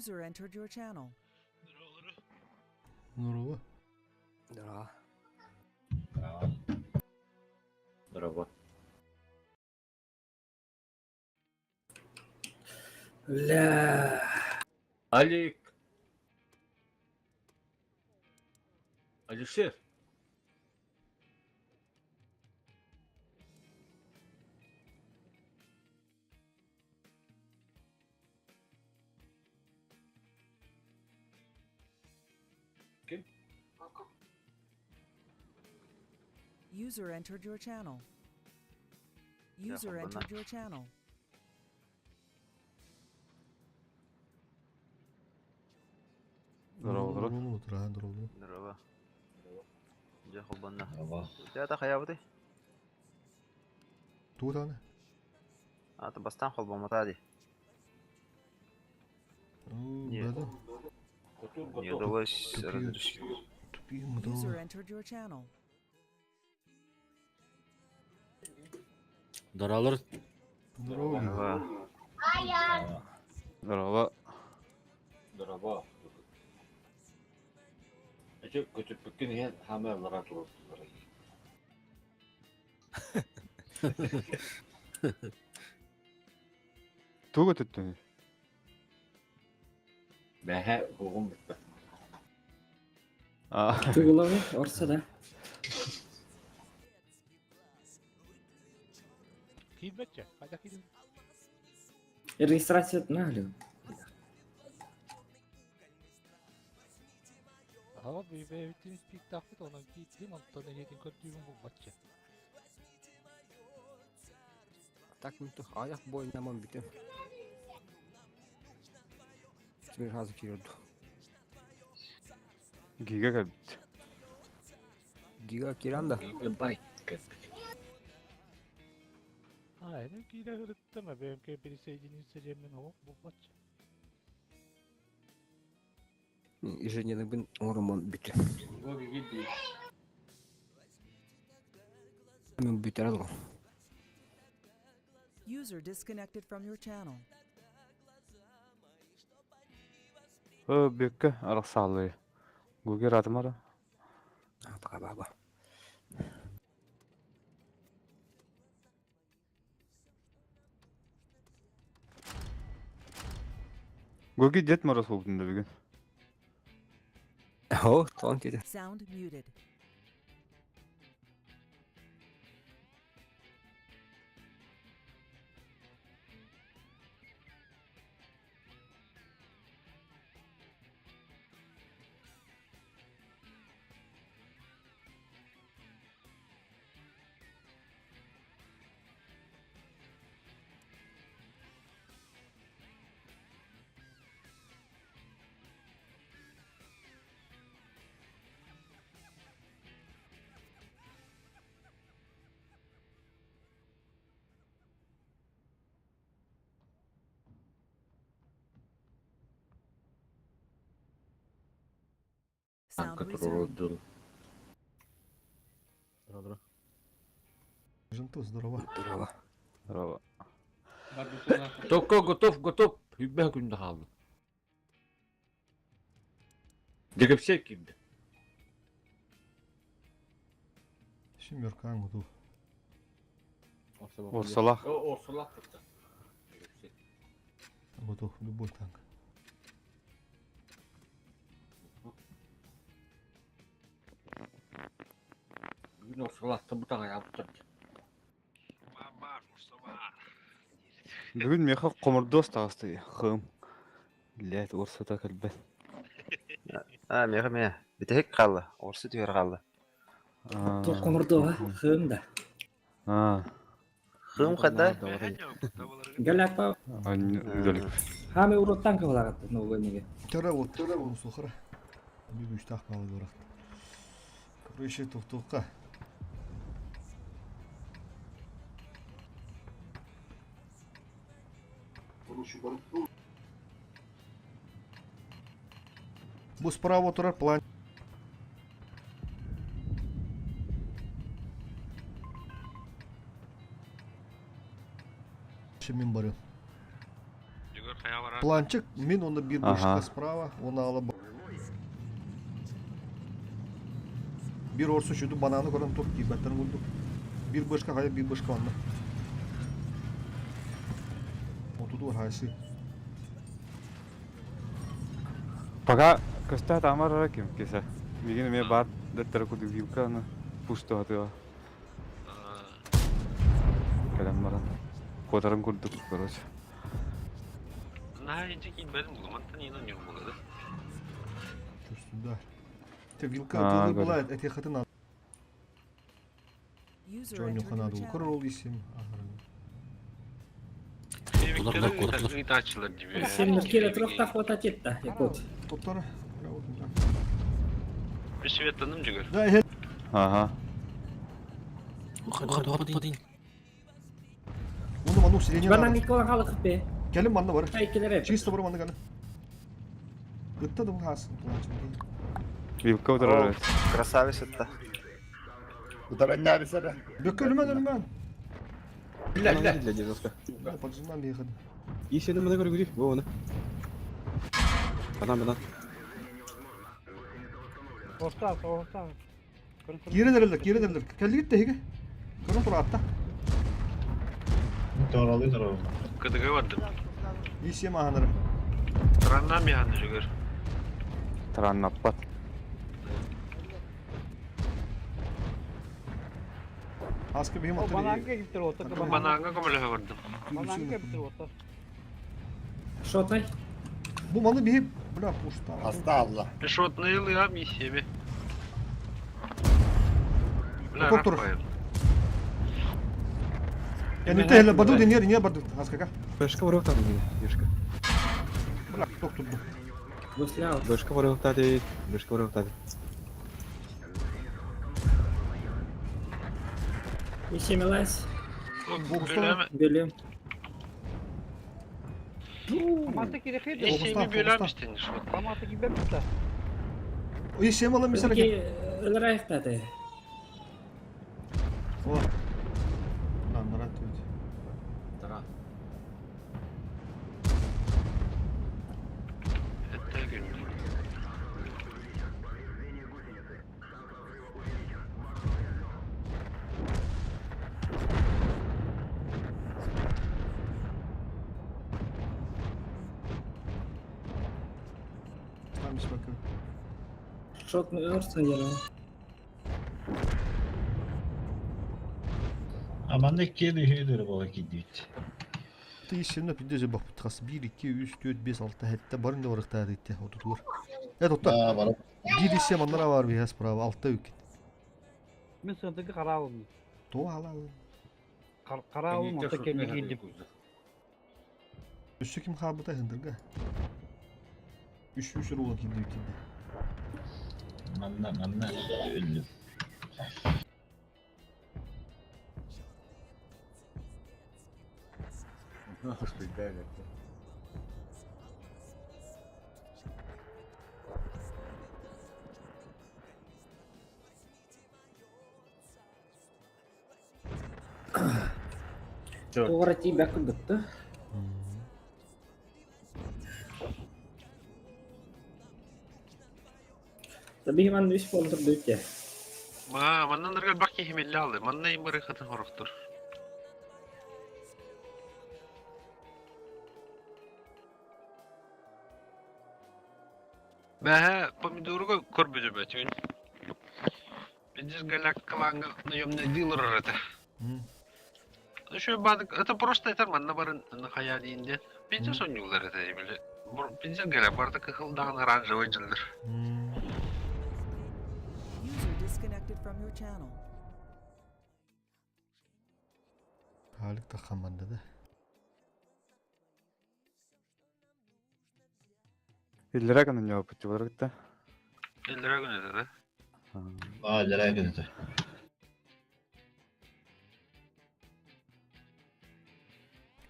User entered your channel. Здорово. Здорово. Здорово. Бля. Алик. Алишер. Ким? User entered your channel. User холбоно. entered your channel. Здорово, здорово. Здорово, здорово. Здорово. Дьэ холбонно. Здорово. Теата хайабыты? Туутааны? Ата бастан холбоммута дии. Не. Бэдэ. Готов, Не готов. удалось Тупие. разрешить. Тупие User мудалы. entered your channel. Даралар Здорово. Здорово. Здорово. Здорово. Здорово. Эти көтүппүккүн иһэн хаамыаллара туруордулар. Тугу көтүттүн? Бэһэ уһугум бүппэт. Аа. Тугулабы, орса да. Киирбэтчэ, хайдах киирдин? Регистрация наглю. Аҕа бэйэбиттин испииктаахпыт, онон киирдим, онтон эһиэтин көрдүүбүн булбачча. Так мин аяқ бойнаман бүтүм. Теперь газы кирду. Гига кэлбит. Гига киранда. Гигабайт кэлбит. А, эни киирэ сырыттым, БМК присоединиться диэммин оһох булбачча. Ежедневный оромон бүтүм. Бу гиги Мен бүтер алгам. User disconnected from your channel. Ö бүккө арахсаалыы. Гугер атымара. Пока баба. Гуги Дед Мороз болдун да бүгүн. О, тон деди. Sound muted. Sound Анка resumed. туруордун. Здорово. Женту, здорово. Здорово. Здорово. Только готов, готов. Үббэ күндэ хаалла. Дегепсе киирдэ. Семерка готов. Орсалах. О, орсулах кытта. Дегепсе. Готов любой танк. Бүгүн орсулахта бутаҕа яабыттар. Бүгүн меха комурдуос таҕысты. Хым. Блядь, орсата кэлбэт. А, меха ме. Бүтэһик хаалла. Орсу түһэр хаалла. Комурдуга хым да. Аа. Хым хада. Галапа Үлэлик. хаме уроттан кабалагат новый неге. Тара вот, сухара. Бүгүн балы горах. Короче, тухтуққа. Бу справа турар план. Мен барым. Жүгөр хайа барар. Планчик мин онно биир Аха. бушка справа, он ала Биир орсу сүдү бананы көрөн тур киирбэттэрин курдук. Биир бышка хайа биир бышка онно. Отутугар хайсы. Пока көстө тамар ким кесе. Мигин эмиэ баар дэттэрэ курдук вилка аны пустуһатыа. Кэлэн баран. Куотарын курдук, короче. Наһаа инче киирбэтим булу, мантан иин онньур буолады. Чувствую, да. Те вилка Аа, тылы көрө. была, этихатын надо. User Чоñу entered your ханады. channel. Корол исим. Тулар, куратлар. Ыытааччылар диби. Сен келе турах хватать да, якут. Топтор. Светланым жүгөр. Да, э, Ага. Один. Оны ману усиление Банан надо. Никола халык бе. Келин манна бар. Ай келер. Чисто бар манна келин. Ытта да хас. Вилка утарар. Красавец это. Бөккө өлмөн өлмөн. Бля, бля. Для дедовка. Поджимам ехать. Исене мына көргүдү, бу оны. Банан, банан. Орта, орта. Кире дерелер, кире дерелер. Келди гитте хиге. Көрөн тура атта. Кыдыга бардым. Исем аханары. Тараннан бияны жүгөр. Тараннаппат. Аскы бихим аттыр. Бананга киптер орта. Бананга көмөлөһө бардым. Бананга киптер орта. Шотай. Бу маны бихим. Бля, пушта. Шотный ылыа миссиями. Бля, Доктор. Рафаэль. Я не тehle баду не не баду. Аскака. Башка барып тады, Ешка. Бля, доктор. Гуслял. Башка барып тады, башка барып тады. Исемелес. Бөлөм. Бөлем. Аматы керек edi. Исеми бөлөм истен шот. Аматы кибепти. Исем алам мисал. Өлөр аяктады. О. Lan нарат өт. Таран. Это күн. Там бакы. Шотны өрсө яра. Ты исемне пидеже бак бутхас 1 2 3 4 5 6 7 барын да барыкта дитте отутур. Э тотта. Бир исем аннара бар бихас справа 6 үк. Мен сындыгы каралым. То ала. Каралым орта кемигин деп. Өссө ким хабыта хындырга. Үш үш рула кимди үтинде. Манна, манна, өлдүм. Тугра тибек бутты. Tabii ben de üç boldur büyük ya. Ма, маннан ырга бак кихимелли алды. Манна имыры хатын хорохтур. Бәһә, помидорга көрбүдү бәтүн. Бензин галяк каланга наемный дилер это. Еще бадык, это просто это манна барын на хаялиинде. Бензин сонюлар это били. Бензин галяк барды кыхылдаган оранжевый жылдыр. User disconnected from your channel. Халик та хаманда да. Иллere гына не опыт бар гитте. Эллere күнөдө да. Аа, жарай күнөтө.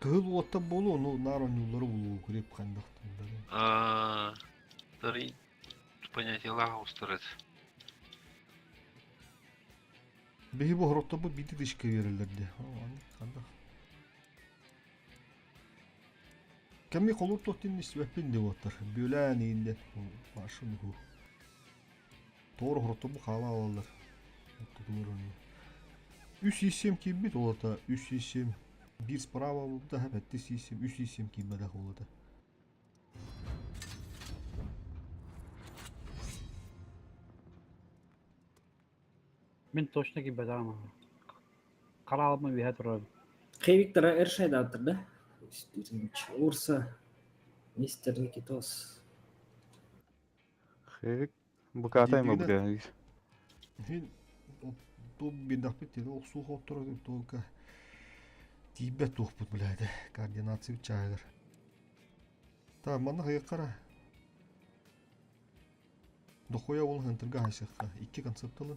Кыһыл уотта болу, ну нар онюлары булу креп кандактын да. А, Три понятие лага устарат. Бихи бу хоротто бу бити дишке берилерди. О, аны кандак. Кэми холуур туох диэн истибэппин диэн уоттар. Бүөлээн иин диэн башын уһу. Тоҕо хоротторбу хаала алаллар. Үс ииссиэм киирбит олата үс ииссиэм биир справа буолбута сэттис ииссиэм үс ииссиэм киирбэтэх буолата. Мин точно киирбэтэҕим. Хараалым үөһэ турар. Хей Виктора Эршайдааттар да? Урса, мистер Никитос. Хевик букатай ма бу Хин ту бирдахпит тиде охсуу хотторо только тиийбэт туохпут билээде координация чааһыгар. Та манна хайыккара Дохуя ол хантырга хайсыахха икки концепталы.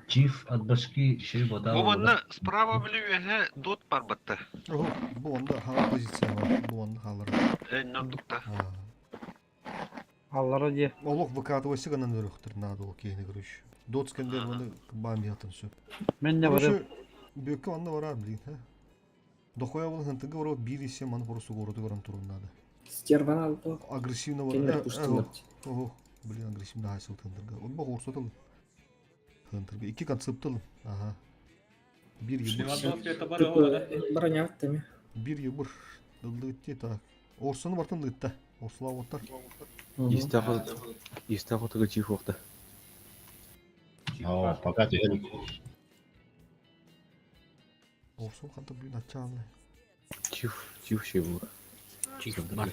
Чиф от башки ши вода Бу манна справа били үөһэ дот барбатта. Оһо, бу онда хаҥа позиция бар, бу онда хаалара. Э, нордукта. Аллара дии. Олох выкатывайся гынан өрөхтөр наада ол киһини короче. Дот скандер оны бам ятын сөп. Мен не барым. Бүккө онно барар блин, ха. Дохуя ол хантыга барып биир иссе маны просто городу баран турун надо. Стерван алды. Агрессивно Кинилер бар. пуштылар. Ого, блин, агрессивно хайсыл тындырга. Ол бак орсотыл. Тындырга икки концептыл. Ага. Бир ебур. Броня аттами. Бир ебур. Дылдытте так. Орсаны бартын дытта. Орсула оттар. Истэ хотуга чиф уохта. О, пока ты Орсун ханта блин ачаалы. Чиф, чиф ши бу. Чиф бар.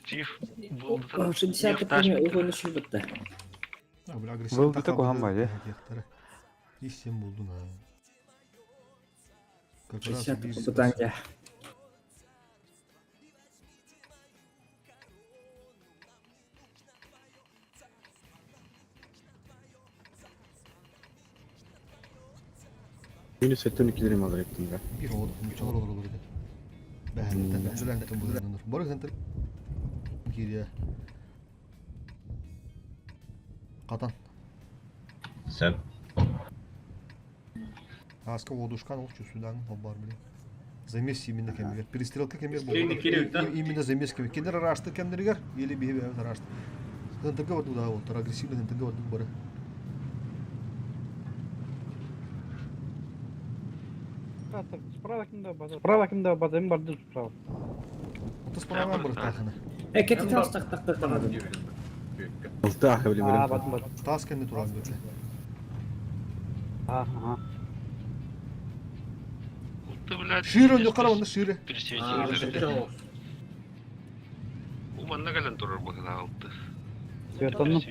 Чиф. 60 премия угону шүбүттэ. А, бля, агрессивно. Был да куһаҕан баайы. Иссем булдун а. Как раз 60 биир попытание. Минус сеттен иккилерим алар эттим да. Биир оҕо нуччалар олороллор этэ. Бэһэниттэн үлэлээҥтэн быһыыланар. Бары хантан киириэ. Хатан. Сөп. Ааска уодушкан ол чувствудаҥ бар блин. Замес именно кэмигэр. Перестрелка кэмигэр Кейни кириэбит да? Именно замес кэмигэр. Кинилэр араастык кэмнэригэр или биһи бэйэбит араастык. Хантарга бардык да олтор агрессивный хантарга бардык бары. Справа кимде базар? Справа кимде базар? Мен бардым справа. Отыз справа барыктаахына. Э, кети тас так так так так. Алтаах билим Аа, билим. бардым бардым. Таас кэннэ туран бүттэ. Ага. Ты, блядь, Шире онно хара онно шире. Пересвети. У манна кэлэн турар быһыылаах алты. Свертонну.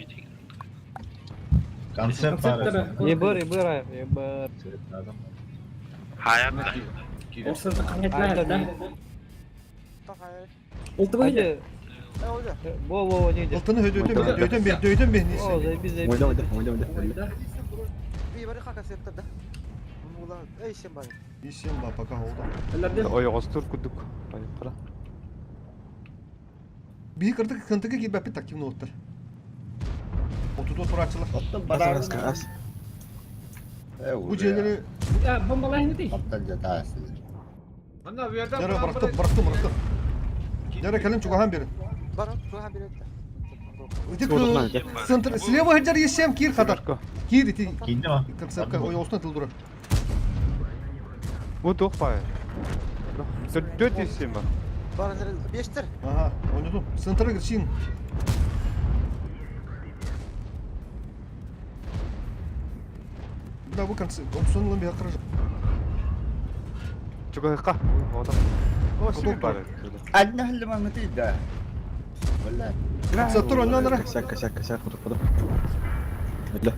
Концепт баар. Ебыр, ебыр, ебыр. Хаятта. Орсаны қаңетлар да. Улты бойда. Во, во, во, не Алтыны өйдөтөн бе, өйдөтөн бе, өйдөтөн бе. О, заебись, заебись. Ойда, ойда, ойда, ойда. Исем ба пока олда. Ойоҕостуур курдук. Айыккара. Биһи кырдык хантыга киирбэппит активно оттар. Отуту турааччылар. Ас, ас. Бу дьиэлэри Бомбалайын дей. Дьэрэ бырахтым, бырахтым, бырахтым. Дьэрэ кэлин чугаһан берин. Ити центр слева хадjar есем кир хатар. Кир ити Кииннэ ма? концепка ойоҕостон тыл турар. Бу туох баайы? Төрт иссем бар. Ага, ойнотум. Центрга кирсин. Да, бу концепт. Онсон бия кырыж. Чугаһыкка. Ода. О, сиби бар. Концептор ойнонора. Косяк, косяк, косяк, хоту, хоту. Ойда.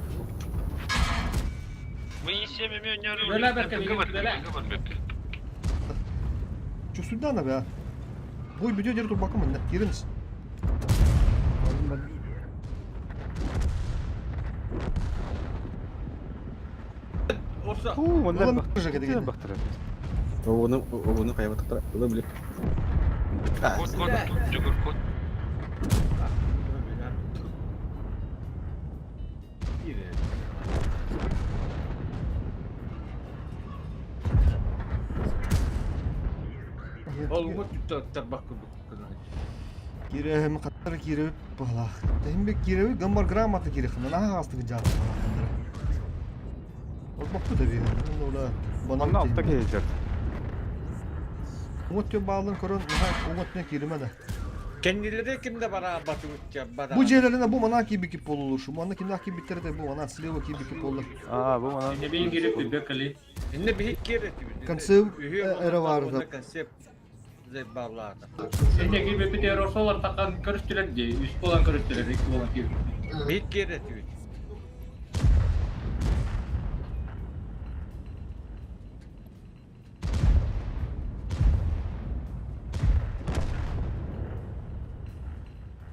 Мы семьями не Бөлә бәркә, бөлә. Чувствуй на бя. Бой бүдө жер турбакы мында. Киринс. Уу, манна Улам бах. же кедеген. Бахтырар. Оҕону, оҕону хайабатахтара. Ыла билим. Кот, кот, жүгір кот. Ол уҥа туттарбак курдук гына. Кирэһим хаттар киирэбит баһылаах. Тэһин киирэбит гаммар грамота киирэхин наһаа хаастык дьаат. Олбохту да биһин. Ола Манна алта киһи сылдьар. Уҥа өттүн баалын көрөн наһаа уҥа өттүнэн кииримэ да. Кэннилэри ким да бара батыбытча бара. Бу дьиэлэринэ бу манаа киирбиккит буолулур. Манна кимнээх киирбиттэрэ да бу манаа слева киирбиккит буоллар. Аа, бу манан. Инне биһин кирип билбек кали. Инне биһик киэр этибит. Концепт эрэ баарда. Концепт заебалаата. Инне киирбиппит эросолар такан көрүстүлэр дии. Үс буолан көрүстүлэр, икки буолан киирбиппит. Биһик киэр этибит.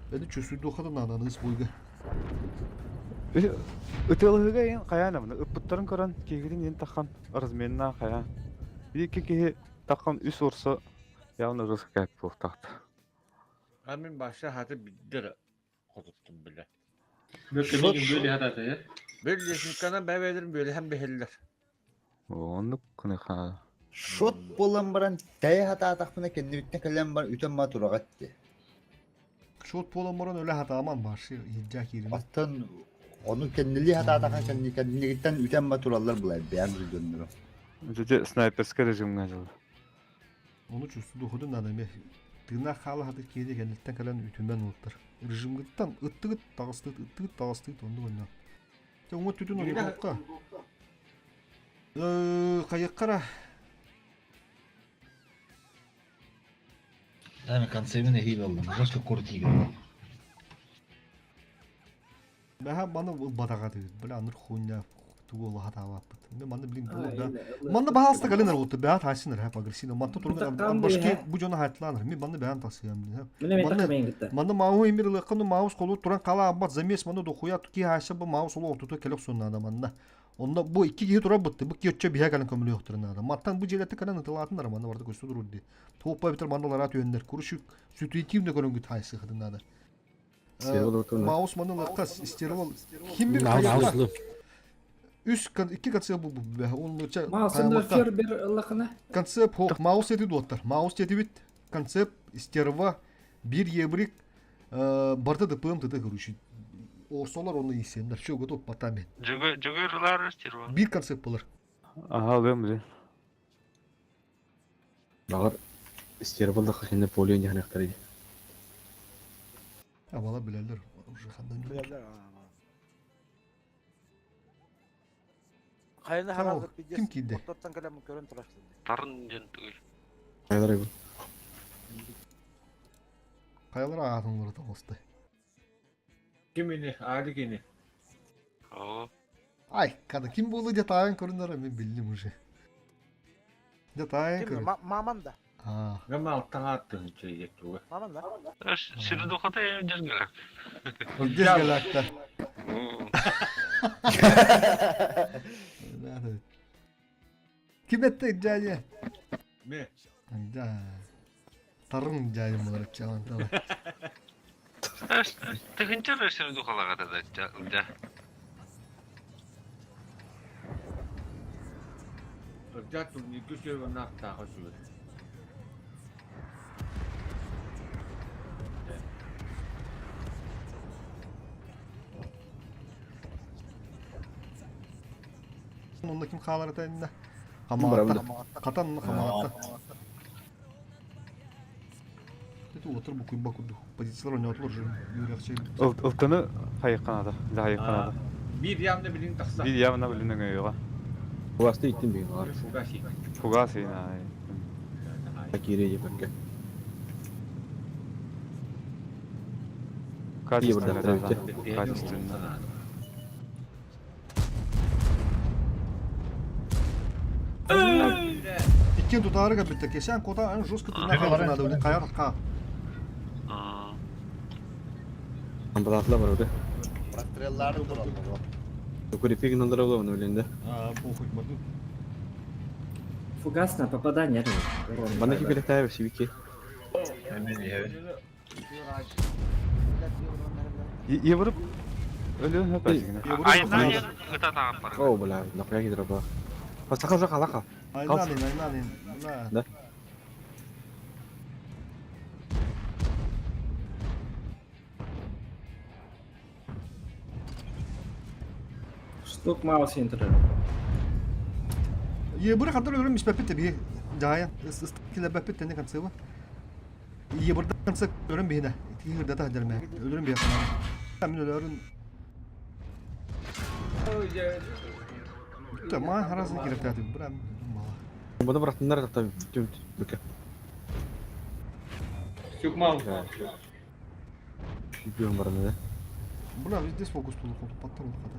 Beni чувствую наада ыс бойга. Ытыалыһыга эн хайаан абына ыппыттарын көрөн киһигитин ен тахан разменна хайаан. Икки киһи тахан үс урса явно ырыс кээп буолтаахта. А мин баша хаты биддер хотуттум биле. Бөккө миигин бөөлү хатаата, э? Бир лесникана бэбэдер бөлеһен бэһэллэр. Оннук кыныха. Шот болан баран тәйе хатаатахпына кэннибиттэн кэлэн бар үтэн ма тураҕат дии. Шот болан баран өлө хатааман баршы иһирдьэ киирин. Оттон ону кэннилии хатаатаха кэнни кэннигиттэн үтэн ма тураллар булай бэйэм дьоннору. Дьэ снайперскай режимҥа дьыл. Ону чувствую духудун наада ме. Тыыннаах хаала хаты киэди кэнниттэн кэлэн үтүмэн улуттар. Режимгыттан ыттыгыт таҕыстыыт ыттыгыт таҕыстыыт оннук онно. Те уҥа түтүн ойуокка. Хайыккара Да, мен концебин эхиил аллым. Жестко куртига. Бэһэ маны ылбатаҕа диэбит. Бля, аныр хуйня тугу олаха таабаппыт. Мен манны билин булur да. Манны баһаалыста калин аргутtu. Бэһэ таасин эр агрессивно. Манты турун башки бу жона хайтланыр. Мен манны бэһэн тасыям билин. Манны манны маус эмир ылыккын маус колу туран кала аббат замес манны дохуя ки хаша бу маус олу ортото келек соннада манна. Онно бу икки киһи турар бытты. Бу киөччө биһэ калин көмүлүөхтөрүн Маттан бу желетти калин ытылаатынар манны барды көстү турur Туоппа битер мандалар түйеннер. Курушук ситуативно көрөнгү тайсы хыдынада. Маус манын лыккас истервал ким бир кайыкка үс икки концепт бу ол Маусында фербер ыллахына. Концепт хок маус ети дуоттар. Маус етибит концепт истерва бир ебрик барда ДПМ ТТ короче. Орсолар оны исендер. Все готов потами. Жүгөрлар стерва. Бир концепт болар. Аха, алыам биле. Бағар стервал да хахинне поле яхнахтар иди. Абала билелер уже хандан. Билелер. Хайны харазык Ким кийди? Оттоттан кэлэн көрөн турар. Тарын ден түгел. Кайлар бу. Кайлар ағатынлары тоғысты. Ким ини? Али кини. Оо. Ай, када ким болду де тайын көрүнөр мен билдим уже. Де тайын көрүн. Маман да. А. Гама алтан аттын чейет туга. Маман да. Сирдухата жергелек. Дезгалакта. Ким этти жайы? Ме. Да. Тарын жайы булар чалан тала. Тыгынча сирдухалага да да. Жат турни күсө нахта хосу. Онда ким хаалар этэннэ? Хамаатта. Катан хамаатта. Это отыр бу куйба курду. Позициялар ойнотулар уже юракчы. Ылтыны хайыкканада, да хайыкканада. Бир ямны билин тахса. Бир ямна билин өйөга. Фугасты иттин бейин алар. Фугаси. Фугаси на. Кире епекке. Качественно, да. Качественно. Иккен тутаарыга битте кесен кота ан жестко тына калдырнады үле каяр ка. Амбалатла бар өте. Простреллары тураллар. Укрепигин алдар оны биленде. А, похуй барды. Фугасное попадание. Бана ки биле тайбы сибики. Европ өлө хөпәсигине. Айна ыта таап бар. О, бля, нахуя гидроба. Пасака жак алака. Айнанын, айнанын. Да. Тук мало син турар. Ебыры хандар өлөрүм испэппит биһи дьаһайан килэрбэппит тэнни концева. Ебырда конце өлөрүм биһинэ. Тиһирдата дьэрмэ. Өлөрүм биһи канал. Мин өлөрүн Ма харазы кирэптәтим. Бра мала. Буны бырахтыннар та түм бүкә. Сюкмал. Күн бараны да. Бра везде фокус тулу паттар ул хата.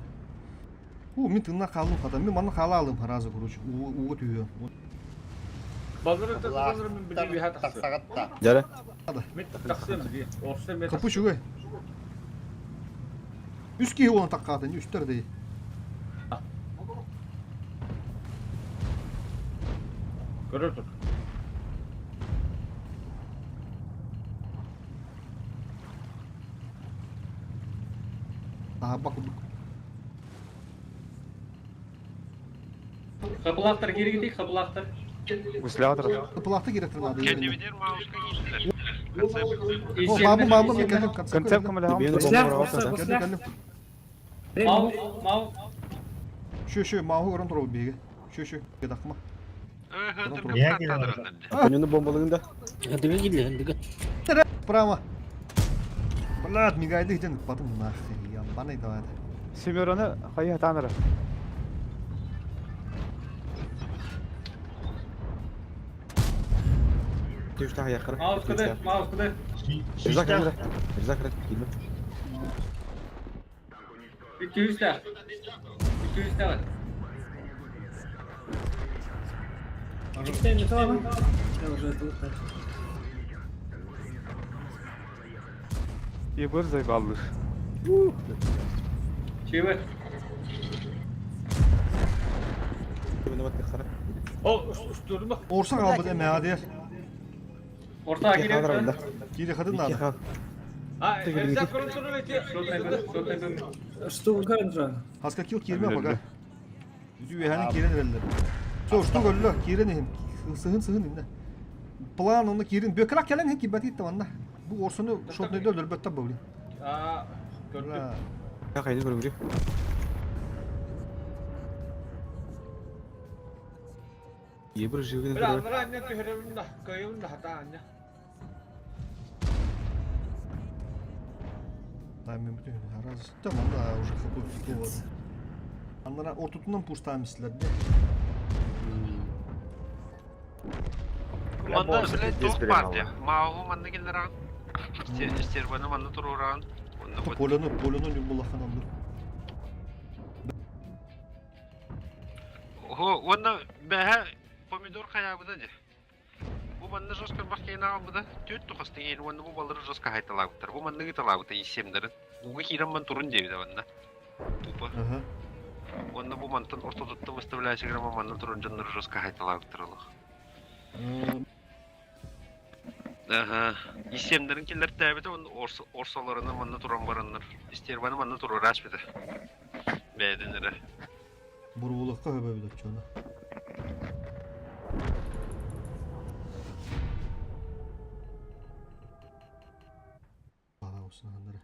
У мин тынна қалым хата. Мин манна қала алым харазы короче. Уға түйе. Балдыры тахсыр мен били биһа тахсыр. Тахсаҕатта. Жаре. Мен тахсым били. Орса мен Капы чугай. Үс киһи оны таққатын, үстер дей. Көрөр тур. Daha bak курдук. Хапылақтар кері кетейік, хапылақтар. Гуслятор. Плахты керек надо. Кеннибидер мауска киирдилер. Концепт. О, бабы, бабы, мен келдим. Концепт кымылягам. Бені Гуслях, бомба орса, бұрағаса. Келдим, гуслях. келдим. Мау, мау. Шö, шö, маху орын туру биге. Шö, шö, кедакма. Бені бомбалығында. Прямо. Блядь, мигайды хитен потом нахуй. Я банай давай. Семероны хайы таныры. Түштә яқыры. Маус кыды, маус кыды. Риза кыры. Риза кыры. Килме. 200 тақ. 200 тақ. Чектай, не то, Я уже тут. Ебыр зайбаллыр. Чебе. Бені бат яқыры. О, устурма. Орса қалбыды мәдер. Орта Кадр керек. Кире хадын надо. А, Эрзак көрүн туру эти. Что көрөн Хаска кил кирме пока. Үдү ханын кирен берелер. Со, что гөллө кирен хим. Сыһын сыһын инде. План оны кирин бөкрак келен хим кибат итте ванна. Бу орсуну шотнойдо өлбөттө бу. А, көрдүм. Кайны көрүңүр. Ебір живген Бля, анара анна түһөрөбүн да, көйөбүн да хата анна. Да, мен бүтүн раз. Tamam да уже хапы вот. Аннара ортутунан пуштамислер де. Манна, блядь, тоқ партия. Маугу манна келлеран. Стерваны манна туруран. Онна вот. Поляны, поляны не булахан анды. Хо, онна бәһә помидор хаябыда де. Бу манна жестко бахкейна албыда. Төт тухасты ел, онна бу балдыры жестко хайталабыттар. Бу манна гыталабыта исемдерин. Угы хирам турун дебиде онна. Тупо. Ага. Онна бу мантан ортодотта выставляющий грамма манна турун жоннор жестко хайталабыттар олох. Ага. Исемдерин келлер тәбите онна орсаларына манна туран бараннар. Истербаны манна турураш бите. Бәдинере. Бурулукка хөбө билет чону. Бала olsun аннары.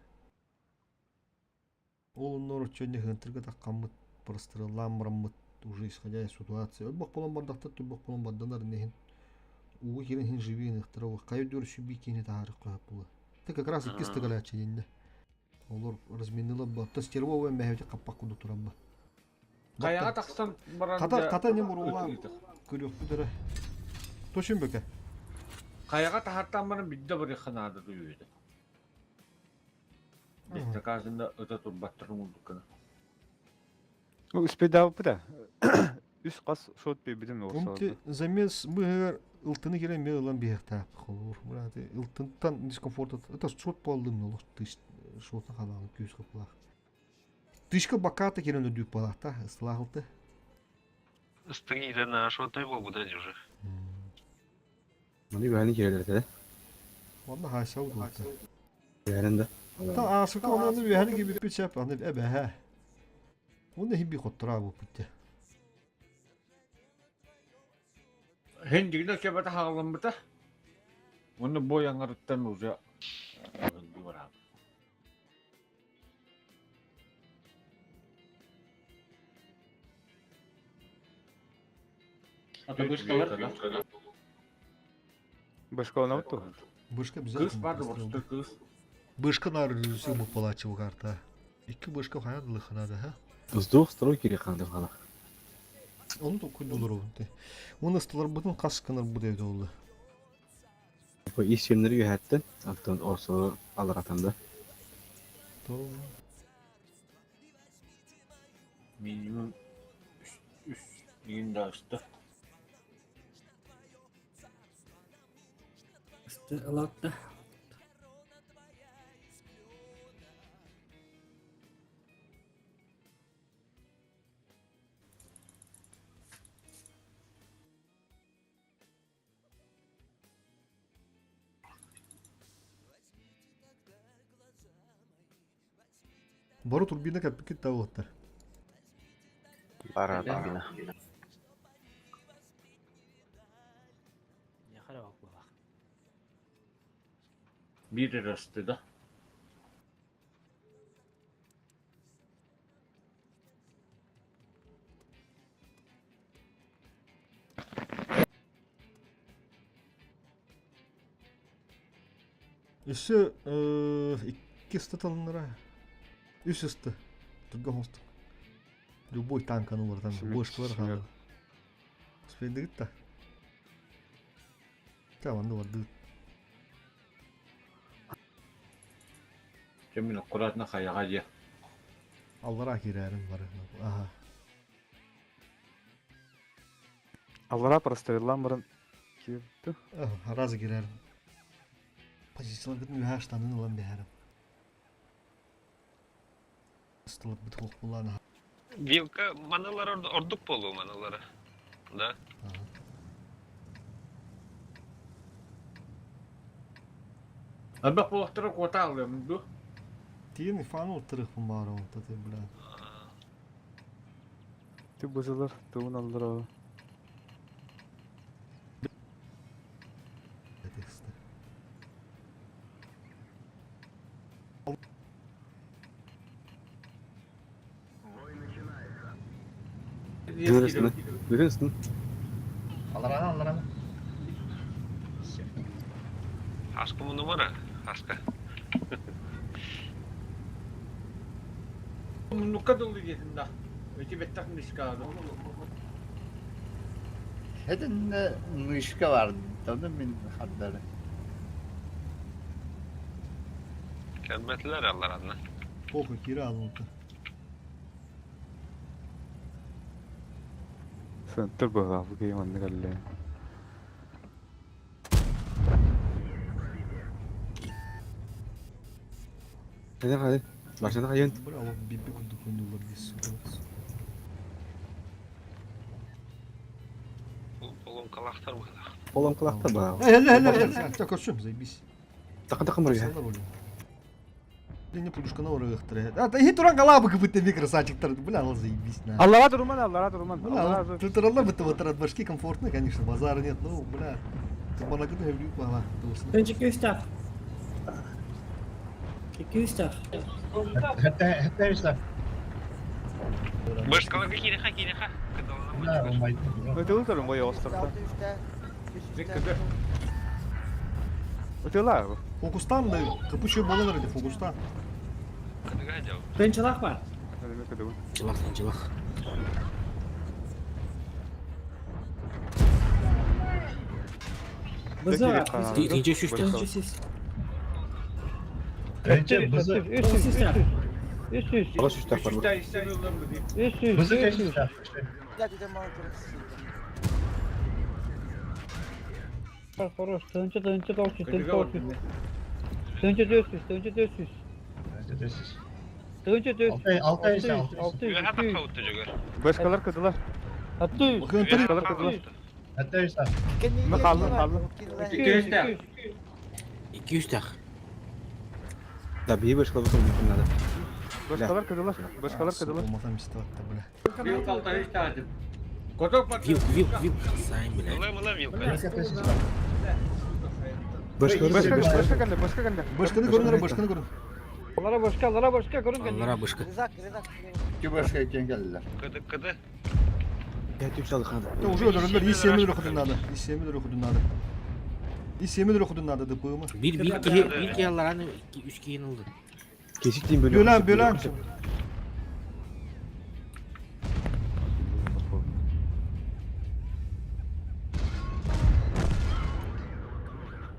Ол нор чөнне хынтырга таккаммыт, простырылламмыраммыт, уже исходя из ситуации. Бок болон бардакта түбок болон барданар нехин. Угу хирин хин живин ихтыра, кайы дөрү сүби кини таарык кояп була. Ты как раз икки стыгалячы денде. Олор разменила ба. То стерво мәһәте каппак куду турабба. Каяга тахсан баран. Ката ката не мурула көрөк бүдөрө. Тошин бөкө. Каяга тахартан баран бидде бар ханада дуйды. Бестакасында өтө турбаттырын улдуккана. Успедав да. Үс қас шот бибидим орса. Унти замес быгыр ылтыны кирен ме ылан бихта холур. Мураты ылтынтан дискомфорт. Это шот болдым но тыш шотна халан күз кыпла. Тышка баката кирен өдүп балакта ыслагылты. Ыстыгы на шотной болбуда уже. Маны бәһәне кирелер дә. Валла хаша улды. Бәһәнен дә. Та асыка оны бәһәне gibi пичап аны эбәһә. Оны хибби хоттура бу питте. Хендигне кебете хагалымбыта. Оны бой аңарыттан уже барам. А то вышкалар да. Башкалана вот туһун. Бышка Кыз обязательно барды прострел. борчты кыз. Бышка нар сумму палачы карта. Икки бышка хаян лыхына да, ха? Сдох стройки или ханды хана. Onu da kuydular o. Onu ısıtılar bütün kaskınır bu evde oldu. Bu iş yemleri yuhattı. Антон Орсо алыр атамда. Doğru mu? Минимум 3 дигин да ысты. Ылатты. Бару турбина капикет тавыттар. Бара турбина. Бир ысты да. Üssü iki ısıtı alınlara. Üst ısıtı. Турга хостук. Любой танк анылар там бышкалар ханды. Успейдігіт та. Tamam vardı. Кемин аккуратно хаяга же. Аллара кирәрим бар. Ага. Аллара простреллан барын кирді. Ага, разы кирәрим. Позициялар битин үһәштанын алам бәһәрим. Стылып бит хук буланы. Вилка маналар ордук болу маналары. Да. Абак болақтыра кота алым ду. Тиен фанул тырых бу бар ол таты бля. Ты бызылар, туын аллара. Тексті. Görürsün. Görürsün. Аларана, аларана. Аска муну бара. Аска. Муннукка долу десин да. Өте беттак мишка. Хедин мышка var. Onu min haddары. Келбетлер аллар анна. Похуй кире алынды. Сентер быға, bu кейм анны калле. Hadi hadi. Başına kayın. Бля, ол биби кунду кундулар дейсіз. Полон калахтар было. Полон kulakta ба. Хеле хеле хеле. Так көрсөм, заебись. Takın takın buraya. Салдар олю. Не пудушкана орыктыр. А, да и туран галабы кыбыт ми красавчиктар. Бля, ал заебись на. Аллара durman, аллара durman. Бля, Аллара тут туралла бит вот башки комфортно, конечно, базара нет, ну, бля. Ты манагы не люблю, ага. Önce 200 taf. 200 taf. Hatta hatta işte. Башкаларга киреха киреха. Өте тұрым ғой островта. Өте лар. Фокустан да, капучо болан ради фокустан. Тынчылак бар. Чылак, чылак. Бызы бар. Тинче шүштө. Тынчы сиз. Önce bızı. 300 taf. 300. Ала шүштө бар. 300. Bızı kaçmışlar. Хорош. Тынчы, тынчы, 900, тынчы, 900. Тынчы 400, тынчы 400. Önce 400. Тынчы 400. Altı, 600, 600, 200. Başkalar kıdılar. 600. Başkalar kıdılar. Hatta işte. Ne kaldı kaldı. 200, 200. 200 tak. Да bir başka bir bunları. Başkalar kıdılar. Başkalar kıdılar. Olmadan istivatta бля. Вилка алта үч тагы. Готов Вилк, вилк, вилк. Сайын бля. Ылым ылым вилка. Başka Başka başka kaldı, başka kaldı. Башканы көрүнөр, башканы көрүн. Алара башка, алара башка, көрүн Аллара башка. İki başka iken geldiler. Кыды кыды. Да уже өлөрөллөр, ис сиэмин өрөхүтүн наада. Ис сиэмин өрөхүтүн наада. Ис сиэмин өрөхүтүн наада ДПМ. Бир бир киһи бир киһи аллараны икки үс киһини ылды. Кесиктин бөлү. Бөлөн, бөлөн.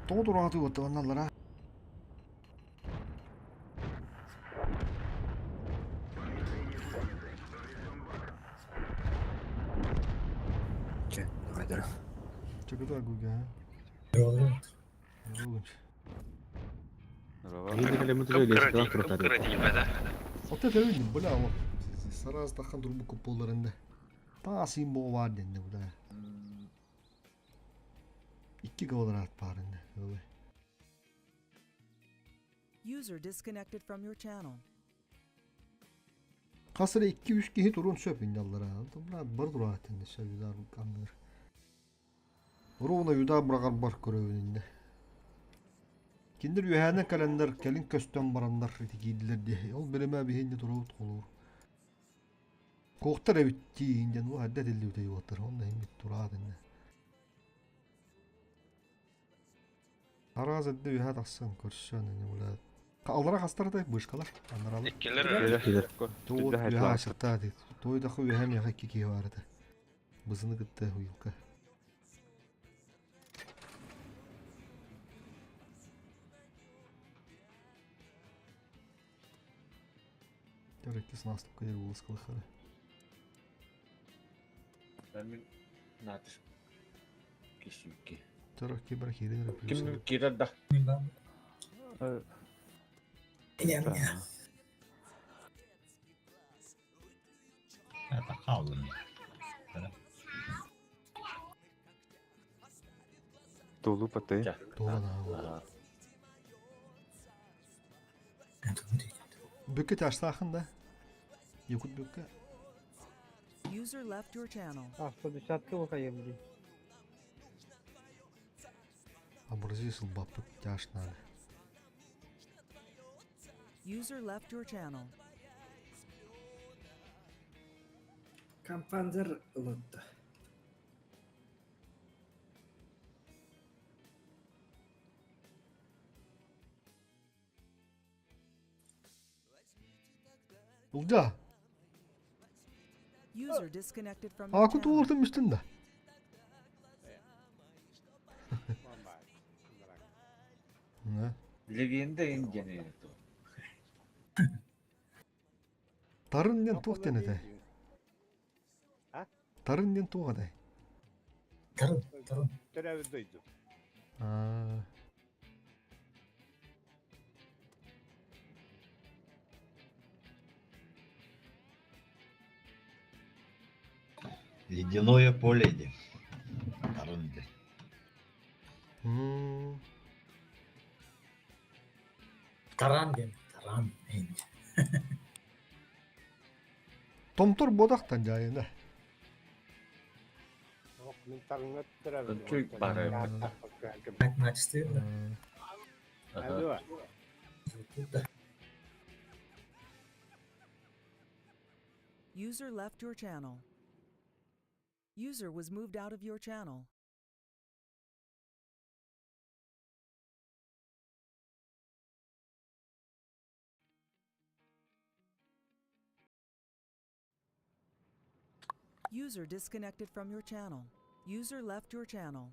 Тоҕо турааты уотталаналлара. Чэ, давай Чакыта гуга. Ота тәвин, бля, вот. Сараз тахан турбу куполларында. Таа син боо бар денде буда. 2 квадрат барында. Ылы. User disconnected from your channel. Kasıra 2-3 киһи турун сөп инде аллара. Бля, бар тураат инде сөбүдар канныр. Ровно юда бырагар бар көрөбүн инде. Киндер үһәнен календар келин көстөн барандар кийдилер ди. Ол биреме бихинде туруут колур. Коктар эбитти инден у хадда дилли үтей оттар. Онда химит тураат инде. Таraz эдде үһә тахсан көрсөн инде була. Аллара хастар да бышкалар. Анаралы. Иккилер. Туут үһә ашыкта ди. Той да үһә меха ки бар да. Бызыны кытты уйлка. Төрекки снастып кайыр булыс кылыхары. Мен натыс. Кисүкки. Төрекки бір хирин Ким кирер да? Это қалдым. Тулу паты. Тула Бүкке таштахын да. Якут бүкке. User left your channel. А, 110 кылы ди. Абырзи сылбаппыт тяш надо. User left your channel. Кампанзер ылытты. Улжа. User disconnected from your Акут channel. ууртун үстүн да. Не. Легенда индияны. Тарын ден туох ден эте. Тарын ден туох эте. Тарын, тарын. Аа. Ледяное поле ди. Тарын ди. Таран ден, таран. Томтор бодақтан жайында. Чуй бары. Начты. User left your channel. User was moved out of your channel. User disconnected from your channel. User left your channel.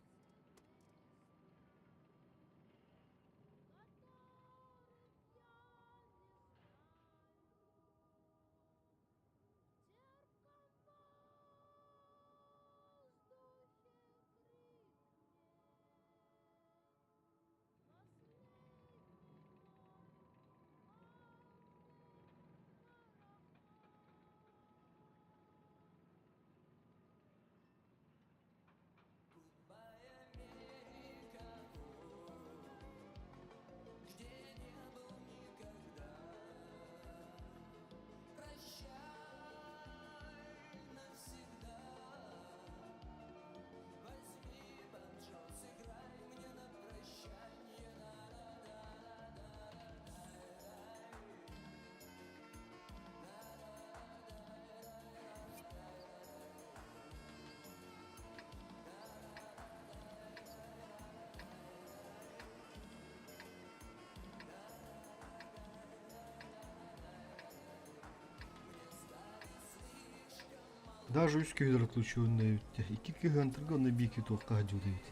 Даже үс киһилэр отключенный эбиттэр. Икки киһи антырга онно биир киһи туохха сылдьыбыт эбит.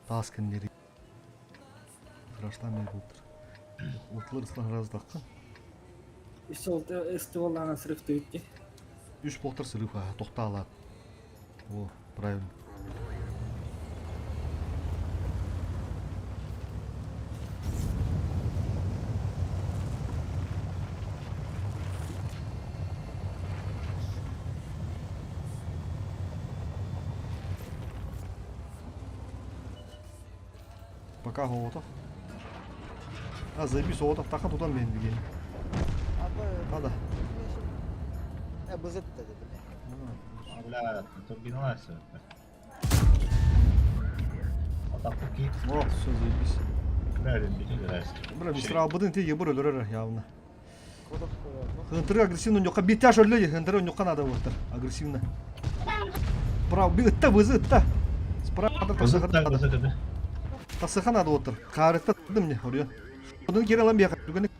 Таас кэннери. Страшно мен бултар. Отлар ыстан раздахха. Үс стволлаан сырык түһүттэ. Үс болтар сырык аа тохтаалаат. О, правильно. Пока оҕотох. А, заебись, оҕотох таха тутан бэйэн билиэн. Ада. Бызыт да бля. Бля, турбиналар все. Атаппы О, все, заебись. Бля, Бля, мистралбытын те ебыр өлөрөр явно. Хынтыры агрессивно ньока битяж өллө, хынтыры ньока надо вот агрессивно. Прав, ытта вызы ытта. Справа тасыха. Тасыха надо вот. Карытта мне, орё. Одун кире лам бияка. Дүгәне.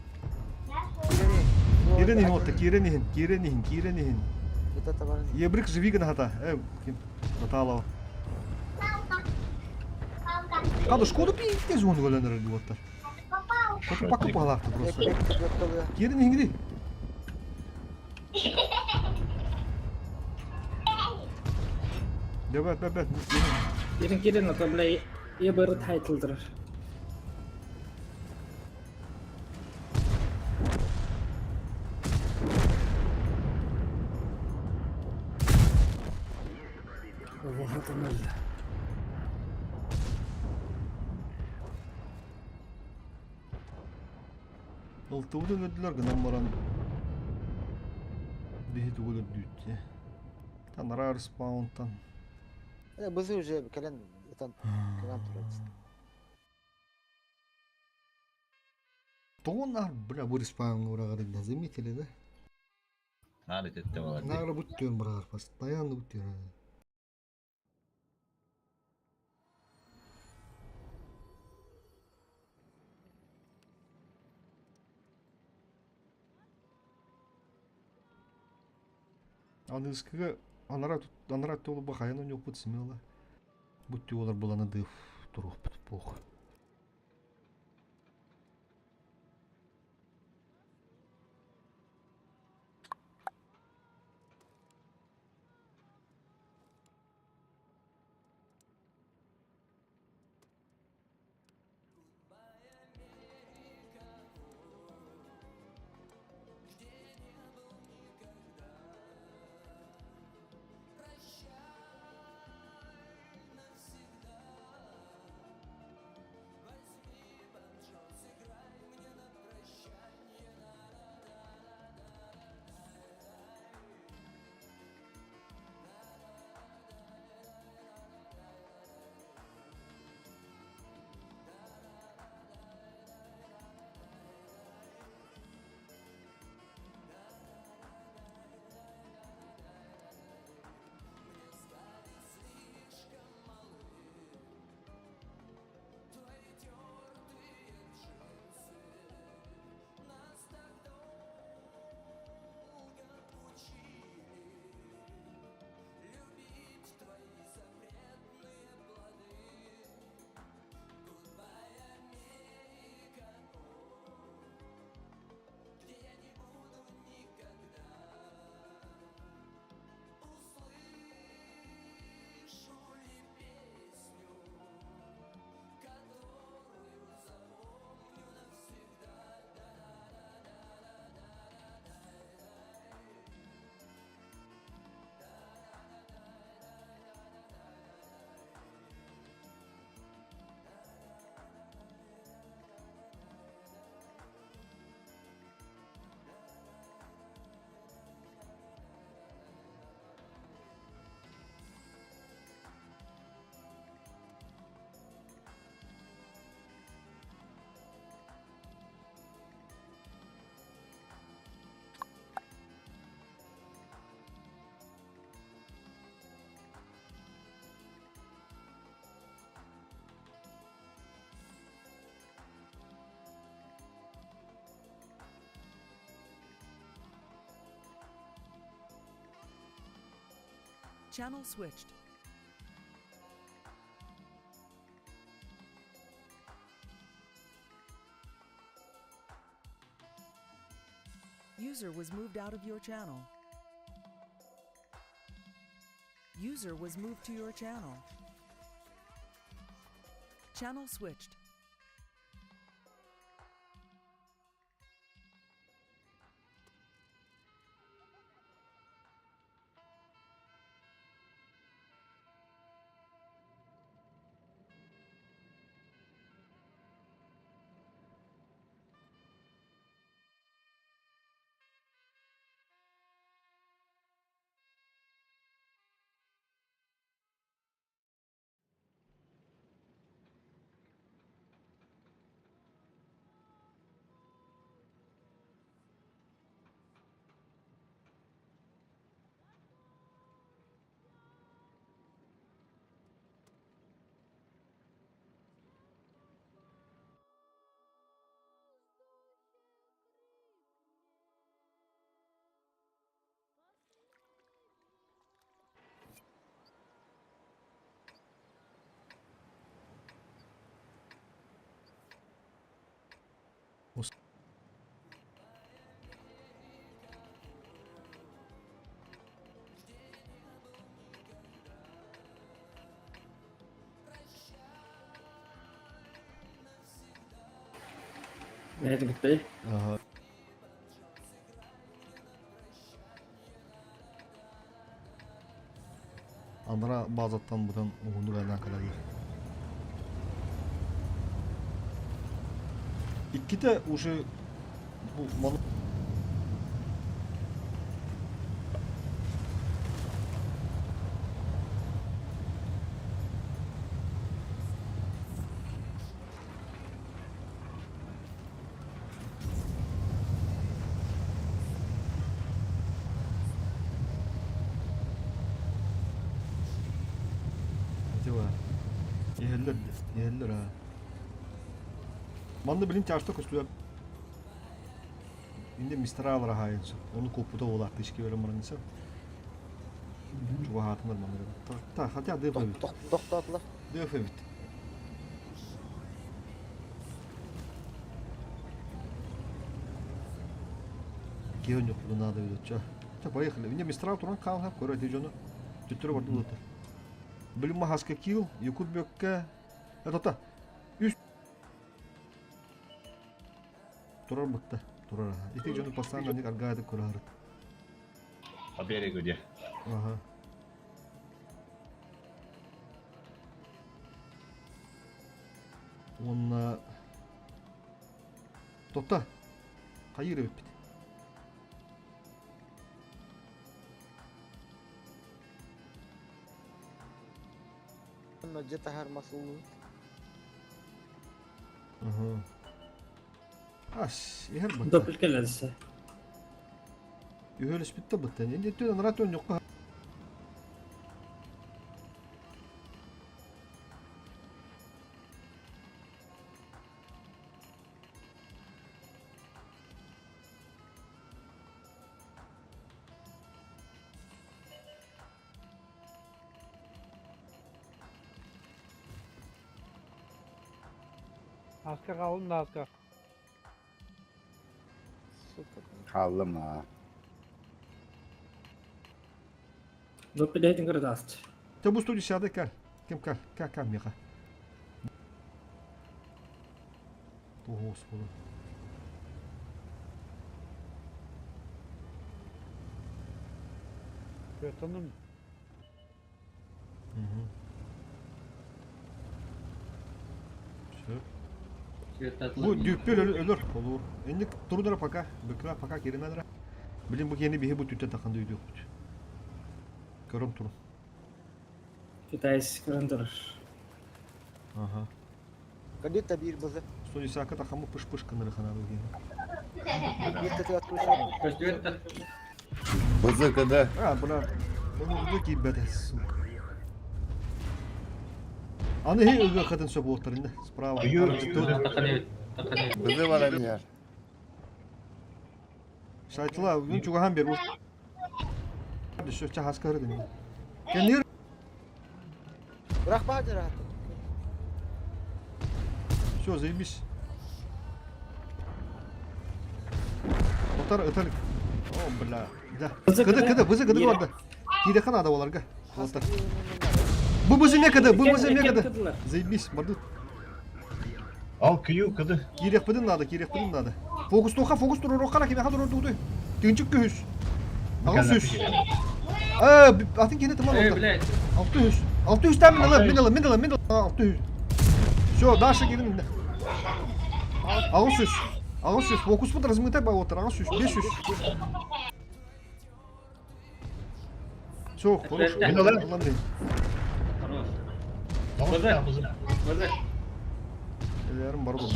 Кирен ихин отта, кирен ихин, кирен ихин, кирен ихин. Ебрик живи гына хата. Э, ким? Баталова. Кадо шкоду пиздец он гөлөнөр диоттар. Көтү пакы палакты просто. Кирен ихин гиди. Бет, бет, бет. Кирин кирин ото бля ебыр тайтылдырыр. Allah'ım öldü. Ылтыбытын өлдүлөр гынан баран биһи тугул өлдүүттэ. Танара респаунтан. Бызы уже кэлэн ытан кэлэн турар. Тоҕон бля бу респаун урагары заметили, да? Надо тетте болады. Нары буттуөн барар постоянно буттуөн. Аныскыга анара анара толу бахайын он ёпут смело. Буттуолар буланы дыф турух пох. Channel switched. User was moved out of your channel. User was moved to your channel. Channel switched. Nerede gitti? Aha. Анара базаттан бұдан оғынды бәрінен калалар. Икките уже бу маны Дела. Иһэллэр иһэллэр аа. Манна билин чашта көстүлэр. Инде мистралар хаайынсы. Оны коппута олақты ишке берем барыңсы. Чугаһаатынар манна. Та, хотя деф эбит. Тохтоотулар. Деф эбит. Киһи жоқ надо видеть. Ча. Ча, поехали. Инде мистрал туран калха көрөтү жону. Түттөрө барды улатар. Билим махаска кил, якут бөккә. Это та. Үс. Турар бытта. Турар. Ити жону постоянно ник аргайды көрөр. По берегу где? Ага. Он Тота. Хайыр эбиппит. Онно же тахар масылы. Ага. Ас, ихер бытта. Допил келлесе. Үһөлүс битте бытта. Энди түн рат өн жокко. Аска қалым да аска. Хааллым аа. Допил эйтин көрөт аст. Те бу студия сяды кел. Ким кел? Кел кел миха. О, Господи. Көтөнүм. Угу. Все. Бу дүппел өлөр olur. Энди турдура пока, быкра пока керемедра. Билин бу кени биһи бу түттен таканды үйдө бут. Көрөм турун. Китайс көрөн турар. Ага. Кадет бир бызы. 110 тахамы пыш-пыш кыныры хана бу кени. Бир тетик атмыш. Көстүбэт Бызы кыды. А, бля. Bunu bu кийбет, сука. Аны хи ыга хатын сөп болтарында справа. Бызы бар эмиер. Шайтла, үн чугахан бер. Еще чахас кырды. Кенир. Бырах баадыр аты. Все, заебись. Отар, ытар. О, бля. Да. Кыды, кыды, бызы кыды барда. Киирэхэ надо оларга. Отар. Бу бызы не кыды, бу бызы не кыды. Заебись, барды. Ал күйүү кыды. Киирэхпитин надо, киирэхпитин надо. Фокус туха, фокус туруруохха, кимиэхэ туруордугутуй? Тыынчык көһүс. Аҕыс үс. Э, атын кини тыман Эй, олта. блядь. 600. 600 тан мин ылам, мин ылам, мин ылам, мин ылам. 600. Все, дальше кирим. 600. 600. Фокуспут размытай ба отыр. 600, 500. Все, хорош. Мин ылам. Ылам мен. Хорош. Тоғыз бызы. Базы. Элерим бар болды.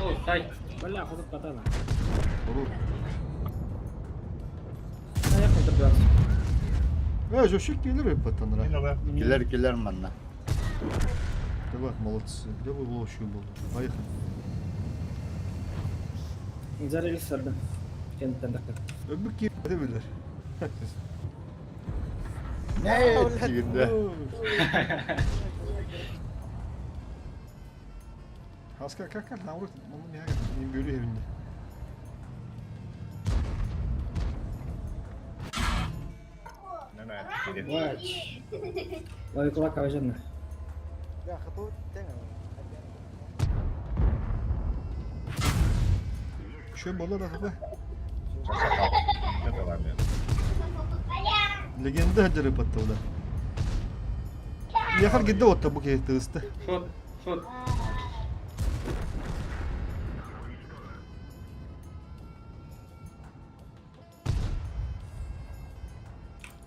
О, сай. Бля, ходып батана. Хорош. Аяқ отырды. Э, жөшек келер өп Мин ылам. Килер килер манна. Давай, молодцы. Где вы лощу был? Поехали. Зарелис сарды. Кенттен дақта. Öbür ki de bilir. Ne girdi. Haska kalk kalk lan vur. Onu niye geldin? Bölü evinde. Нана киирэ. Ой, кулак аважанна. Я хапу тең. Şöyle bola da be. Мен ылам. Legenda hacırı pattı o da. Yakar gitti o da bu kez tığıstı. Шот, шот.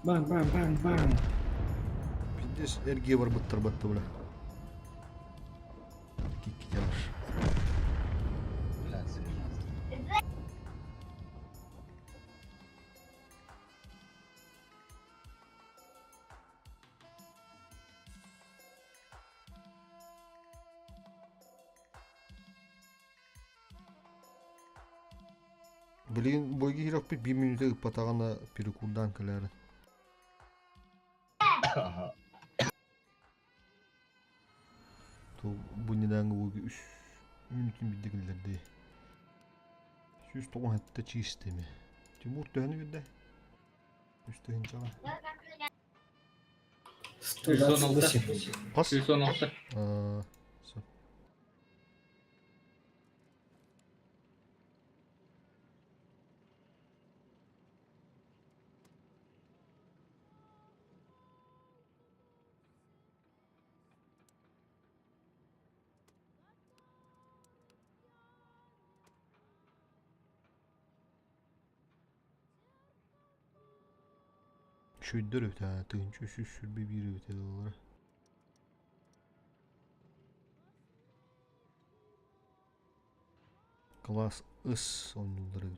Бам, бам, бам, бам. Пиздец, эргие var быттыр батты бля. Кикки yavaş. Блин, бойги хирок bir минута ыппатағана перекурдан каляры. Аха. То бу недаңы бойги 3 минутын биддигилерди. Сүз тоғын хатта чистеми. Тимур төһөнү бидде. Үс төһөн чаға. 128. Пас. 116. Аа, всё. Шүйдер өте, тыгынчы үш сүрбе бир өте олар. Класс С ойнулары.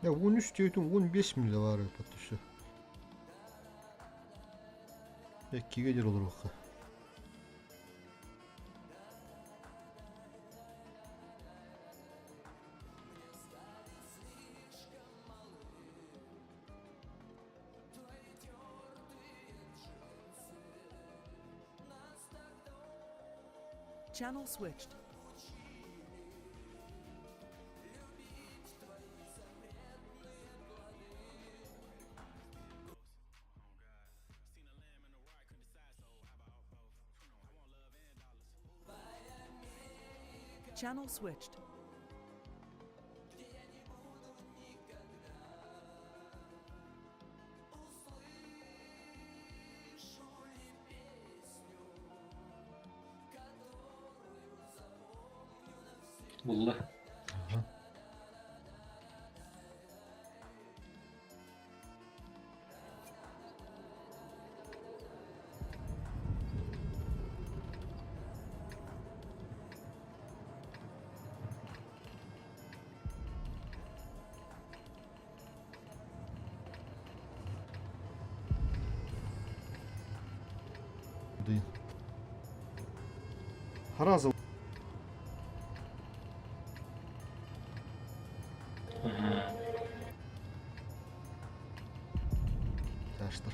Ya 13 diyorsun 15 mi var patlışı. Ekki gelir olur bak. Channel switched. Channel switched. Buldu. заводын. Хараза. Тяжтар.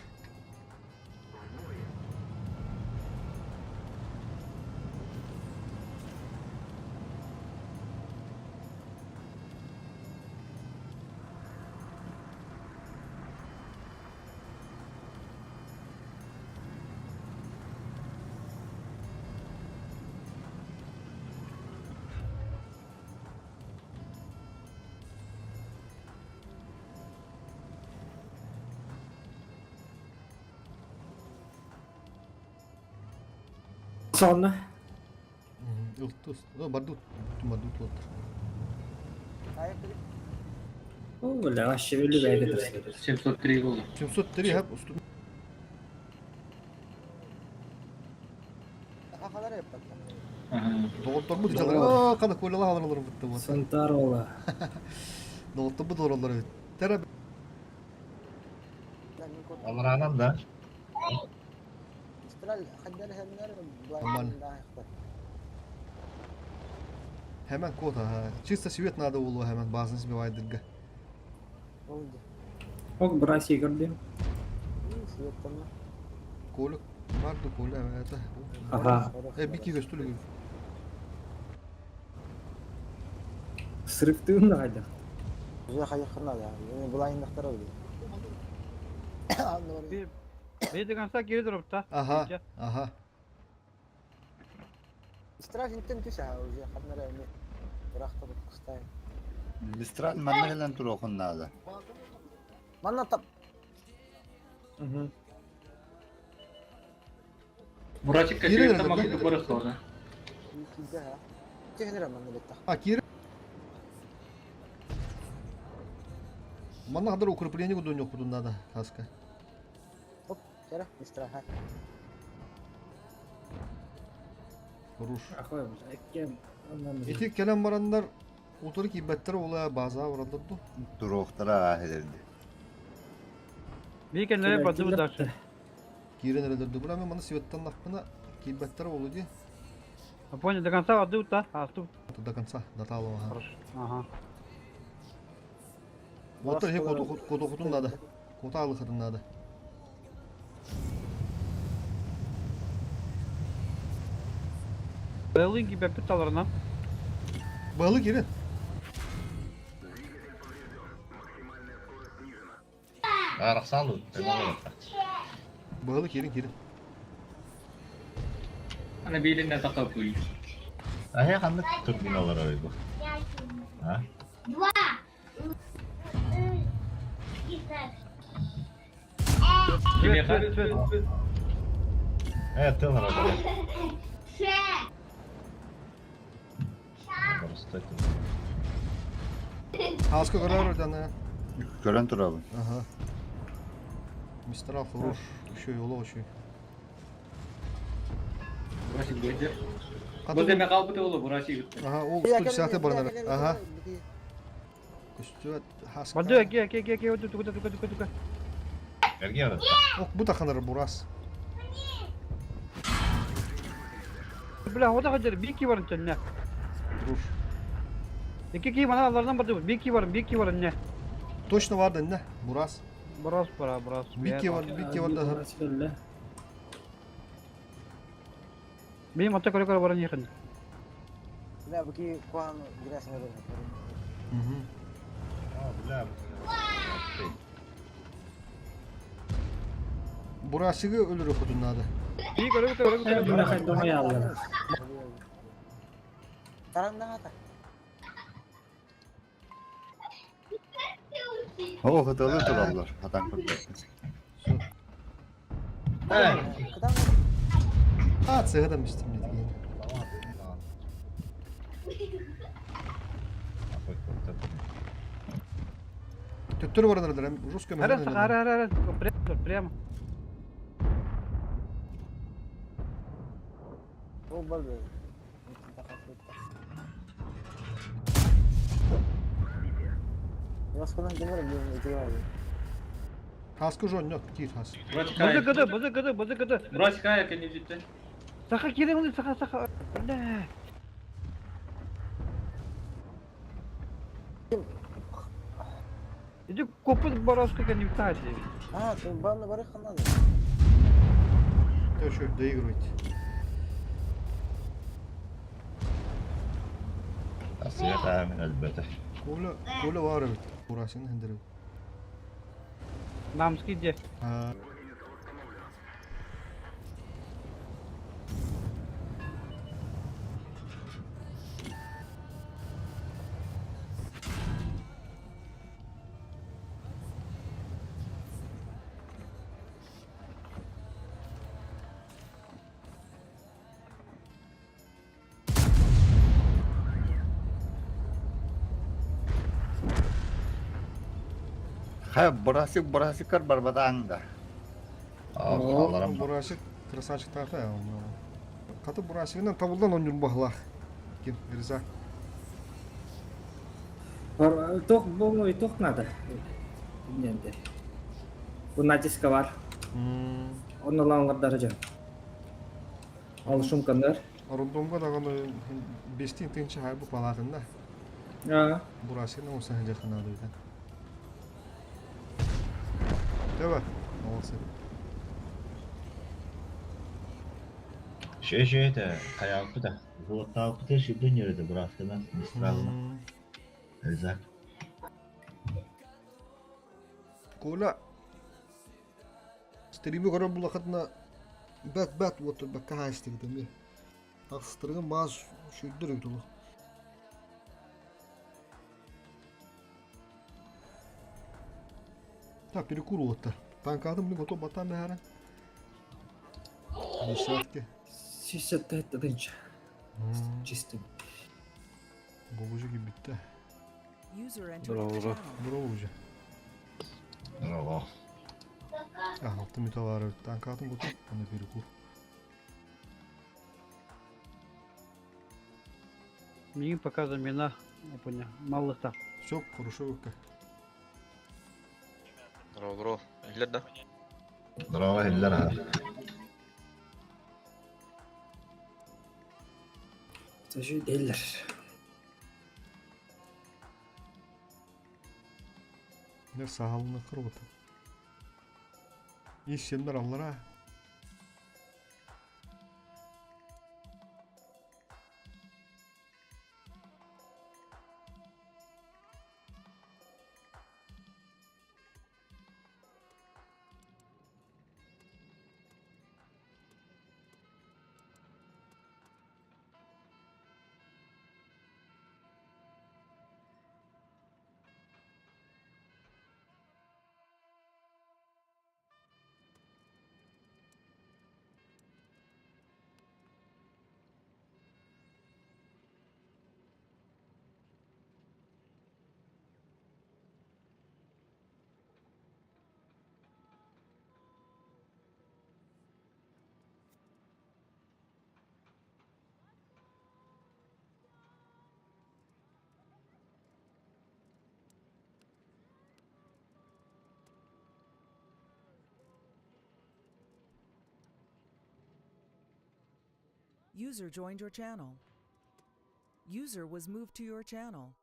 Сонно. Ылтыс. Бардут. Бардут вот. О, бля, вообще өлі бәйге тұрсы. 703 болды. 703 hep üstü. Хахалар yapmakta. Доғоттор бу дичалар. Аа, кана койлала алар бутты бу. Сантар ола. Доғоттор бу доролар бит. Тера Аларанан да. Мистрал хаддар хемнер Нормально. Hemen kota ha. Чисто свет надо было hemen bazını сбивайдырга. Oldu. Ок, браси көрдім. Колик барды коля это. Ага. Э, бики көстүлү. Сырыктыын да қайда. Уже хайықырна да. Мен булайындақтар oldu. Бейді конца кири дропта. Ага, ага. Мистрал интен түс ha уже хаднар эми. Биракта бут кустай. Мистрал манна келен туруохун наада. Манна тап. Бурачикка Кире сүйреп берді, тамақ да? кетіп барасың оны. Килде ha. Технер манна бетта. А, кире. Манна кадар укрепление кудун yok кудун надо, хаска. Оп, кара Мистрал ha. Руш. Ахой, бля, эккен. Эти келен барандар утуру кийбеттер ола база барандар ду. Туруохтара аахедерди. Бейкенлere барды дальше. Кирен эрелерди. Була мен маны светтан нахпына кийбеттер олу ди. Понял, до конца воды да? А, тут. До конца, до талого. Хорошо. Ага. Вот хе кото кото хотун надо. Кота алы хатын надо. Белый gibi bir talarına. Balık кирен. Арақсан Balık кирен кирен. Ана белінен тақап қой. Ая қандай турбиналар ой бу. А? Кеме Э, тылар ой. Просто Хаска көрөр дана. Көрөн турабын. Ага. Мистрал хорош. Еще yolu очень. Бурачик бойдер. Бұл деме қалбыты олы Бурачик. Ага, ол 110 баранар. Ага. Көстүөт хаска. Барды, ке, ке, ке, ке, тука, тука, тука, тука. Эрге барат. Ок, бу таханар бурас. Бля, ода хаджар, бики бар не. Руш. Екі ки бана алардан барды, бики бар, бики бар не. Точно бар да не? Бурас. Брас, бара, брас. Бики бар, бики бар да. Benim ата көрө көрө баран yakın. Бля, буки куан грязный был. Мгм. А, бля. Бурасыгы өлөрө хотун надо. Bir көрө көрө көрө. Бля, хайда яллар. Тараңда ата. О, хытылы тураллар. Хатан көрбөппүн. Кыдан А, цыгыдан бистим дедиген. Төттөр баранар жестко Ара, ара, ара, ара, прямо, прямо. Ол бар. Басқадан кемер мен өте бар. Хаска уже онньот, киир хас. Бызы гыды, бызы гыды, бызы гыды. Брось кая кеннибитте. Саха киирэн саха саха. Бля. Иди копыт бороска кеннибитте. А, ты банна бары ханады. Ты что, доигрывайте. Асыга таамын өлбөтө. Коля, Коля var evet. Burasının hendiri. Намский де. А, Ха, бурасик бурасиккар барбатаң да. Аларам. Бурасик красавчик тарта я. Каты Бурасигынан табылдан он юр бахлах. Ким, Риза. Тох болмой тох надо. Ненде. Бу натиска бар. Оны лаңғырдар жан. Ал шумкандар. Рандомга даганы бестин тынчы хайбы палатында. А. Бурасигынан оса ханжахана дойдан. Давай, молодцы. Şey şey de kayalpı da. Золоталпы da şidden yürüdü Buraskı'dan Mistral'ına. Rızak. Коля стрими көрөр булахатына бәт бәт вот бәккә хайстык деми. Тақсытыргын баз шүйдір үтулу. Так, перекур вот Танкадым блин готов батан бәһәрен. Десятки. Сисетте тынча. Чистым. Бобужу битте. User entered your channel. Браво уже. Браво. А, алты мүтә бар. Танкадым готов. Аны перекур. Мигин пока замена. Я понял. Малых-то. Все, хорошо. Бро, бро. Иллер да? Браво, иллер ha. Taşı değiller. Ne sahalını kır bu. İş yerler allara. User joined your channel. User was moved to your channel.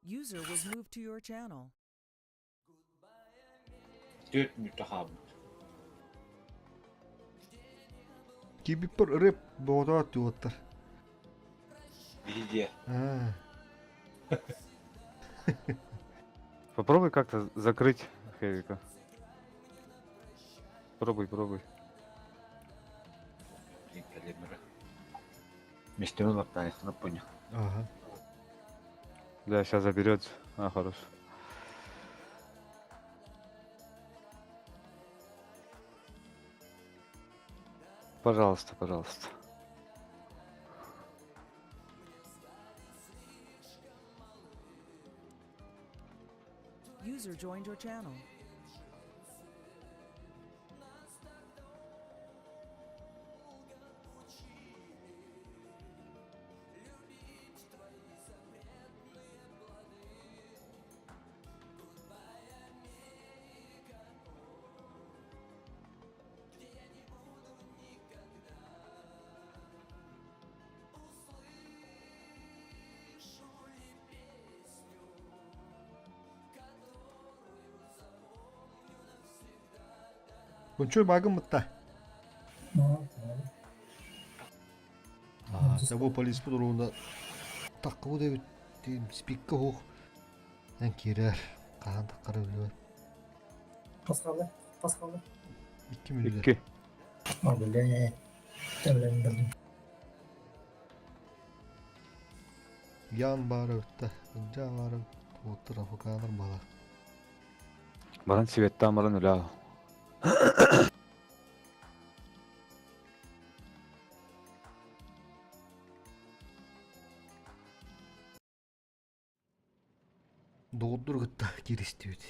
User was moved to your channel. Төрт мүтә хабыт. Кибиппер рэп боғда туоттар. Везде. А, Попробуй как-то закрыть Хевика. Пробуй, пробуй. Блин, калибры. Местеме лаптайсына понял. Ага. Да, сейчас заберет. А, хорош. Пожалуйста, пожалуйста. User joined your channel. Гончой багым мытта. Бу полиспут уруунда таккыбы дебит спикка хух эн киирэр хаһан таккара билбэт. Хас хаалла? Хас хаалла? Икки мүнүүтэ. Икки. А, бля. Тэблэн бардым. Ян баара бүтта. Ынжа баара уоттар афыкаанар бала. Баран сибеттаан баран үлээ. Доҕордор кытта кииристибит.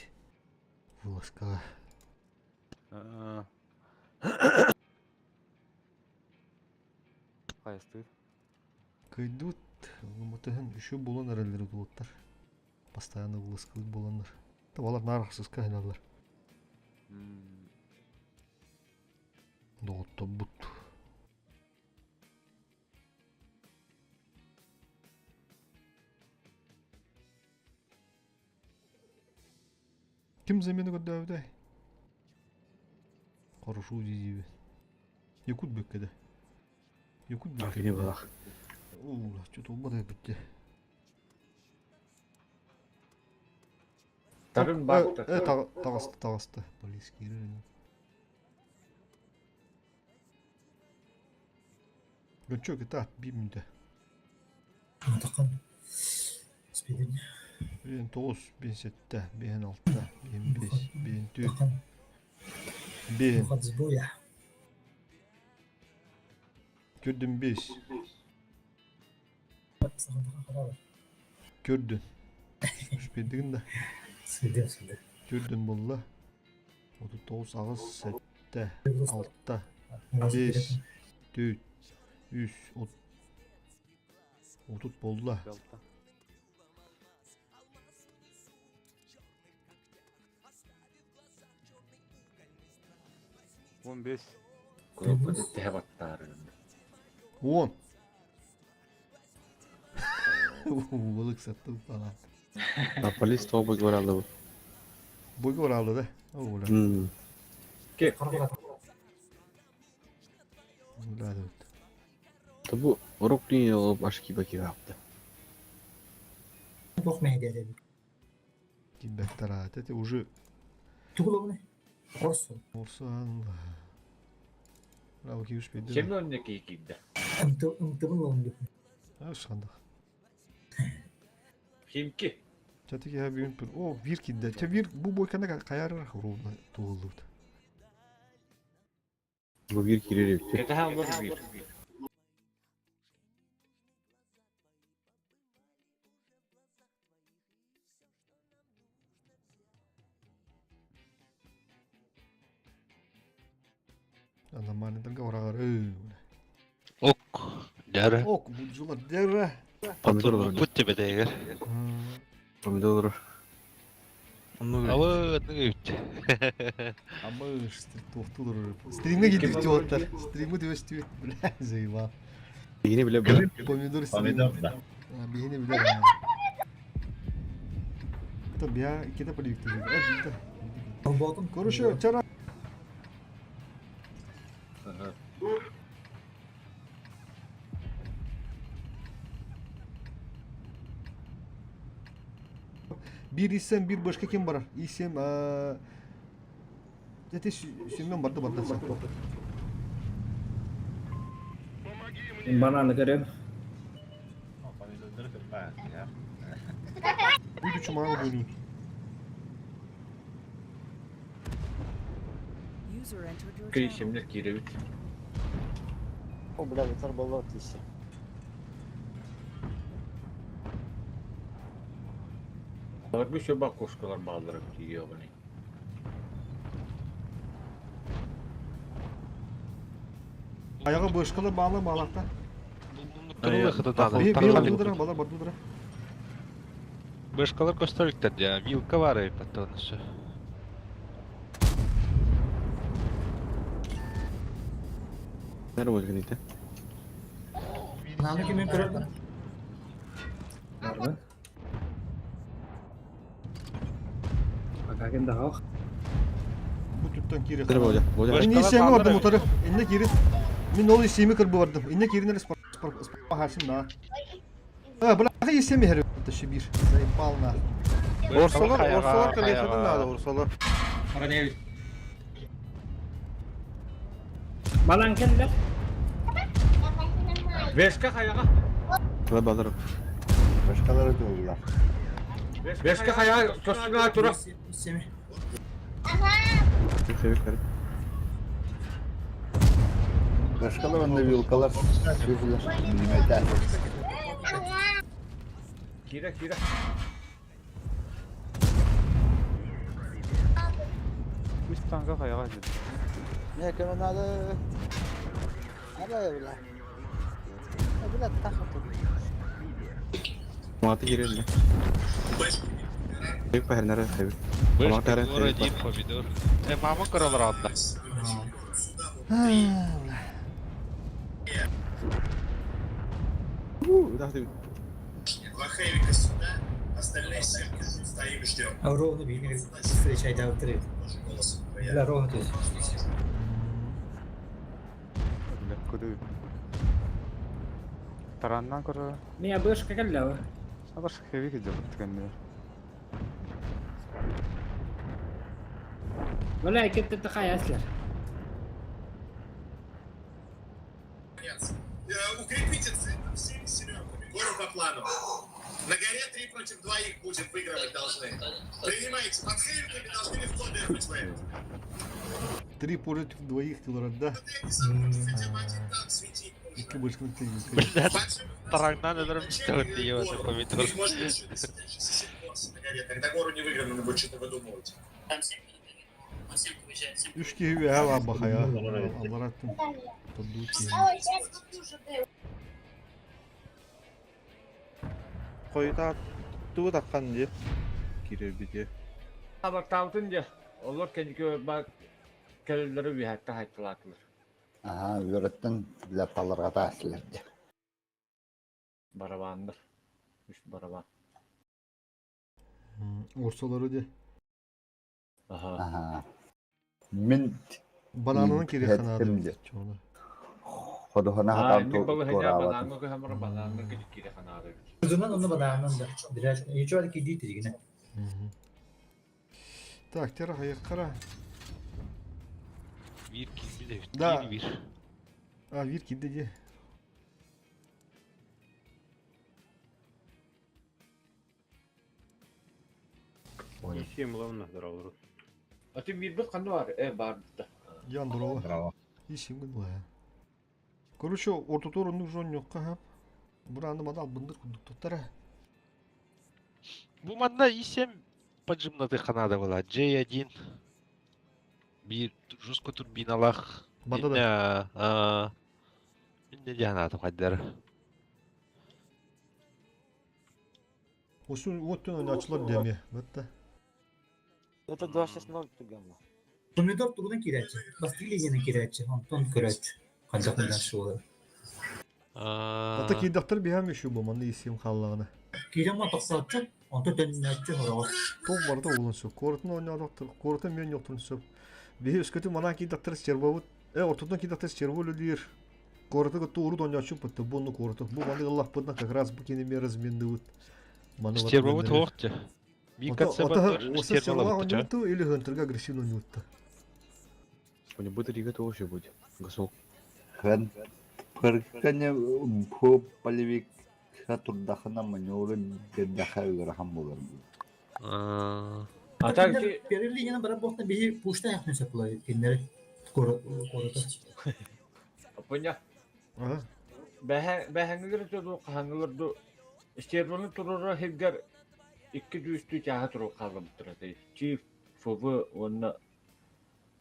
Вылазкаҕа. Хайастыыр? Кыйдыбыт. Мотыһын үчү булан эрэллэр удуоттар. Постоянно вылазкалык буоланнар. Табалар наар ахсыска хиналлар. Доҕотторбут. Ким замена көрдөөбүтэй? Хорошо дии Якут бүккеде. Якут бүккеде. Кини булах. Уу, что-то olmadı бүттэ. Тарын баатта. Таҕыста, таҕыста. Полис киирэр ини. Гончо кытаат биир мүнүүтэ. Таққан. Спидин. Биэн тоҕус, биэн сэттэ, биэн алта, биэн бес, биэн түөрт, Таққан. биэн Мухат сбоя. көрдүм бес, Сахан таққан қаралы. көрдүн. Үспедигин да. Сидим, сидим. Көрдүн болла. 39 аҕыс сэттэ, алта, бес, түөрт, үс, 30 болла. 15. Кнопка тэһэ баттаарын. 10. Балык саттым falan. Полис тобы көралды бу. Бойга баралды да. Ола. Ола да. Бу урок линия олып ашки баки бапты. Бог мәйдәде. Кибәттара. Это уже Тугулы Орсун. Орсан. Браво кибиш бейді. Кемне önüne кийді. Ымтыбын лонду. Ашқандық. Химки. Чатык я бүгүн пыр. О, бир кидде. Ча бир бу бойкана каярыр ровно туылды. Бу бир кирер битти. Кете халбар бир. Аномалияларга орагар. Ок. Дәрі. Ок, бу жылар дәрі. Помидор Пут тебе дегер. Помидор. Алы, үтті. Амы тоқтулар. Стримге кидик жолаттар. Стримге деп өстүбүт. Бля, заебал. Бигини биле бу. Помидор стрим. Помидор да. Бихини биле. Это бия кете поликти. Алботун. Короче, вчера Bir isem bir başka kim var? İsem Zaten Sümmen bardı bardı. Бананы көрөм. Помидордары кырбаа. Bu чуманы бөлүн. User entered your Кый channel. шемнер киребит. О, бля, ветер болот еще. Алар bir şöba кошкалар bağlarım diyor bunu. Ayağa başkalar bağlı bağlakta. Кырылы Bir bir bardı бала bardı dura. Башкалар көстөлүктер я вилка бар потом все. Нәре болгон ите. Бананы киммен көрөм? Барбы. Пока кем да хақ. Bu Туттан киири. Мин исиэҥҥэ бардым утары. Инне киирин. Мин ол исиэми кырбы бардым. Инне киирин эрэ спархасим да. А, бля, исиэми иһэр өттө бир. Заебал на. Орсолор, орсолор кэлиэххитин наада, орсолор. Балан кэллэ. Вешка хаяга. Балар. Başkaları doğrular. Вешка хаяга көстүнэ тура. Başkalar onda vilkalar sürdüler. Milimetre. Кира, кира. Үс танка хаяга деді. Ne كمان هذا هذا ولا ولا تاخذ Маты кирелли. Бек бахернere хебит. Вышка 2-1 помидор. Э, мама король ранда. Ровно бигер встречай давтыры. Бля, ровно то есть. Бля, куды. Тараннан көрө. Мия бышка кэллэ. Абаш хебик деп түгенде. Бля, кетти тахаяслар. Укрепите центр всеми серенками. Гору по плану. На горе 3 против двоих будет выигрывать должны. Принимайте. Под хейвиками должны легко дефать вы. Три против двоих да. Хотя бы один танк светить Икки башканы Блядь, тараңнан өлөрүм читабыт дейбе помидор. Их можно еще на горе. Тогда гору не выиграно, надо будет что-то выдумывать. Үш киһи үөһэ баахая. Аллараттым. Поддуу киһи. Қойта туу таққан де. Кире бите. Абартаутын де. Олар кеники ба келелери бихатта хайттылаатылар. Аха, үөрөттөн лапталарга таасылар. Барабандар. Үш барабан. Орсолору де. Аха. Аха. Мин Бананын кири ханады. Ходохона Аа, хатан мен балы хanya туораабат. бананга көһөмөр бананга кири ханады. Uzundan onu bana da. Biraz hiç var ki değil yine. Так, тера хаяккара. Бир килби Да. де, бир. А, вир кидди де. Исем лавна здорово. А ты бир бит канды бар? Э, бар да. Ян здорово. Исим гын була. Короче, ортотор оннук жон yok ха. Бураны мадал бындыр кудук тоттара. Бу манна исем поджимнаты ханада была. J1. Бир жестко турбиналах. Банда да. А. Инне дианатым хаддар. Осун оттun önü açılır demi. Бетте. Это 2.6.0 тугамма. Помидор тугунан кирәче. Бастилияны кирәче. Антон көрәче. Канчак менен шулы. Ата кийдахтар биһам еще бу манны исим халлагына. Кирәм атаксатчы, Антон төннәче хорога. Тол барда улун сөп. Коротун ойнадыктыр. Коротун мен жоктун сөп. Биһи өскөтү мана кийдахтар стервабыт. Э ортотун кийдахтар стерву лидер. Короту готу урут ойначу бутты. Буну короту. Бу маны Аллах бутна как раз бу кинеме разменды Маны Стервабыт хоорчу. Би конце Оса стерва ойнату или хынтырга агрессивно ойнатты. У него будет рига тоже будет. Гасол. Хэн пыркане по полевик хатурдахана маневры бердаха үгәрахан булар. А так Первый линияны барап бохна биһи пушта яхны саплай киннер корото. Поня. Ага. Бәһәңгелер төдү кахаңгылар ду. Стерваны турора хевгер икки дүүстүү чааха туру каллабыттыр аты. Чиф ФВ онна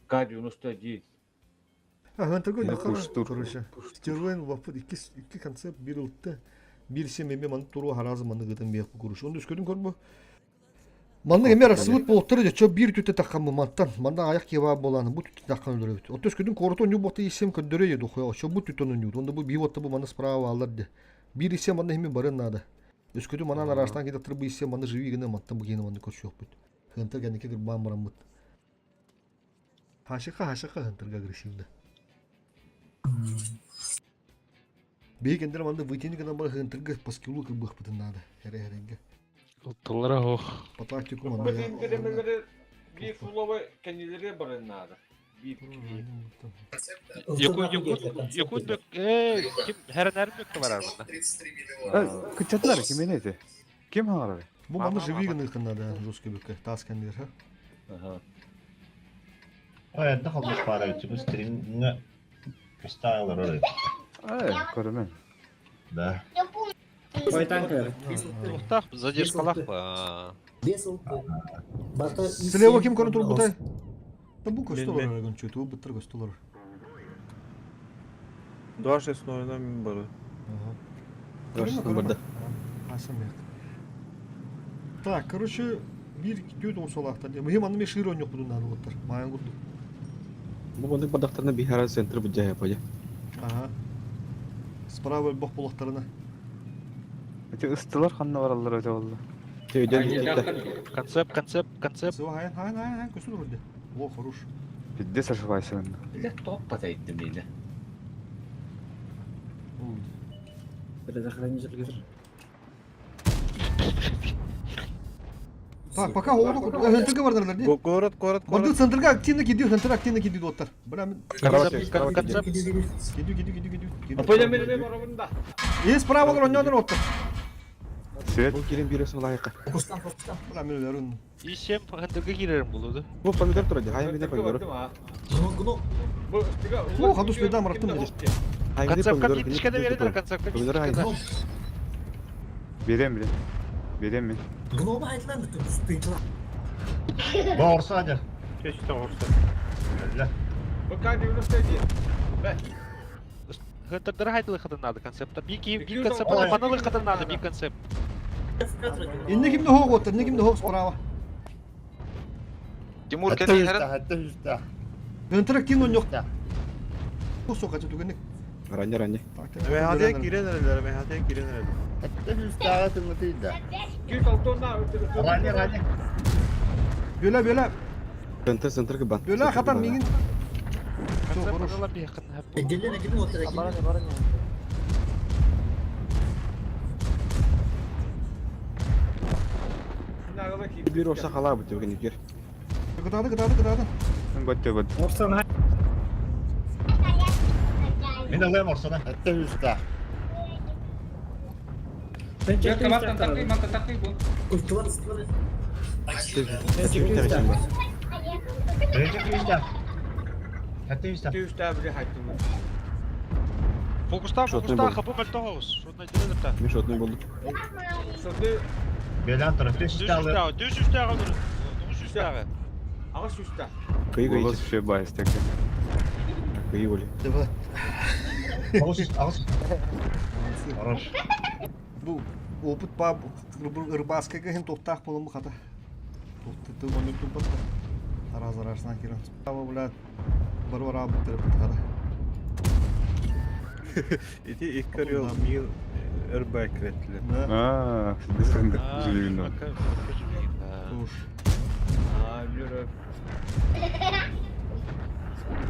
К-91. А хынтырга Я ойнакара. пуштур. Короче. Стервен вапыт икки икки концепт бир ылтты. Бир сем эме маны туру харазы маны гытын бияк куруш. Онда өскөтүн көрбө. Манны эме расыбыт болуптар же чө бир түтө таккан бу маттан. Манда аяк кеба боланы бу түтө таккан өлөрөбүт. Отто өскөтүн корото ню боты исем көндөрө еду хуя. Чө бу түтө ню. Онда бу бивотта бу маны справа алар де. Бир исем маны эме барын надо. Өскөтүн манан араштан кетип туруп бу исем маны живи гене маттан бу гене маны көчү жок бүт. Хынтыр генеке кырбан барамыт. Хашыка хашыка хантырга агрессивно. Биһи кендер манна вытяни гынан бар хантырга по скиллу кырбыахпытын наада. Хере-херенге. Тыллара ох. По тактику манна. Бу биир фуловой кэннилэри барын наада. Биир киһи. Якут Якут Якут бөк э ким хәрәнәр бөк барар мында. Кычатылар ким эти? Ким хаҥарар? Бу манна живи гыныхын надо жесткий бөккө таас кэннигэр ха. Ага. Ой, эрдэ холбос баара үтүбү стримҥэ стайлар орой. Э, көрөмөн. Да. Ой, танкер. Тухтах задержкалах ба. Слева ким көрөн турбутай? Бу көстө олорор эгин чөтү быттыр көстө олорор. 2-6-0 мин бары. Ага. Так, короче, биир түөрт уон солаахтар. Мыһым анны шир ойнохпутун наада буттар. Маайан курдук. Бу маннык бардахтарына биһара центр буддьаһа пойа. Ага. Справа бох булахтарына. Эти ыстылар ханна бараллар өтө болду. Концепт, концепт, концепт. Все, хайан, хайан, хайан, хайан, көсүн вроде. О, хорош. Пиздец ошибайся. Бля, топ потайдым мені. Предохранитель. Так, пока оğlu центрге бардылар не? Город, город, Барды город. центрге активно кидиyor, центр активно кидиyor доттар. Бля, мен Концепт, концепт. кидиyor, кидиyor, кидиyor, кидиyor. Апойда мені мен барабында. Е, справа ойнадыр оттар. Свет. Бу кирен бире солайка. Фокустан, фокустан. Бля, мен өлөрүн. И семь хандырга кирерим булуду. Бу помидор турады. Хайм биде помидор. Гно, гно. О, хаду следа мараттым. Концепт кап yetişkene verirler концепт кап Помидор yetişkene. хайм. Берем биле. Берем мен. Гнома айтылан бүтүн стыйчыла. Бу орса адыр. Чечте орса. Өллө. Пока 91. Бе. Хантырдара хайтылы хатынады концепт. Би ки би концепт Ой. маналы хатынады би концепт. Инне кимде хоқ оттар, инне кимде хоқ справа. Тимур Хатта кэлин үстә, хэрэн хатта үстә. Центр активно ойнох. Кусок ачы түгенник. Ранне ранне. МХД кирен эрелер, МХД кирен эрелер. Хатта үстәгә тыңлатыйда. 206 Ранне, ранне. Бөлә, бөлә. Центр центр кыбан. Бөлә хатан мигин. Концепт манала би хатын. Гелene ким отыр Баран баран. Бир орса хала бу төгөн кир. Кытады, кытады, кытады. Бөттө бөттө. Мин алайм орсана. Хатта үстә. Ультылар, ыстылар. Birinci үстә. Хатта үстә. 200 бiri haytım. Фокуста, Шотный фокуста, болды. хапы мальтоғыз. Шотный дилер Мен шотный болду. Соты Белән тора. Төш Düz үстә алыр. үстәгы, düz үстәгы olur. Düz үстәгы. Ағаш үстә. Кый кый. Голос вообще байс теке. Кый оли. Давай. Агыс, агыс. Хорош. Бу опыт ба рыбаскага хем тоқтақ болым хата. Тоқты оны тупат. Раз арасынан кирен. Справа, бля, бар-бар бутырып хата. Ити иккер yol мил өрбәк киретлер. Да. А, сендер жүлүгүн. Уж. А, жүріп.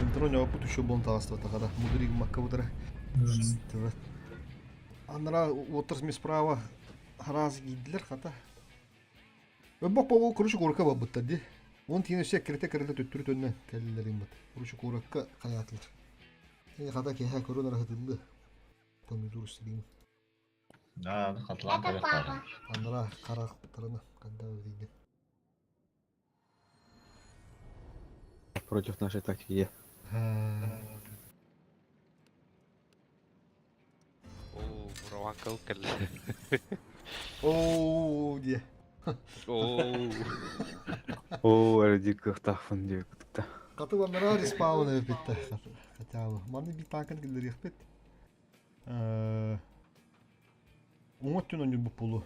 Интернет опыт еще бон тағасты тағада. Мудриг макка бұдыра. Анра отырс справа раз гидлер хата. Бок бо короче курка бабытта ди. Он тине все кирете кирете төттүрү төннө келлерин бат. Короче куракка каятлар. Эне хата кеха корона рахатылды. Помидор стрим. Да, хатлан көрөк бары. Анра карактарына канда дейди. Против нашей тактики. О, Раван кыл. О, де. О. О, әлі кыхтахфын деп күтті. Каты анра респаун битте. Хотя бы. Маны бит танкын килдер яхпет. Э. Оңот түн бу пулу.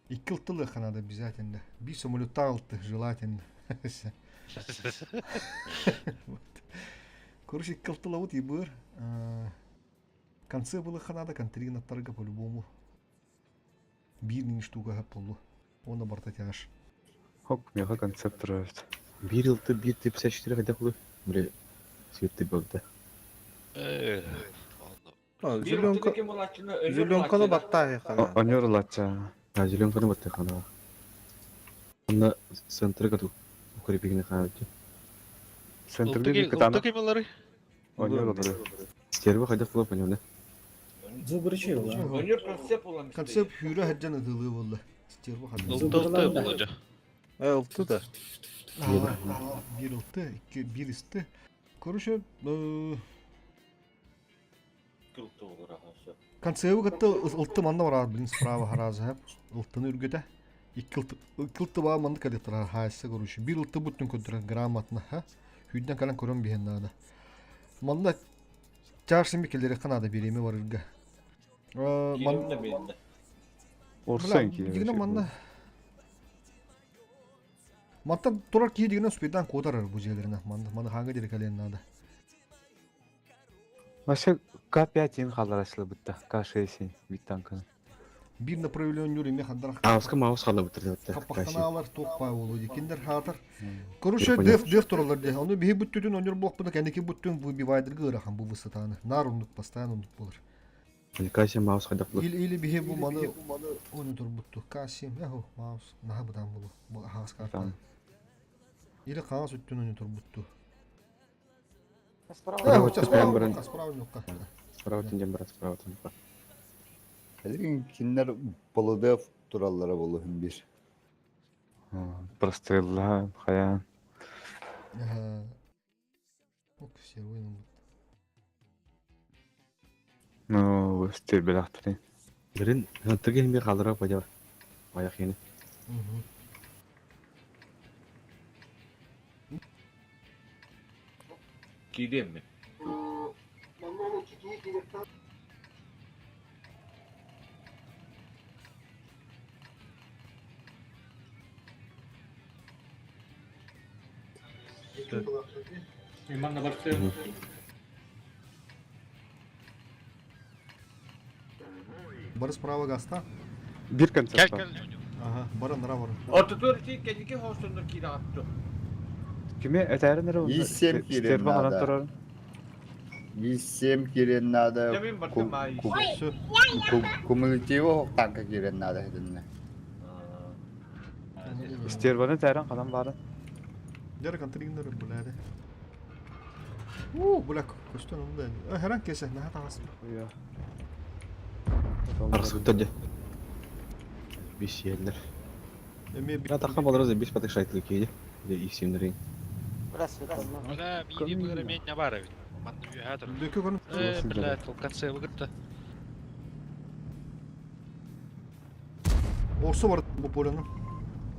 Икки ылтылы надо обязательно. Би самолетта алты желательно. Вот. Короче, икки ылтылы вот и быр. Конце было ханада, контригна тарга по-любому. Бир штука полу. Он оборта тяж. Хоп, меха концепт нравится. Биир ылты биир 54 хайдах булуй? Били светти болда. Э, Зеленка Зеленканы баттаа хана. Оньор лача. А зеленканы баттаа хана. Онна центрга ту укрепигне хаалчы. Центрге bir кытана. Ылты кемелары? Оньор олары. Стерва хайдах булуп понемне. Өнөр концепт болан. Концепт хүрэ хаджан ытылыы болла. Стерва хаджан. Ылты ылты болажа. Э, ылты да. Бир ылты, икки бир исти. Короче, концепт кытта ылты манна бар, блин, справа харазы хап. Ылтыны үргөтэ. Икки ылты, икки ылты баа манны калектор хайсы, короче. Бир ылты буттун көдүрэн грамотно, ха. Хүдден калан көрөн биһен надо. Манна чаршын бикелери канада биреме барырга. Киримне бейінде. Орсан ki. Дигинен манна Мантан турар киһи дигинен спидан куотарар бу дьиэлэринэ. Манна маны хаҥа диэри кэлиэн наада. Вообще К5 ин халлар бытта. К6 бит танканы. Биир направление име хандар Ауска маус хала бутыр деп. хаппахтанаалар туох баа буолуо дии. Киндер хаатар. Короче, деф деф тураллар дии. Ону биһи бүттүтүн онньор буолпуна кэнники бүттүн выбивайдырга ыарахан бу высотаны. Наар оннук постоянно оннук буолар. Кася маус хайдах булуп. Или или биһи бу маны ону турбутту. К7 эхо маус наха бытаан буолуо. Бу хаҕас картаны. Или хаҕас өттүн ону турбутту. Справа Справа, справа ньукка. Справа тинжен брат, справа тинжен. Билигин кинилэр Полудев тураллара буолуһун бир. Прострелла, хаян. Ага. Ок, все, ойнаммыт. Ну, стил белахтырын. Бирин хантыгы химби халдыра пойдет. Аяк yeni. Киирем ми? Манна барсы. Бары справа гаста. Бир концепт. Кел кел. Ага, бары нара бары. Ортотур ти кеники хостонdur кире атты. Киме этәрин эре И7 кирен Стерва ханан надо. турар. И7 кирен надо. Жамин барды май. Кумулятивы танка кирен надо дединне. Стерваны тәрин кадан барын. Дәрі контригнер буляды. У, буляк, көстөн онда. Херан кесе, наха тагас. Я. Арсыкта де. Бис еллер. Эме Я тахам балар бис патык шайтлы кейди. Де их семнерин. Бля, бири бігірі мен не бар бит. Манны үйе тұр. Дөкө көрүн. Э, бля, тол конце выгытты. Орсо бар бу поленин.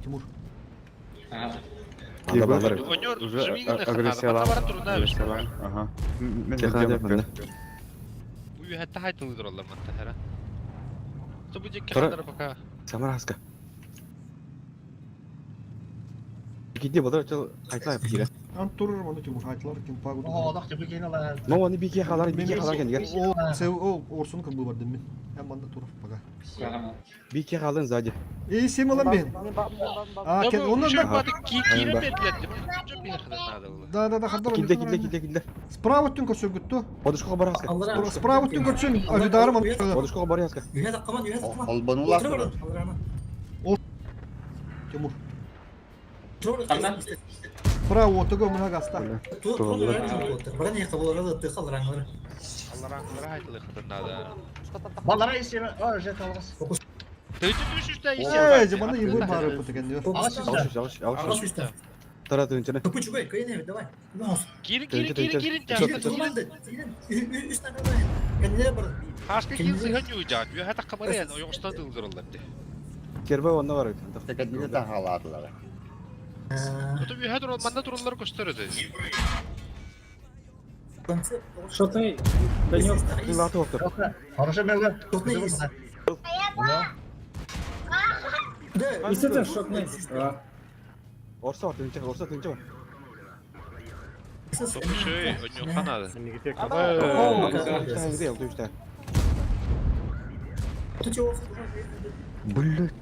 Тимур. Анда балар. Оньор, Уже жмигіне ханада. агрессиялар. Бата бара турда бит. Ага. Мен Технада мында. Үйе хәтта хайтылы туралар манта хара. Что будет Тора- кехандар пока? Самара хаска. Киди балар чал хайтлай кире. Ан турur маны Тимур хайтлар ким пагу. Но аны бики халар бики халар кенигер. О, сев о орсун кым бар дем мен. Hem манда туруп пока. Бики халын сзади. Эй, сем алам мен. А, кен ондан да. Кире бердилер. Надо было. Да, да, да, хандар. Килде килде килде килде. Справа түн көрсө күттү. Подушкага бар хаска. Справа түн көрсөм, авидарым. Подушкага бар хаска. Үйе таққаман, үйе таққаман. Холбанулар турар. Тимур. Справа отого мына гаста. Аллараңлара хайтылы надо. Балара исеме, о, же талгас. Тыйты düşüşte Эй, жаманы ебой бары бу деген. Алыш алыш алыш. Тара тынчыны. Кири кири кири кири Хаска кир сыган южат. Үйе хәтта камарен, ойоңстан дылдырылар ди. Кербе онна бар. Текетини тахалаатылар. Оту үйе турал манда тураллар көстөрөдү. Что ты, Данек? Латы оптор. Хорошо, мелга. Естественно, шокнет. Орса бар тынчы, орса тынчы бар. Топшой, оньо ханада. Блять.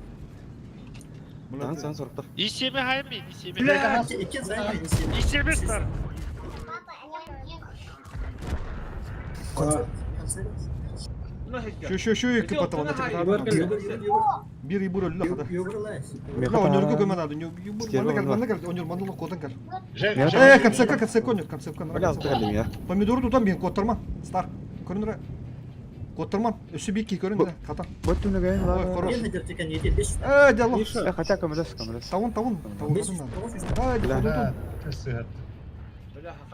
Таһын сан сороктор. Исеме хайми, исеме. Бля, икки займи, Исеме стар. Şu şu şu iki patı bana Bir ibur öldü hadi. La onurgu gömen adı. Yubur bana gel bana gel onur bana kodan gel. Э, концепка, концепка онур, концепка. Бля, алты калдым я. Помидору тутан бин коттарман. Стар. Көрүнүр. Коттарман. Өсү бики көрүнүр. Катан. Вот түнөгөйн Ой, хорош. Э, дяло. Э, хотя көмөлөс, көмөлөс. Тавун, тавун, тавун. Ай, Бля.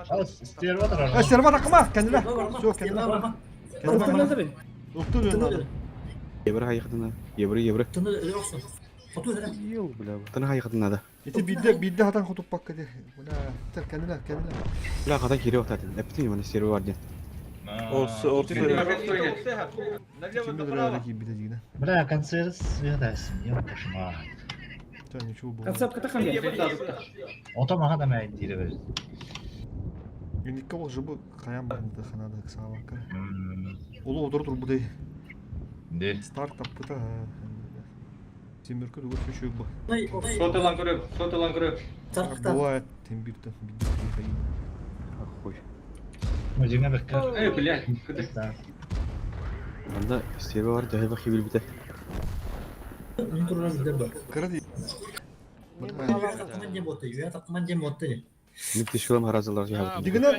Э, стерва такма, кәниле. Всё, кәниле. Укту Евро хайхатына. Евро, евро. Ел, бля. Тына хайхатына да. Ити бидде бидде хатан хотуп пакка де. Бля, тер кәниле, кәниле. Бля, хатан кире вақтатын. Эптин мана стерва бар ден. Орсы, орсы. Ким билер öyle ki бидде дигене. Бля, концерт святайсың, ёпта мать. Та ничего было. Концепт ката хам Ото маха да мен дире бер. Юникка ол жыбы каян барынды ханада ксавака. Улу одор тур будай. Де. Старт таппыта. Темиркө дугу чөчөк ба. Соталан көрөп, соталан көрөп. Бывает тембирте бидде хайын. Охуй. Ну, жеңе беккер. Э, блядь. Анда стерва бар, жайба хибил бите. Кыра ди. Мин тишилем харазылар жайба. Дигене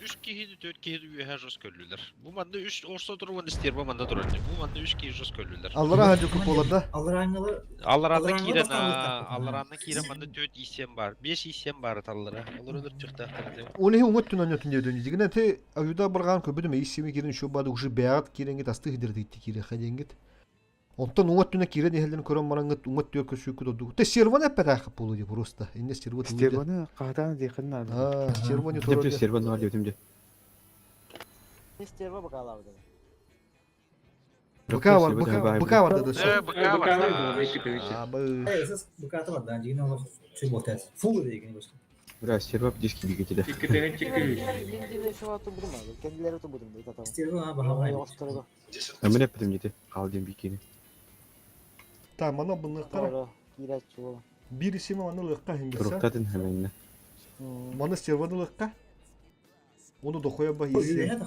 Үш кихини, төрт кихини үйе жос көллүлөр. Бу манда үч орсо турган стерва манда турар. Бу манда үч кихи жос көллүлөр. Аллара хаҗы күп болар да. Алларанна кирен, алларанна кирен манда төрт исем бар. Беш исем бар таллара. Алар өлөр чыкты. Оны уңыт түн онётын деден. Дигене те аюда барган көбүдүм исеме кирен шу бады уже бәгат киренгет асты хидер дитти кире хаденгет. Онтон уңыт түнә кирен эхелден көрөн барангыт уңыт түр көсүкү доду. Те серван әппәтә булу ди просто. Инне серван. Стерваны каһатан дихин надо. А, серваны Деп стерва бар деп темде. Стерва бакалавды. Быка бар, быка, быка бар да. Э, быка бар. А, бы. Бля, стерва диски бигетиде. Икки тегин чикки. Kendileri tutmadım. Мен эптим дете. Кал дем бикини. Та мана буны кара. Бир исеме маны лыкка химбесе. Туруктатын хәмәнне. Маны серваны лыкка. Оны дохоя ба исе.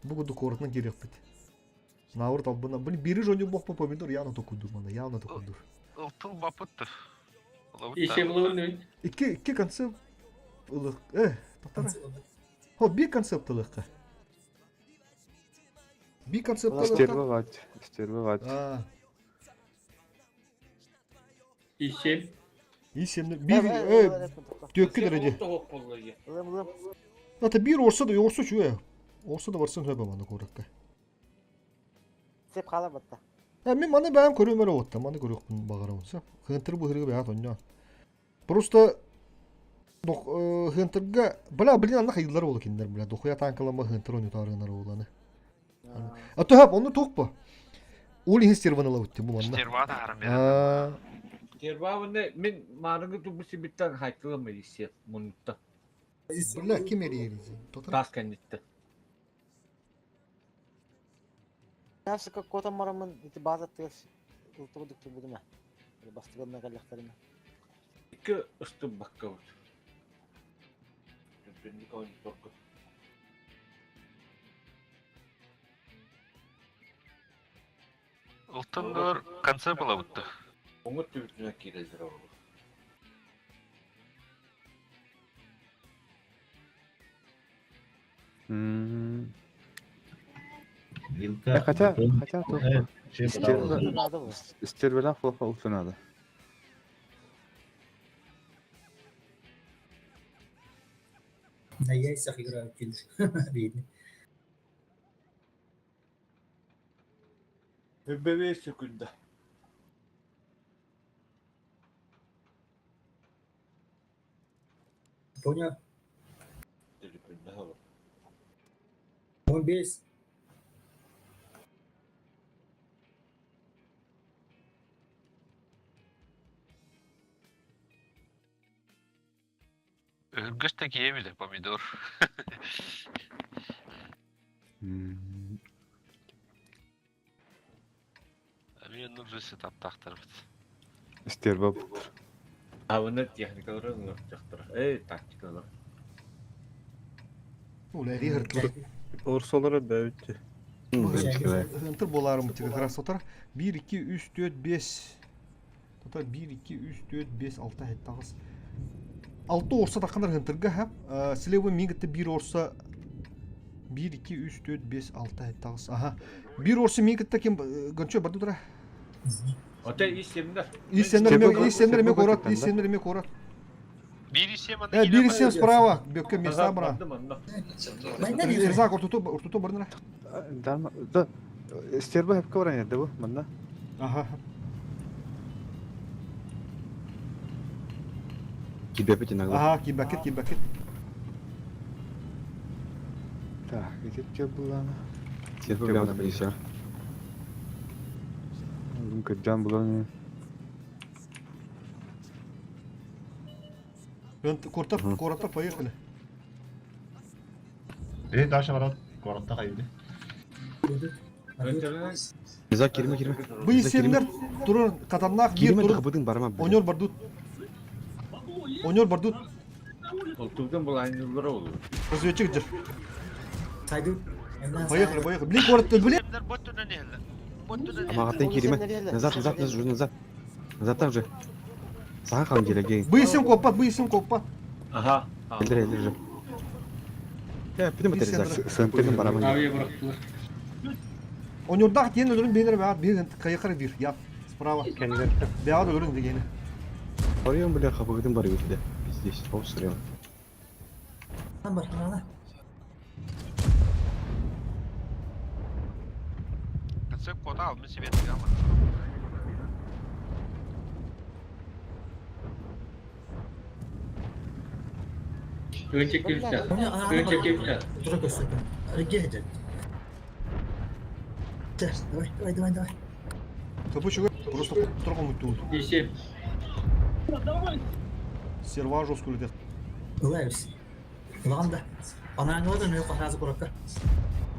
Бугу докоротна керек бит. Навыр талбына. Блин, бири жони бох по помидор явно токундур мана, явно токундур. Ылтыл бапытты. Исем луны. Икки икки концепт ылык. Э, токтара. Хо, бир концепт ылыкка. Би концепт ылыкка. Стерва ват, стерва ват. А, Исем. исемни бир э төккү дәрәҗә. Ата бир орса да орса чү. Орса да барсын хөбө маны көрөккө. Сеп кала батта. Я мен маны бәм көрөм эле отта, маны көрөкпүн багарабын. Хынтыр бу хыргы бәят онья. Просто хынтырга бля блин анда хайылар болу киндер бля. Дохуя танкалама хынтыр ойну тарыгынар боланы. А то хап, оны токпа. Ол ихин стерваны лавытты бу манда. Стерва да харам А, Стерва ванна мен марыңы тубуси биттан хайкылама исет мунутта. Бля ким эрийеризи? Тас кәннитте. Nasıl kota maramın iti bazı ters ultuduk tutmadım. Бастыгын каллахтарына. Икки ысты бакка вот. Түнник ойын торку. Ылтын конце была бутты. Оңы түбүтүнө кирезер ол. Вилка. Хотя, хотя то. Стерва. Стервелан флоха ултунада. На яйцах играют видно. Бебе секунда. Понял? Он без. Үргөс текие биле помидор. Мен нұржысы таптақтырбыт. Стерва буттар. Абыны техникалары ылыахтахтара. Эй, тактикалар. Улэри хыртылар. Орсолары бэбитти. Хантыр боларым тиги красотар. 1 2 3 4 5 Тота 1 2 3 4 5 6 7 8 6 орса таққандар хантырга ха. Слева мигітті 1 орса 1 2 3 4 5 6 7 8 Аха. 1 орса мигітті кем гончо барды тура. Ота ис семнер. Ис семнер ме корат, ис семнер ме корат. Бири сем аны Э, 1 7 справа, бөккө места бара. Ирзак ортото ортото барнара. Да, да. Стерва хепке баран ерде бу, манна. Аха. Кибепити нагло. Аха, кибакет, кибакет. Так, где те была? Стерва прямо на полиция. Кырджан була. Куртар, куртар, поехали. Э, Даша барат, городта кайды. Изак кирме кирме. Бу исемнер турur катамнах бир Кирме турur. тахбытын барма. Онер бардут. Онер бардут. Олтугдан булайнылар олу. Разведчик жер. Сайду. Поехали, поехали. Блин, город, блин. Амагаттан кирме. Назад, назад, назад, уже назад. Назад там же. Саха хан келе Бу исем копат, бу исем копат. Аха. Элдер, элдер же. Я, пидем это Изак. Пидем барама. Авия бырахтылар. Онердах тен өлөрүн бейнер баа бир кайыкар бир. Я справа. Баа өлөрүн дегени. Барыйм бля хабыгытын бар бит. Пиздец, оп сырым. Бар, ана. Концепт кода ал, мен себе дигама. Önce kimse. Önce kimse. Тура көстөргөн. Арге Давай, давай, давай, давай. Капучу просто турган муту. Иши. Серва жестко үлетет. Ылайбыз. Ылганда. Анаңы да мен казы куракка.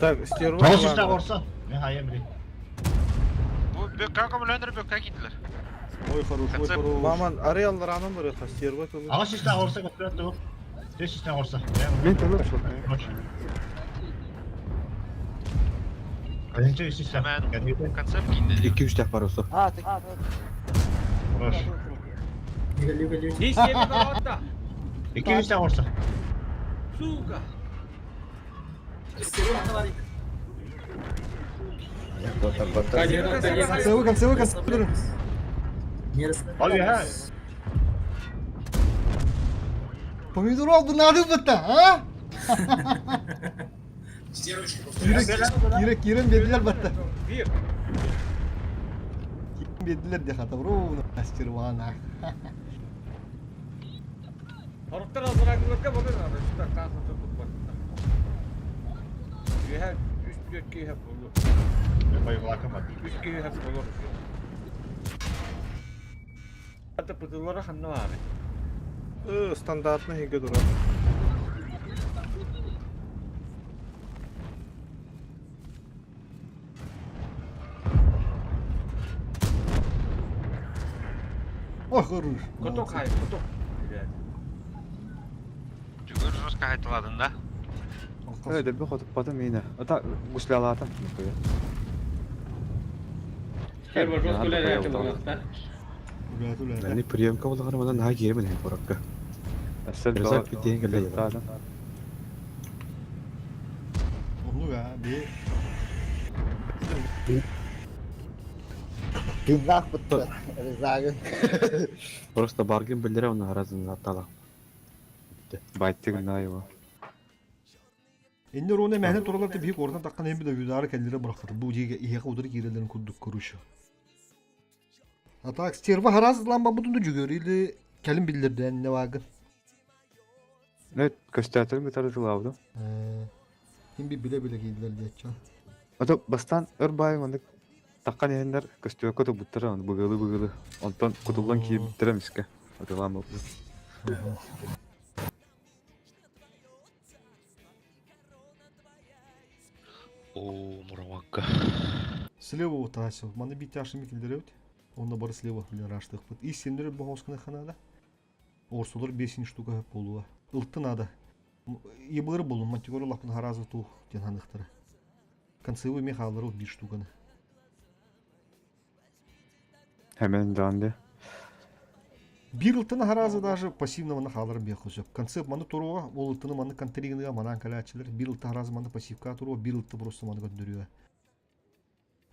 Так, стерва. Тоғыз үсті орса. Мен хайым били. Бу бөккә көмөлөндөр бөккә киттилер. Ой, хорош, ой, хорош. Маман, ареал ранын бар стерва тулу. Ағаш үсті орса көтөрөт тугу. Беш үсті орса. Мен тылып шол. Кайынча үсті үсті. Концепт кийинди. 2-3 тах бар olsa. А, так. Хорош. Ис семнер отта. Эки үсті орса. Сука. Концевый, концевый, концевый. Ой, я. Помидор алды надо бітті, а? Кирек, кирен бердилер бітті. Бир. Бердилер де хата ровно стервана. Хороптар азыраңыларга болор аны. Шута касы тутуп бар. Үһә үч төрт киһә болор. Үч киһә болор. Ата пытылары ханна бар. Стандартный хиге дура. Ой, хорош. Коток хай, коток. Жүгөр жестко айтыладын да. Э, дебе хотуп батым мейне. Ата гуслялатым. Стерва жестко үлеләтip булакта. Үләт, үләт. Яни приемка булган монда на кирме не коракка. Әсел Изак бит келе. Ну я, бе. Тыыннаах бытты. Ризагын. Просто баргын билдире оны харазын аттала. Байтты гына его. Эннер оны мәхне туралар бик ордан таккан эми да юдары кәлләре бырактыр. Бу жеге иһе удыр кирелерин курдук көрүшү. А так стерва харазланба будунду жүгөр или кәлим билдирди не вагын. Нет, көстәтер битәр тылавды. Ким би биле биле кийдилер диячча. Ата бастан өр бай мандык таккан ехендер көстүөккө тубуттара аны быгылы быгылы. Онтон кутулган кийип биттерем иске. Атылам О, мураванка. Слева вот Ася. Маны бит яшын мекелдер өт. Онно бары слева блин раштыхпыт. И сендер боҕосканы ханада. Орсолор бесин штука болуа. Ылты надо. Ебыры болун мантигор лапын харазы ту ден ханыхтары. Концевой мехалары бир штуканы. Hemen данды. Бир ылтыны харазы даже пассивного на халары бехусеп. Концепт маны туруга, ол ылтыны маны контригныга манан калячылар. Бир ылты харазы маны пассивка туруга, бир ылты просто маны көндөрүө.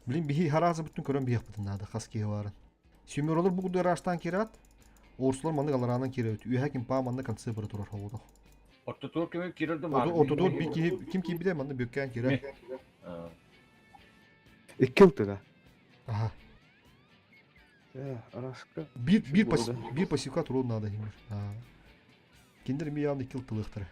Блин, биһи харазы бүтүн көрөн биһиэхпитин наада, хас киһи баарын. Семеролар бу кудураштан кират, орсулар маннык алараанан кирэбит. Үөһэ кимпаа манна концепт бара турар хоҕото. Ортотугар кими кирер да Ортотугар би киһи ким киирбитэ манна бүккээн кирэ. Икки ылтыга. Аха. Араска. Бир бир пас бир пассивка туруон наада химер. Киндер ми явно икки ылтылыахтара.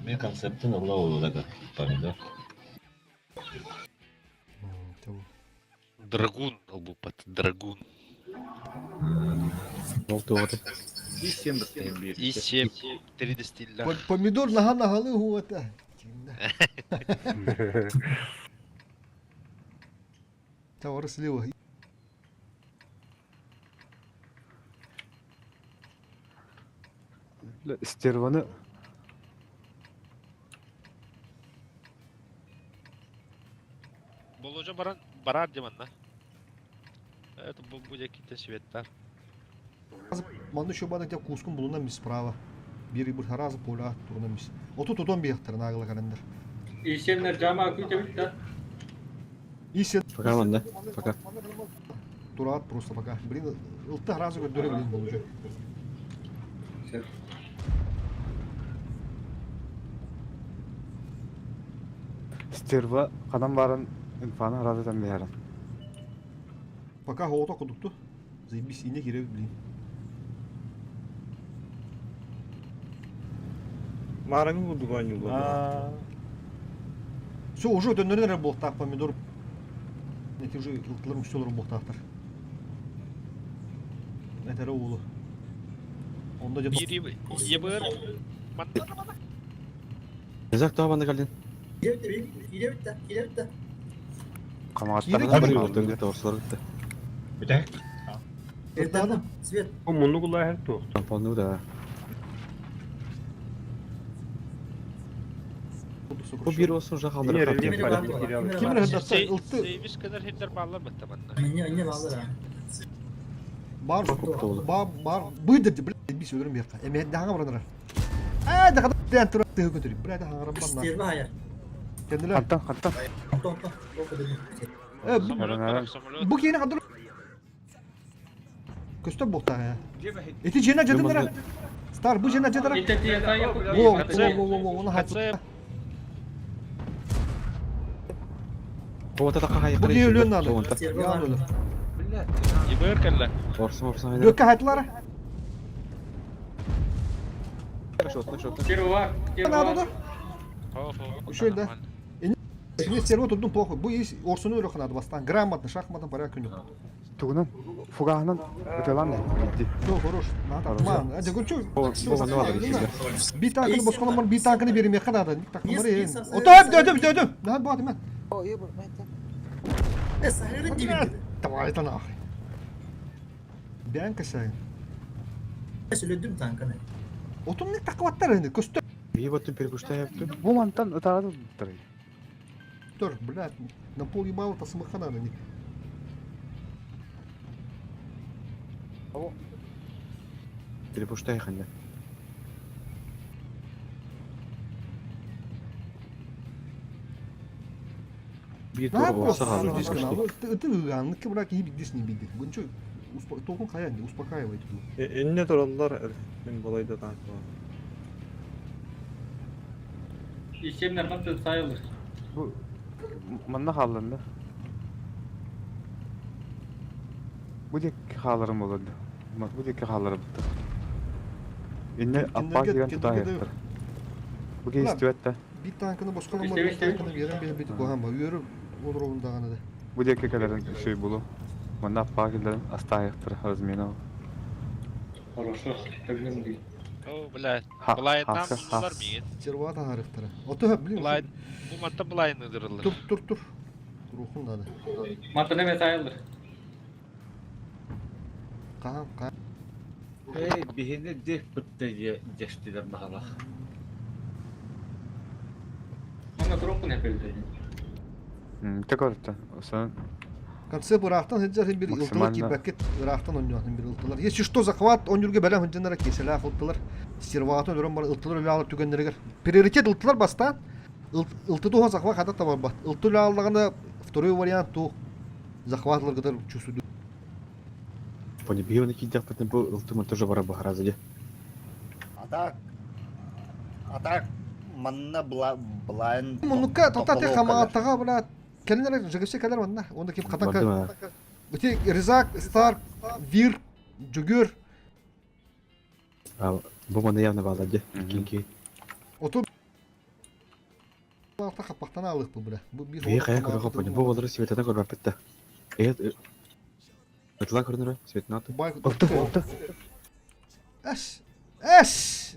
Мен концептин ылла олуга помидор. Драгун албупат, драгун. И 7 бир. И 7, 3 дистилля. Помидор наха нахалы хуата. Товары слева. Стерваны Боложа баран барар деманна. Это будет какие-то светтар. Манны еще бана тя кускун булунан мис справа. Бири бір харазы поля турунан мис. Оту тутон бияқтыр нагыла календар. Исемнер жама күтебит да. Исен. Пока манда, пока. Турат просто пока. Блин, ылты харазы көдөрө блин болужу. Стерва канан баран инфаны харазы бәрін. Пока хоото кудукту. Заебись, ине кире блин. Мараңы курдук ойнуулар. Все, уже өтөннөрүн болтаак помидор. Эти уже ылтылар үстөлөр болтаактар. Это уулу. Онда где-то... Ебыр. Казак тоо банда калдин. Кире битте, кире битте. Камагаттар Орсулар битте. Бите? Эртадым, свет. Муну кулай тух. Тампонну да. Бу бир olsun уже калдырып. Ким рахатта ылты Сейвис кенер хиттер баллар битте манна. Инне баллар. Бар бар бар быдыр блядь бис өлөрүм бияка. Эме дагы баранар. А да ден тура тыгы көтөрүп. Блядь хаңарам бар. Стерва хаяр. Кендилер. Хантан хантан. Тонто. Бу кийин кандыр. Көстөр болта я. Эти жена жадынара. Стар бу жена жадара. Во во во во оны хат. Бота така хай Бу кийин өлөн надо. Ебыр келле. Орсун орсун. Дөккө хайтлара. Стерва. Надо да. Еще да. Не стерва тут плохо. Бу есть орсуну өлө надо бастан. Грамотно шахматом порядка нет. Тугунан фугаһынан ытылан битти. Все, хорош. Надо. Ман, а дегон чё? Би танкını босколомор би танкını бермей надо. Так мары. Отоп дөдүм дөдүм. На бат мен. Э, сахарın диби. Давай это нахуй. Бянка сайын. Сөйлөдүм танканы. Отун не такваттар енді көстөр. Би баттын перекуштай яптым. Бу мантан ытаады туттар. Тор, блядь, на пол ебала тасмыха надо. Не. Перепуштай ханда. Бир На тур болса просто қалды. канал. Ты анныкы брак и бигдис не бигдис. Бу ничего, толкун каян, успокаивает. Инне тураллар мен балайда танк бар. Исемнер канча сайылыр. Бу манна халланды. Бу дек халарым болду. Бу дек халарым битти. Инне аппа кирен тутайыптыр. Бу кейс түбәттә. Би танкını босколомор, би танкını берен бер бит кохан ба. Үйөрү олорундаганы да. Бу дек келерин шөй болу. Манна аппа килерин астайыптыр размена. Хорошо, төгнүм дии. О, блядь. Ха, Былайынан хаска, булдулар хас. миигин. Стерва таһаарыахтара. Ото, блин, Былай, бу манта былайын ыдырыллар. тур, тур, тур. Турухун надо. Мантан эмэ сайыллар. Хаан, хаан. Эй, биһини дих бытта дьэстилэр баһалах. Манна туруохпун эпэлдэ. Те көртө. Сон Концепт ыраахтан сылдьар син бир ылтылар Максимально. киирбэккит ыраахтан онньоотун бир ылтылар. Если что, захват онньурга бэлэм сылдьаннара киэсэлээх ылтылар. Стерватын өлөрөн баран ылтылар өлө түгэннэригэр. Приоритет ылтылар бастаан. Ылты туһа захват хата табарбат. Ылты өлө аллаҕына второй вариант туох захват ыларгытар чувствую. Пони биһи оны киирдэхпитинэ бу ылтымын тоже бара баһаразы дьэ. Атак атак манна бла блайн Муннукка тота хамааттаҕа бля кэлин эрэ ЖГС кэлэр манна. Онда ким хатан Бардым аа. Ити Резак, Стар, Вир, Жүгөр А бу маны явно баалар дьэ. Иккин Оту алта хаппахтан аалык бу бля. Бу биир Биһи хайа көрө пони. Бу болары светата көрбөппүт да. Э Ытла көрүнөрө светин аты. Бай Ылты, ылты. Эс. Эс.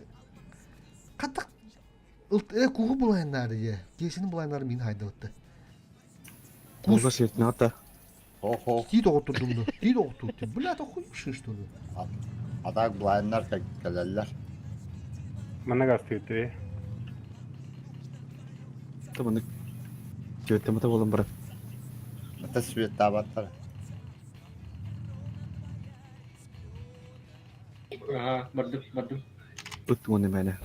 Каттак Ылт э кугу булайыннары е. Кесini булайыннары мин хайдабытты. Кузга светин ата. Хо-хо. Тиит оҕоттурдум Тиит оҕоттурду. Бля, охуевшие что ли? Атак блайннар кэлэллэр. Манна гастыыты. Таманы Светемата болан баран. Это светтаабаттар. Аха, бардым, бардым. Ыт уонна мээнэ.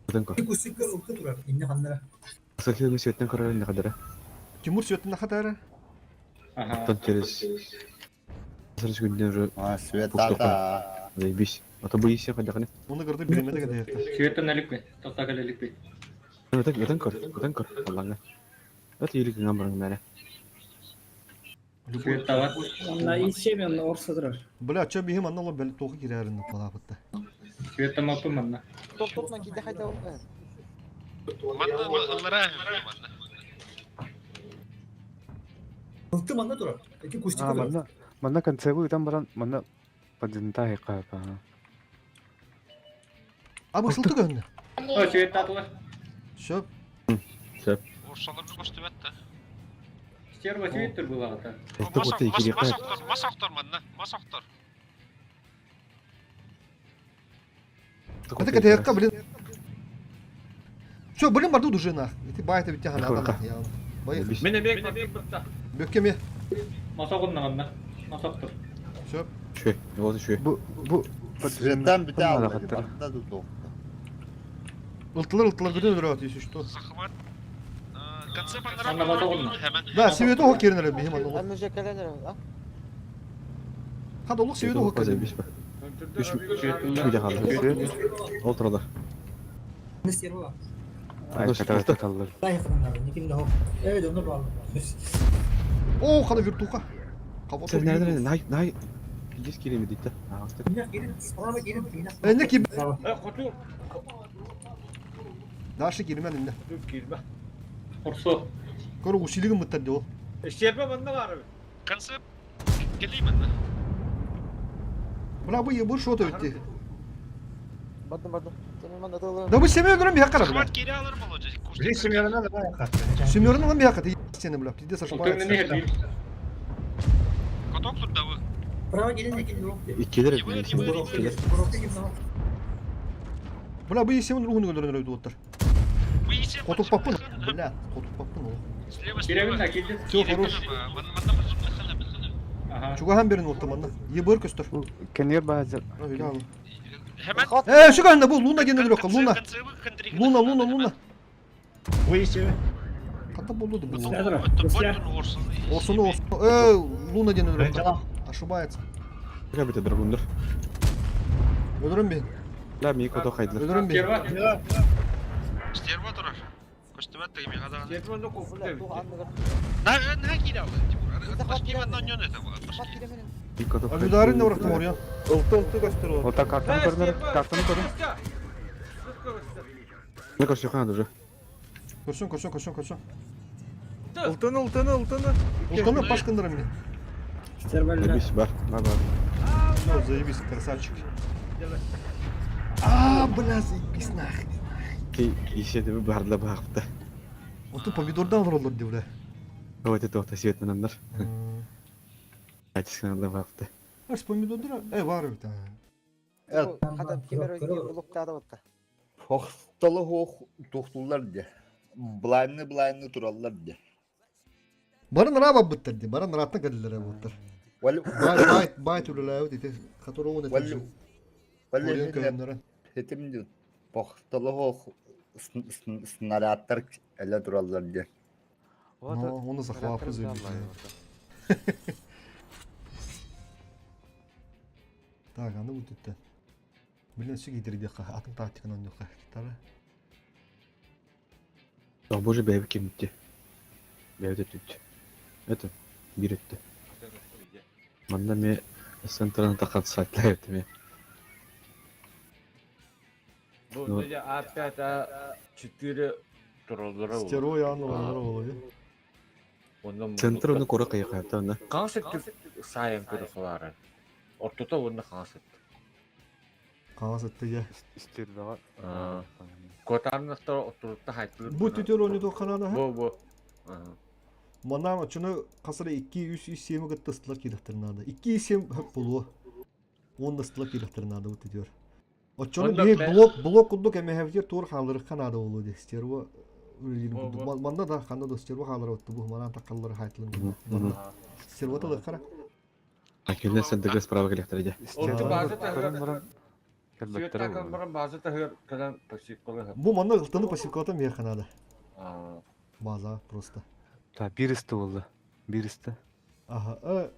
Ытан көр. Кусикка ылты турар. Инне ханнара. Сахилы светтен көрөр инне кадара. Тимур светтен хатара. Аха. Оттон через Сарыс күнден уже А, светтата. Заебись. А то боишься хотя бы. Оны көрді билемеді кәде. Светтен әлікпе, тоқта әлікпе. Ытан ытан көр, ытан көр. Аллаңа. Ыт ийлик гынан баран мээнэ. Свет тават. Онна исемен орса турар. Бля, чө бихим анна бел тоқы кирәрин палапытта. Свет тамаппын манна. Топ топна киде хайда. Манна ыллара манна. Ылты манна турар. Эти кустика А, турар. манна манна концевы там баран манна подзентаhi капа. А bu сылты көнне. О, свет татылар. Сөп. Сөп. Орсалар көстүбөт да. Стерва светтер была ата. Ылты боты икири Мас кай. октор, мас октор манна, мас октор. Это кәде блин. Все, блин, барду уже нах. Ити байта битте хана адам я. Бай. Мен эбек бек бытта. Бөккеме. Мас оғынна манна. Мас октор. Сөп. Шү, вот шү. Бу бу Светтан бите Манна алды. хаттар. Барда да тоқты. Ылтылар ылтылар көтөн өрөт если что. Захват. Конце Манна мас оғынна. Hemen. Да, себети о керин бихим анна. Әмме же кәләнер, а? Хада олук себети о керин. Заебись. Үч үч видео қалды. Ол туралар. Не стерва. Ай, ката таллар. Дай ханнара. Никим да хо. Э, онда бар. О, хада виртуха. Сен nereden най най Пиздец киреме дейді да. Инне кирин. Справа кирин. Энне ки Э, хоту. Дальше кирмен инне. Хоту кирбе. Орсо. Көрө усилигин мыттар дeo. Стерва манна бар. Конце кели манна. Бля, бу ебur шото өтти. Бардым, бардым. Сен манна тылы. Да бу семья көрөм бияка бля. Захват кире алар болот. Били семьяна да бар хатта. Семьяның бияка ты сени бля, пиздец Ылтыңны не ошибается. хердейм. Коток турда бу. Право кирин экин yok. Иккилер. Иккилер. Бля, бу есемин руһун өлөрөн өйдү оттар. Бу исем. Котук паппын. Бля, котук паппын ол. Слева, Киребин слева. да килди. Все хорош. Манна манна Чугахан берин отта манна. Ебыр көстөр. Кенер базар. Hemen. Э, şu көнне бу Луна ден өлөрөк, Луна. Луна, Луна, Луна. Бу исеме. Ката болду бу. Орсун. Орсуну, орсуну. Э, Луна ден өлөрөк. Ошибается. Кабы драгундар. Өлөрөм бен. Ла ми кото хайдылар. Өлөрөм бен. Стерва. Стерва турар. Көстүбөт деген мен Стерва ну кофу. На на кире алды Тимур. Башки манна нөн это башки. И кото. Абидарин орактым орьян. Ылты ылты көстөр. Ота картаны көрүнөр, картаны көрүн. Не көрсө хана уже. Көрсөң, көрсөң, көрсөң, көрсөң. Ылтыны ылтыны ылтыны. Ултаны башкындырам мен. Стерва Заебись бар. Бар бар. Все, заебись, красавчики. А, бля, заебись нахрен. Ишеди баарла баахта. Оту помидордан олороллор дии, бля. Ой, туохта светлананнар. Ачысканалла баахта. Аш помидордара, бар эбит. Хата кимер блоктаада батта. Хохтолу хуох туохтуллар дии. Былаанны-былаанны тураллар дии. Барын ыраап быттар дии, барын ырааттан кэллилэр буттар. Бай бай түлэлээбит ити которого Валли Этим дии похтолу хуох снарядтар эле тураллар дии. Но он захвапы заебись. Так, аны бүтүттэн. Блин, сүг идирдиэххэ, атын тактиканы оонньуохха. Тара. О боже, бэйбит киммитти. Бэйбит өттүт. Это биир өттө. Манна эмиэ центрынан таххан сааттаабыт эмиэ. Бу дьэ А5 А4 тураллара буолуо. Стерой аан олороллоро буолуо дии. Онно Центр ону кура кыйахайта онно. Хаҥас өттүк саайан көрө халаарар. Ортото уонна хаҥас өттүк. Хаҥас өттө дьэ. Истирбэҕэ. Куотааннахтар оттурутта хайтылыр. Бу түтөр оонньуу ханаана. Бу бу. Манан очуну хасара 2 3 3 7 кытта ыстылар киирэхтэрин наада. 2 7 хөп буолуо. Уонна ыстылар киирэхтэрин наада бу түтөр. Оччону биһи блок блок курдук эмэһэбитигэр туор хаалларыахха наада буолуо дии. Стерва үлэлиирин курдук. Манна да ханна да стерва хааллара отту бу манаан таккаллары хаайтылын. Стервата лыххара. Акелле сырдыгы справа кэлиэхтэрэ дьэ. Орто бааза Көрөн баран таһыгар кэлбэттэрэ баран бааза таһыгар кэлэн пассивкалыһа. Бу манна ылтаны пассивкалатан биһиэхэ наада. База просто. Та биир исти буолла. Биир исти. Аха.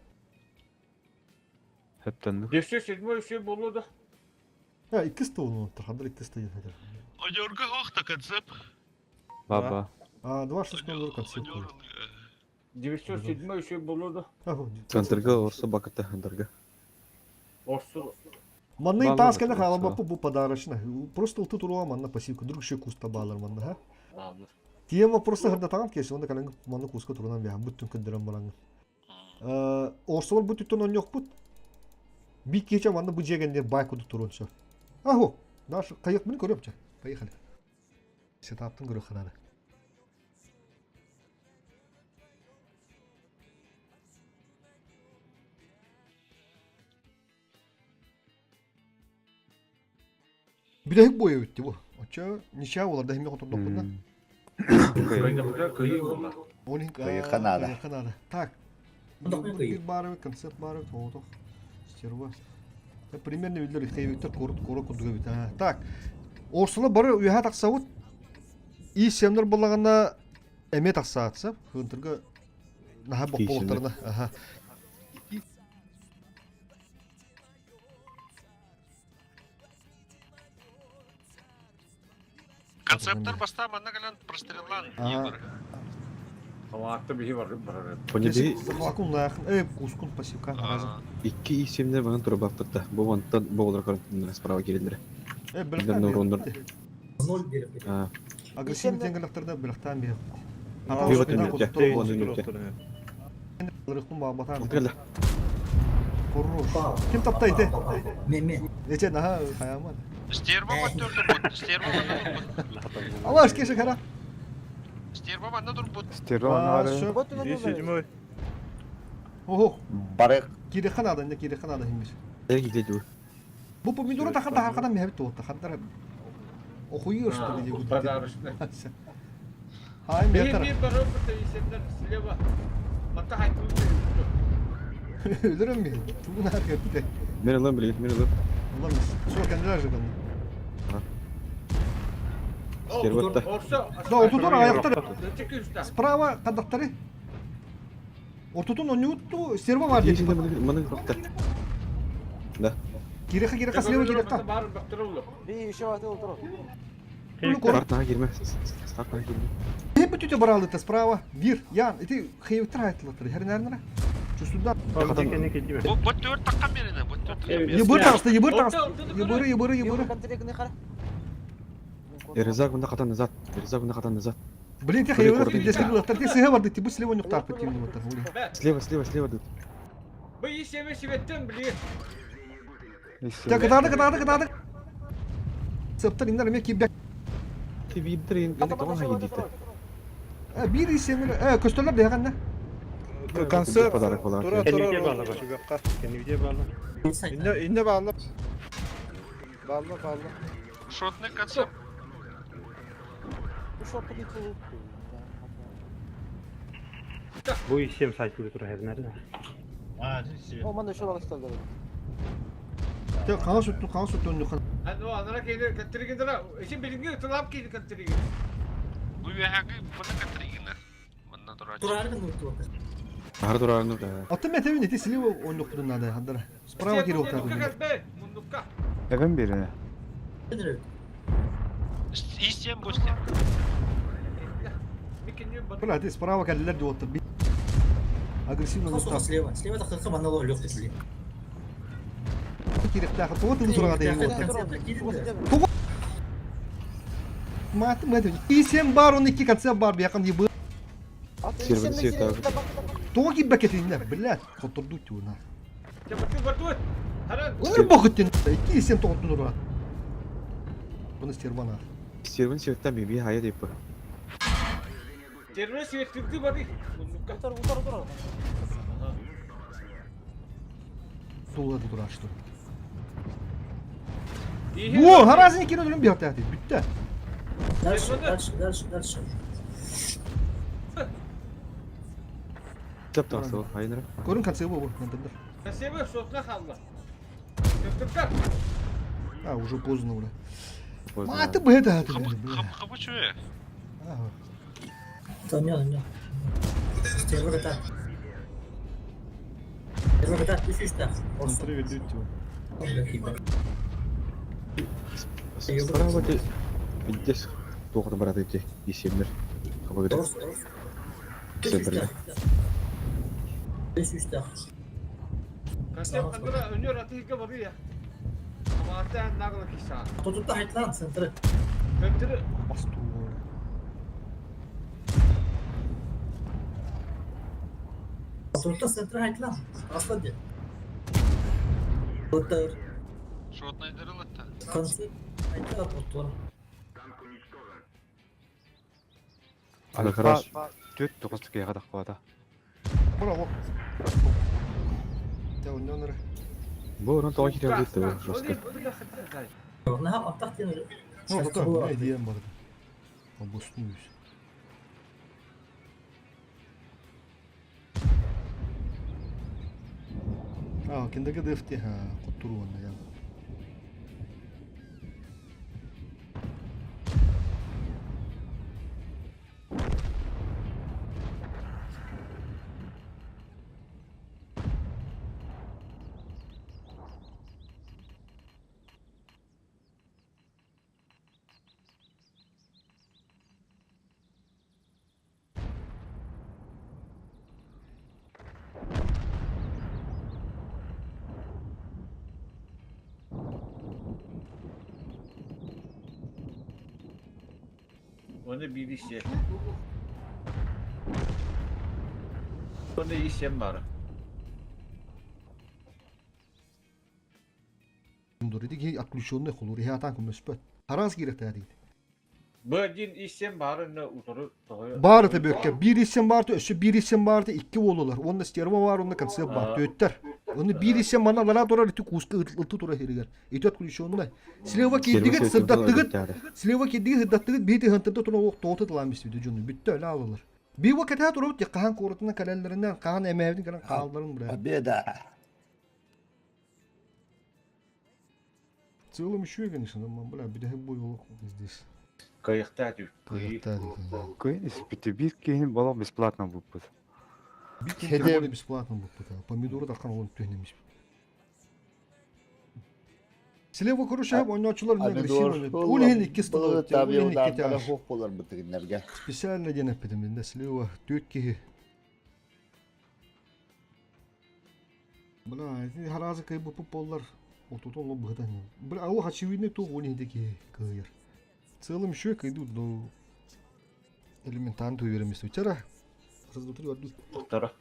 Хөптөннүк. Дессе седьмой все буолуо да. А, иккис туолун хандар иккис тыйын хадыр. Одерга охта концепт. Баба. А, 2.6 концепт. 907 еще буолуо да. Центрга орсо баката хандарга. Орсу. Манны таас кэлэ хаалбаппы бу подарочно. Просто ылты туруа манна пассивка, друг еще куста баалар манна, ха? Тема просто хырдатаҕан киэси, онда кэлэн манна куска турунан бэһэн бүттүн кындыран бараҥын. Орсолор бу түттэн онньохпут. Би кече манна бу дьиэгэннер бай курдук туруон сөп. Аху, наш кайыкмын көрөм чэ. Поехали. Сетаптын көрөх хананы. Бүтэһик буойа бүттү бу. Оччо ничья буолар да химме хотурдохпутуна. Ол иһин Кыйыха наада. Кыйыха наада. Так. Биир баарыбы, концерт баарыбы, тоҕотох. Стерва. Примерно биллэр Виктор куорат куорат курдук эбит. Так. Орсула бары үөһэ тахсабыт. И семнер буллаҕына эмиэ тахсаатса. Хынтырга наһаа боппулуктарына. Аха. Концептор бастаан манна кэлэн простреллаан егоры. Хамаатта биһи барып барар. Э, кускун пассивка разом. Икки исемнер банан турбаппыт да. Бу вантан бу олар көрөн справа кирилдер. Э, Билэр Агрессивный тенгелахтарда билахтаан биһи. Ким таптайды? Мен. Эче наха хаяман. Стерва манна турбут, стерва манна турбут. Алаш кеше кара. Стерва манна турбут. Стерва манна. Ого. Бары Кирихан ада, не кирихан ада химиш. Э, Бу помидоры тахан тахаркадан мехбит туотта хандар охуешь что ли Подарочный. Хай метр. Мен барып исемдер слева. Мата хайтыл. Өлөрөм мен. Тугун хакетте. Мен алам билет, мен алам. Алам. Сол кендилер жыгын. Стерватта. Да, ортотун аяктар. Справа кадактары. Ортотун онютту стерва бар дейт. Маны бакта. Да. Киреха киреха слева киреха. Би еще атыл тур. Стартаға кирме. Стартаға кирме. Хеп бүтүтө баралды справа. Бир, ян, ити хейвтер айтылатыр. Хернернere. Чусуда. Бу бу төрт таккан берини, бу төрт таккан берини. Ебыр тагысты, ебыр тагысты. Ебыры, ебыры, ебыры. Эрзак мында катан назад. Эрзак мында катан назад. Блин, те хейвтер пиздец кылаттар. Те сыга барды, бу слева нюктар петим вот. Слева, слева, слева тут. Бу исеме сибеттен блин. Дьэ кытааты кытааты кытааты. Сыптар иннэр эмиэ киирбэк. Ти биирдэр гына тоҕо хайдыта. Биир исемин э көстөллөр биһэҕиннэ. Концерт Подарок буолар. тура Кэнники тура баалла бар. Түгэххэ. Кэнники баалла. Инне инне баалла. Баалла баалла. Шотный концерт. Бу исем сайтылы тура хезмәр. О, манда шул алысталар. Те хаҥас өттүн хаҥас өттүн онньухан. Ну, анара кейлер каттыригин Ишин билинги тылап кейли каттыригин. Бу үөһээҥҥи маны каттыригина. Манна турааччы. Тураргын утуота. Ар турарны да. Атын метебин ити слива онньукпутун наада хандара. Справа кирип Мундукка кэлбэ, мундукка. Эбэн бирине. Истиэм бу истиэм. Бля, ты справа кэллилэр диоттар. Агрессивно Слева, слева, слева тахтарга манна олох тисли. Кириптаах тоҕо тылы сураҕа дейин уоттар. Тоҕо Маты мэты. Исем бар, он икки концерт бар, бияқан ебы. Тоҕо киирбэккэтиннэ, блядь, хоттордуу тюна. Ой, бохуттин. Икки исем тоҕоттун ура. Бұны стервана. Стерван севеттен биби хайа деп. Терме светликти бары. Утар, утар, утар. Тула тура что. Бу, харазын икки өлүм биһатты бүттэ. Дальше, дальше, дальше, дальше. Тап тасыл, хайнара. Көрүн конце бу, мындыр. Спасибо, шотна халла. Төптөктөр. А, уже поздно уже. Маты бы это, бля. Хабы чуе. Тоня, тоня. Стерва ката. Стерва ката, үс үстә. Справа те Видес тоғыр барады те есемдер. Хабы Дұрыс, дұрыс. Үс үстә. Үс үстә. Концерт кандыра өнөр атыга бары я. Амата нагла киса. Тотутта хайтлан центры. Центры. Басту. Тотутта центры хайтлан. Аслады. Отыр. Шотный дырылытта. Концерт хайтлан отыр. Альфа түт тоғыз кеға тақпада. Браво. Те оннонор. Бу орон тоға кире алды да жестко. Наха аттақ тен. Ну, зато не дием барды. Обоснуюсь. А, киндеге дефти, ха, куттуру онна я. Оны bir işe. Оны işem var. Дур иди отключенный хулур, я танк мөспөт. Харас кирек та дейт. Бу один işem бар, ne утуру тоҕо. Бары бөккө бир исем барды, өссө бир исем барды, икки бололар. Онда стерва бар, онда концепт бар, төттер. Оны бир исем мана лара турар, ити куска ылты тура хиригер. Ити отключенный. Слева киддигит сырдаттыгыт, слева киддигит сырдаттыгыт бити хантырда тура ок тоты тылам бисти жуну. Бүттө эле алалар. Биво кете туруп, кахан корутунан калеллеринен, кахан эмээбин калан каалдарын бре. Победа. В целом еще, конечно, но, бля, бля, бой здесь. Кайықта дүй. Кайықта Кыйын испити бир кейин бала бесплатно буппут. Бир кейин бесплатно буппут. Помидоры таққан оны түйнемеш. Слева, короче, ойнаучылар агрессивно. Улин икки стол. Улин икки тяж. болар бітігіндерге. Специально ден әппетім енді слева төт кихи. Бля, харазы кай бу болар. Отут он лоб гытан. Бля, аллах очевидно то улин деки кайыр. В целом еще идут, но элементарно уверенность. Вчера раз, два, три, одну. Втора.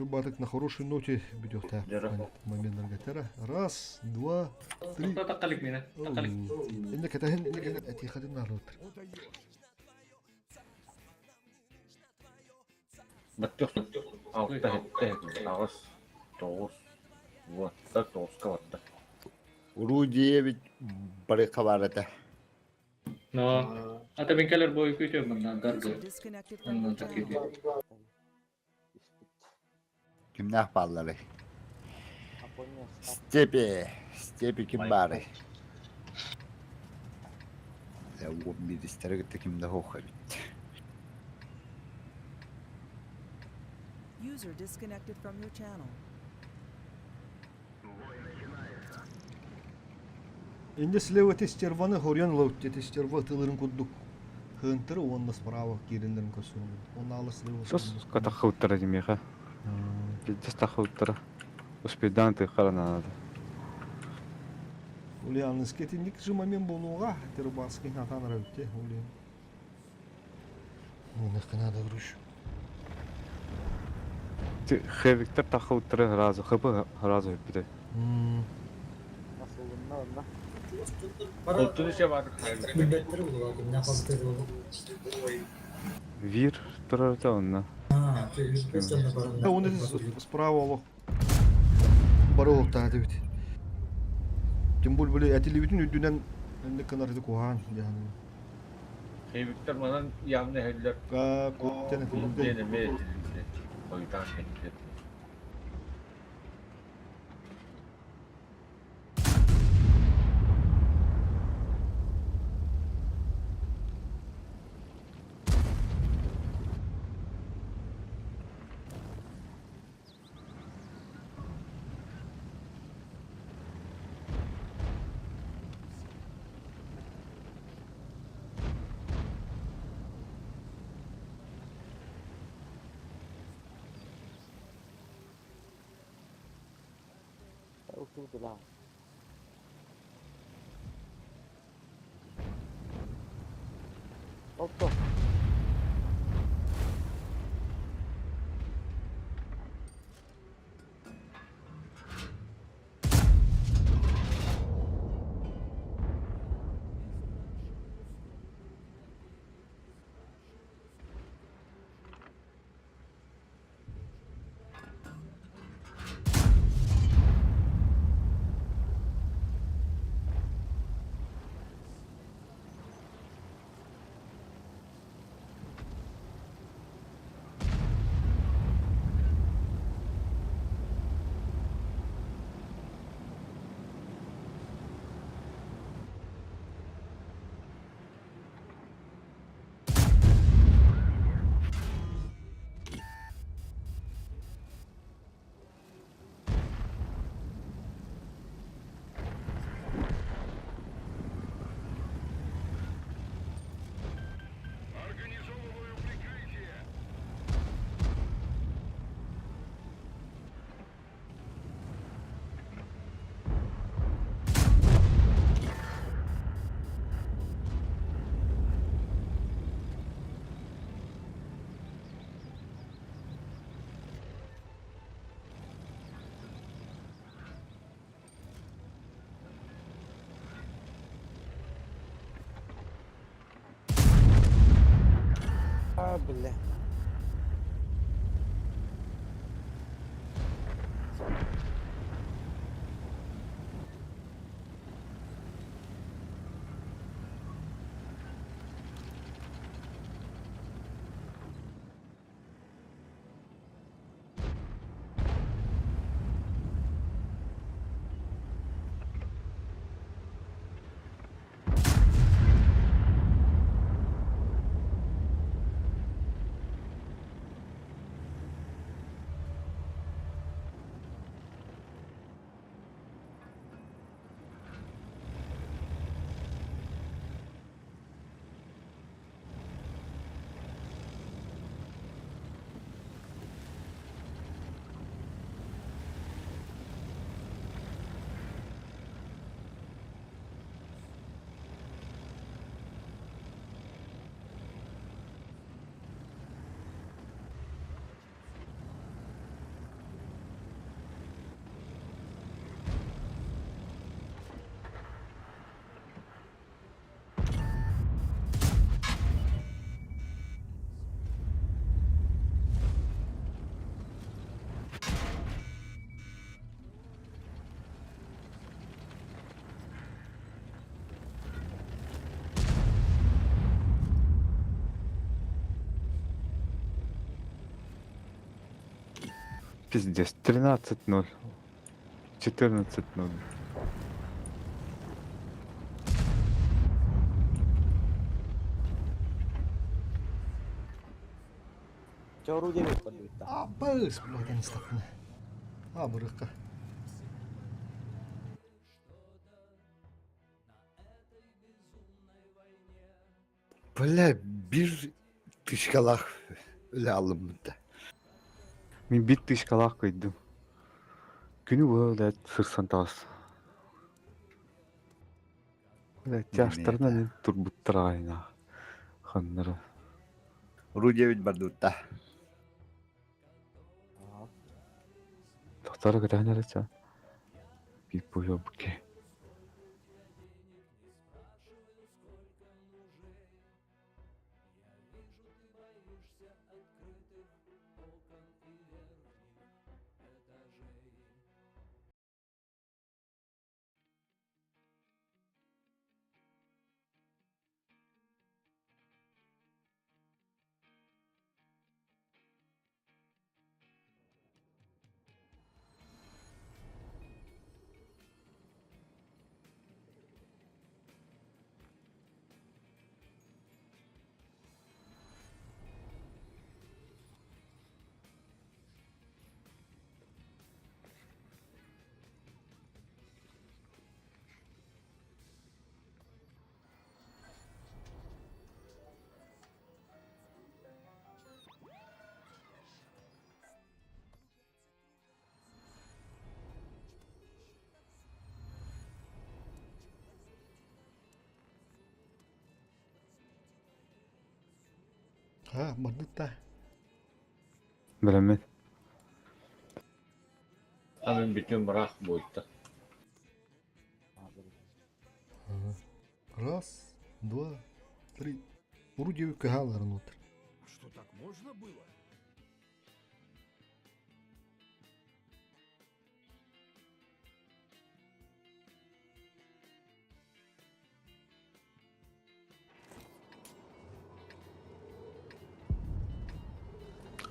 Еще батык на хорошей ноте бүтүөхтээх момент тера. Раз, два, три. Таққалик мені. Таққалик. Инне кэтаһын этиэхэтин наалыттар. Баттых алта хетте аҕыс тоҕус уотта тоҕуска барда. Уруу диэбит бары хабар этэ. Но, ата мен кэлэр бой күтүөм манна даргы. User disconnected from your Оннан channel. такие. Кимнээх баалларый? Степи, Степи ким баарый? Биристэри кытта ким да суох эбит. User disconnected from your channel. Инде слева стерваны хорьон лоут дети стерва тылырын курдук. Хынтыры уонна справа киириннерин көрсүн. Онна алы слева. Сос катахылыттара димиэхэ. Пиздец тахылыттара. Успейдаан тыххара наада. Ульян скетинник же момент болуға, тербаски натан рәүтте, Ульян. Ну, надо груш. Хэвиктер тахылыттара разу, хп разу бүте. Олтуну се бар. Билбеттер булуга кимнәх хабар булуга. Вир турар та онна. А, билбеттер бар. Да, он справа олох. Бары олтаа дебит. Тем более биле этилибитин үдүнен энди кынар кухан диян. Хейбиктер манан явно хеллер. Ка коттен Диэн эмиэ этилибит. Хойутаан кэлбит. Ылтыбытылаа. Отто. А, бля. Пиздец, 13-0. 14-0. Чору диэбит барбыта. Абыс, блядь, аныстаппын. А, бырыкка. Бля, бир тышкалах өлө алыммыта. Мин бит тышкалаах кыйдым. Күнү быһа үлэт сырсан таҕыс. Бля, тяжтарынан турбуттар аҕайнаах. Ханнара. Ру диэбит бардыбытта. Тохтара көтөһөн эрэ Биир буйуобуке. А, маннык Бэлэммит. Амин бүтүн быраах буойта. Раз, два, три. Уру диэби кыһааларын отыр. Что так можно было?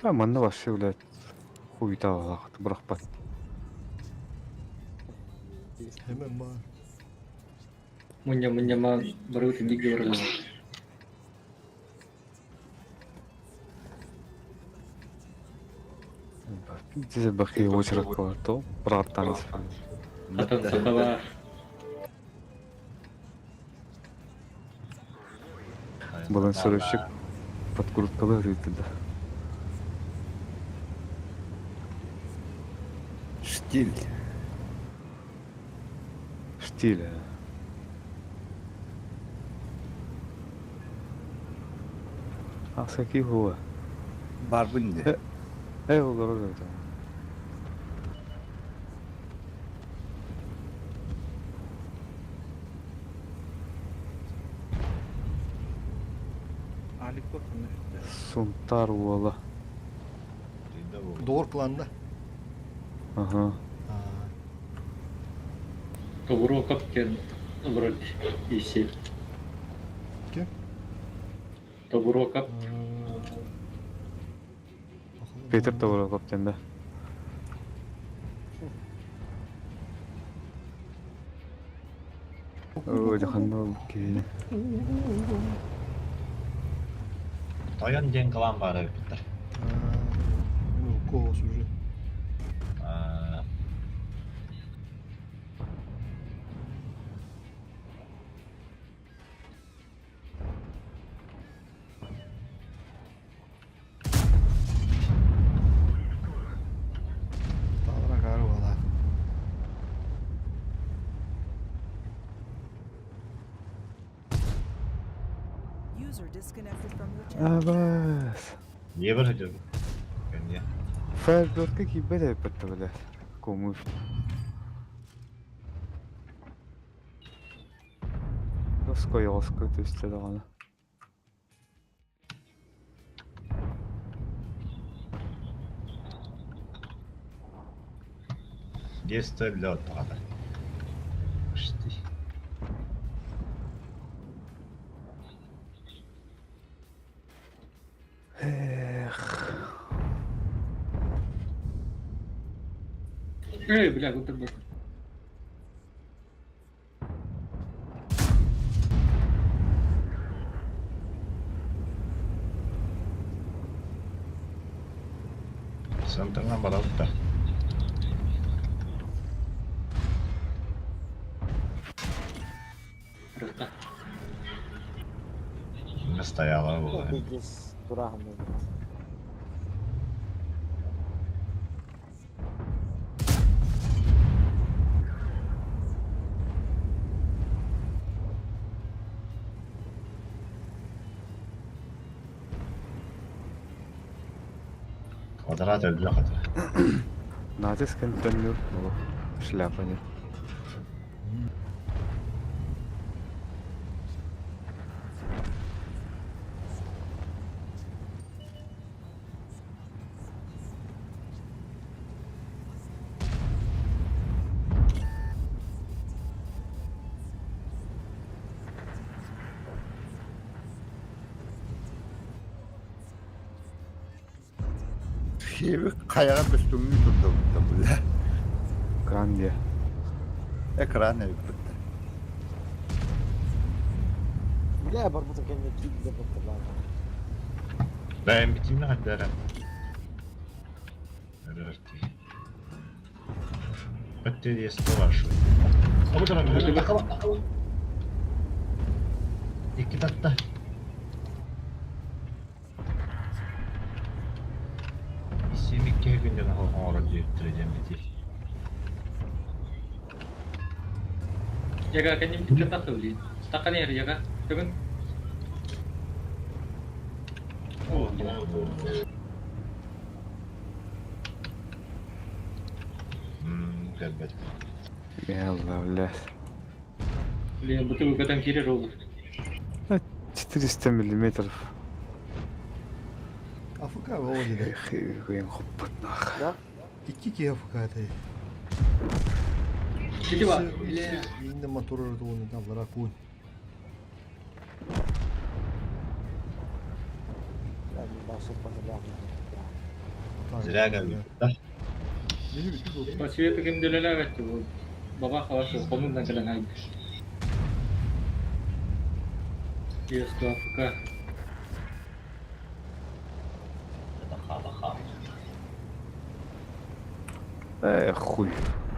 А манна вообще, блядь, хуйта бырахпат. ММА. Мунья муньяма барыбыт инник говорили. Пиздец, бахи очередь то братан. Хатан сахала. Балансировщик подкруткалар да. Штиль. Штиль. А с каких было? Барбын де. Эй, олорор это. Сунтар уола. Доор кланда. Ага. Тобуру капкен вроде иси. Кем? Тобуру кап. Петр Тобуру каптен да. Ой, ханна киһини. Тойон диэн кылаан баара эбиттэр. Ну, голос уже. Таалара каары буолаа. User disconnected from your channel. Абас. Не бар сылдьар. Кэнниэ. Фаербордка киирбэт эбиппит блядь. Кому Лоско йоско түстэ даҕаны. Детство для оттаҕата. Почти. Эх. Эй, бля, вот это. Центрынан баралык да. Не стояла была. Пиздец, турахом. Квадрат өлбөх этэ. Натиск контейнер, шляпа нет. Хиби каяга көстүңү турду бля. Экран где? Экран эбит. Бля, барбута кэннэ киирдэ батталаата. Бэйэм битимне хаддара. Өрөрти. Өттө диэс вашу. Икки татта. Исим икки күнден хоңоро диэттире диэмити. Яга, кэнним типче тахы блин. Таққан ер, яга. Бүгін. Кэлбэт. Ялла, блядь. Блин, бутылкадан кирер ол. 400 миллиметров. АФК ол диде. Эх, хоппот нах. Да? Икки ки АФК это. Кити ба. Бля. Инде мотор тугун таблара кун. Бля, мен басып бана Зря кэлбит да. По свету кемделелер әтті бұл. Баба қалашы, қомындан кәлін айды. Есть АФК. Эх, хуй.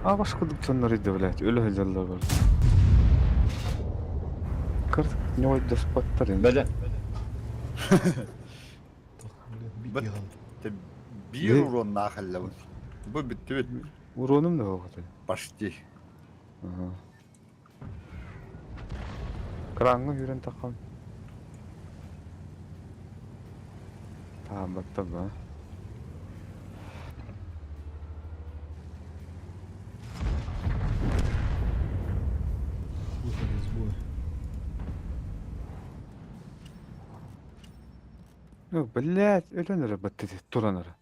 А ваш кудук тоннор иди, блядь. Өлө хылдьаллар бар. Карт не ой доспаттар Бәле. Бит бир урон нахаллабын. Бу битти бит. Уроным да вот. Почти. Ага. Краңы хүрен таққан. Таам баттам ба. Выход из боя. Ну, блядь, өлөн эрэ батты туран эрэ.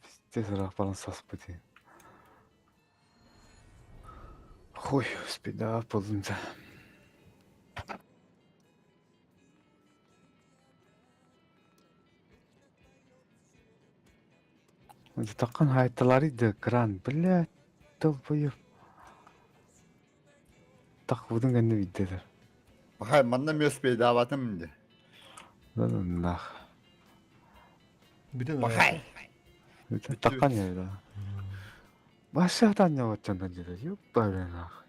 Пиздец, ыраах баран саспыт. Хуй, спида болдум да. Таккан хайтталары да кран, блядь, долбоеб. Так будун кэннэ биддедер. Бахай манна мөс бейдабатым инде. Нах. Бүтэн Бахай. Таккан я да. Башатан яваччандан деді. Ёппа нах.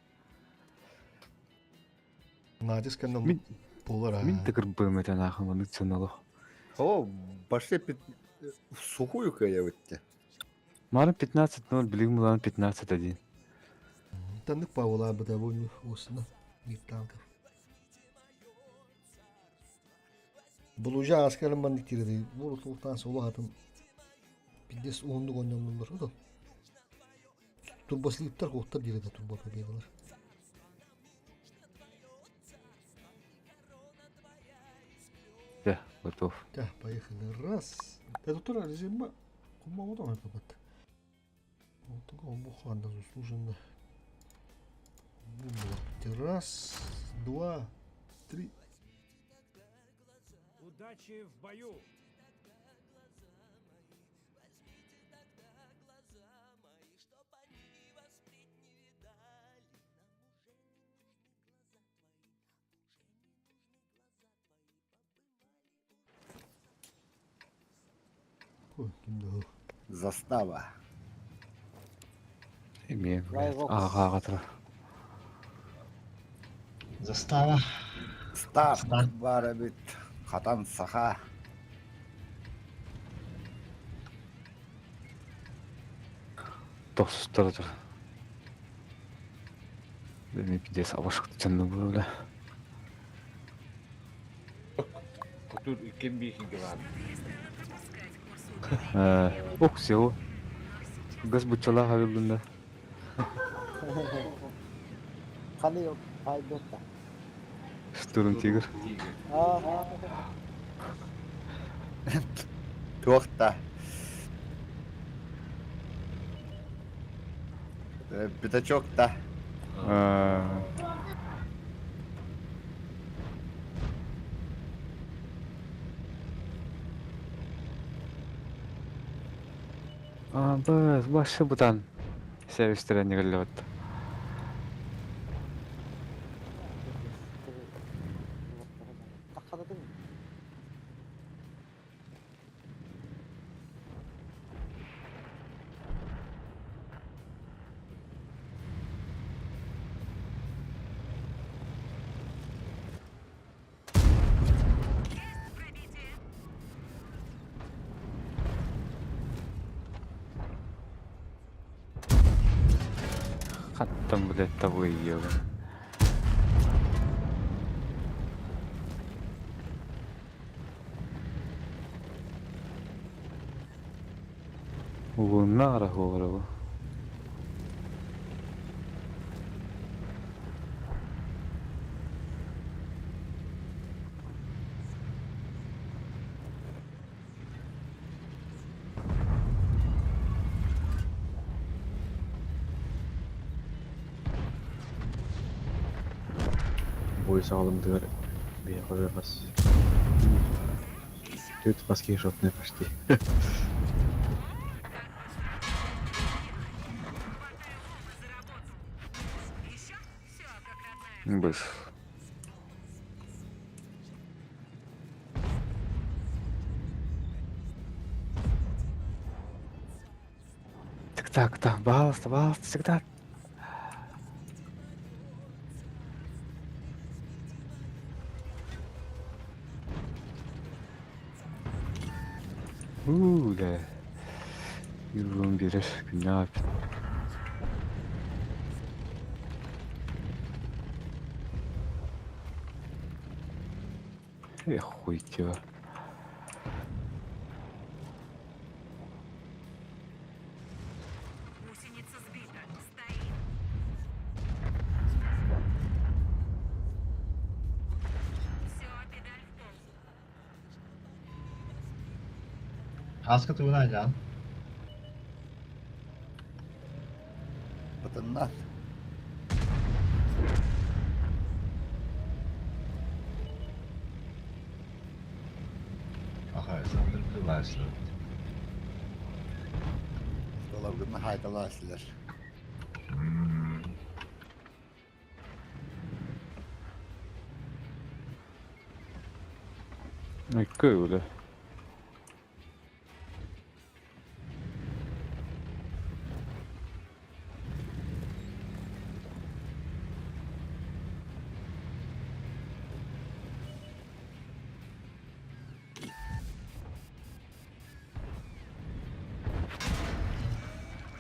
Натиск кэннэ Мин болар. мин тегер бөмөтен ахын оны ценало. О, башли пит в сухую кая өтте. Марын 15-0, билигим булан 15-1. Таннык павла быда бу осына. Мир танков. Булужа аскерин бандик тиреди. Бу султан солу хатын. Пиздец ондук ойномдулар. Ото. Турбослиптер коттар диреди турбо победалар. Да, готов. Да, поехали. Раз. Это тоже резима. Кума вот он это вот. Вот такого бухана заслуженно. Раз, два, три. Удачи в бою! Ким да Застава. Эмиэ, аҕа тура. Застава. Старт баар эбит. Хатан саха. Тохсустара тур. Эми пиздец абашык чанны була. Кутур иккен биихинге баар. Ок всего. Газ буччалаах авилдында. Ханы yok, haydotta. Штурм тигр. Туохта. Пятачок та. А, бas, башы бутан. Сервистерен нигеллебет. Takkaladın mı? Хаттан билет табы ийебин. Улунна арахуорабы. Бой саҕалымдыгар биһиэхэ хас Түөрт хас киһи шотнай почти. Быс. Так, так, так, пожалуйста, пожалуйста, всегда. Уу, да. Юрун биреш күнәп. Эх, хуй тебя. Гусеница сбита. Стоит. Все, педаль в пол. Хаска тугунан жан. Батыннан. Аха, сандырды башлы. Долабын хайталаасылар. Көл.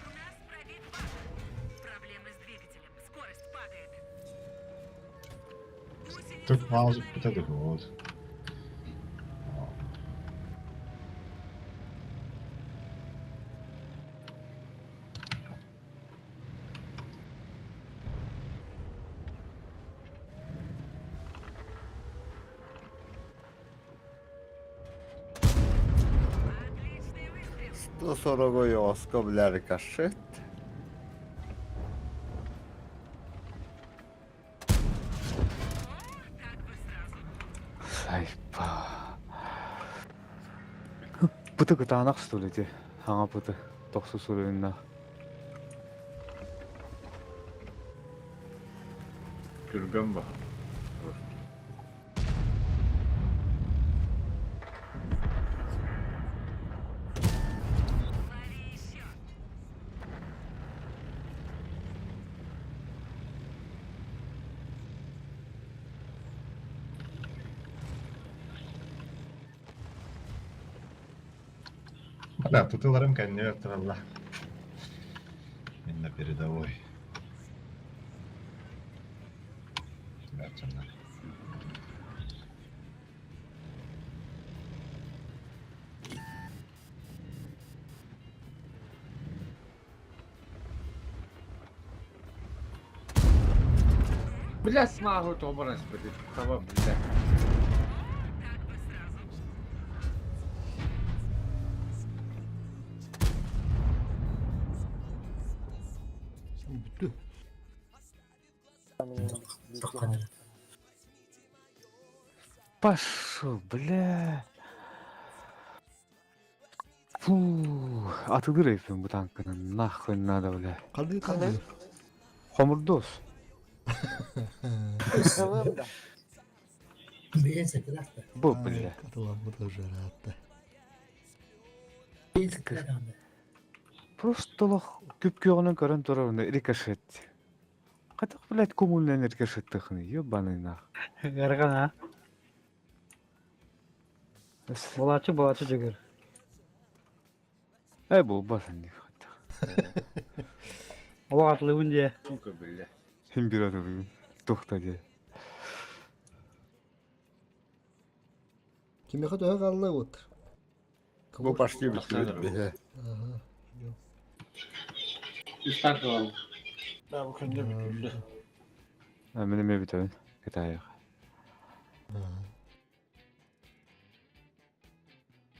У нас пробит бак. Проблемы с двигателем. Скорость падает. Гусеницу Тут мало остановили. пытады вот. Отличный выстрел. 140 оска бля рикошет. О, так бы сразу. Сайпа. Пыты кытаанах стул ити. Хаҥа пыты. Тохсус уровеннаах. Түргэн ба. Да, тутуларым кэннибэр тураллар. Мин на передовой. Бэрчэннэр. Бля, смагу тобарас будет. Таба, бля. Бүттү. Пошел, бля. Фу, атылыр эппин бу танканы нахуй надо, бля. Ханнык ханнык? Хомурдуос. Бу, бля. Катыламмыт ыжаратта. Просто олох күп-күөҕүнэн көрөн турар уонна рикошет. Хайдах, блядь, кумуллан рикошеттыхыный, ебаный нах. Ыарахан а? Булааччы булааччы дьөгүр. Э буолбат инник хайдах. Олох атылыбын дии. Сука, бля. Син бир атылыгын. Туохта диэ. Кимиэхэ төһө хаалла вот? Бу почти бүттүбүт биһи. Ага. Үстар кылам. Да, бу күндө бүтүлдү. Мин эмиэ бүтэбин. Кытаайах.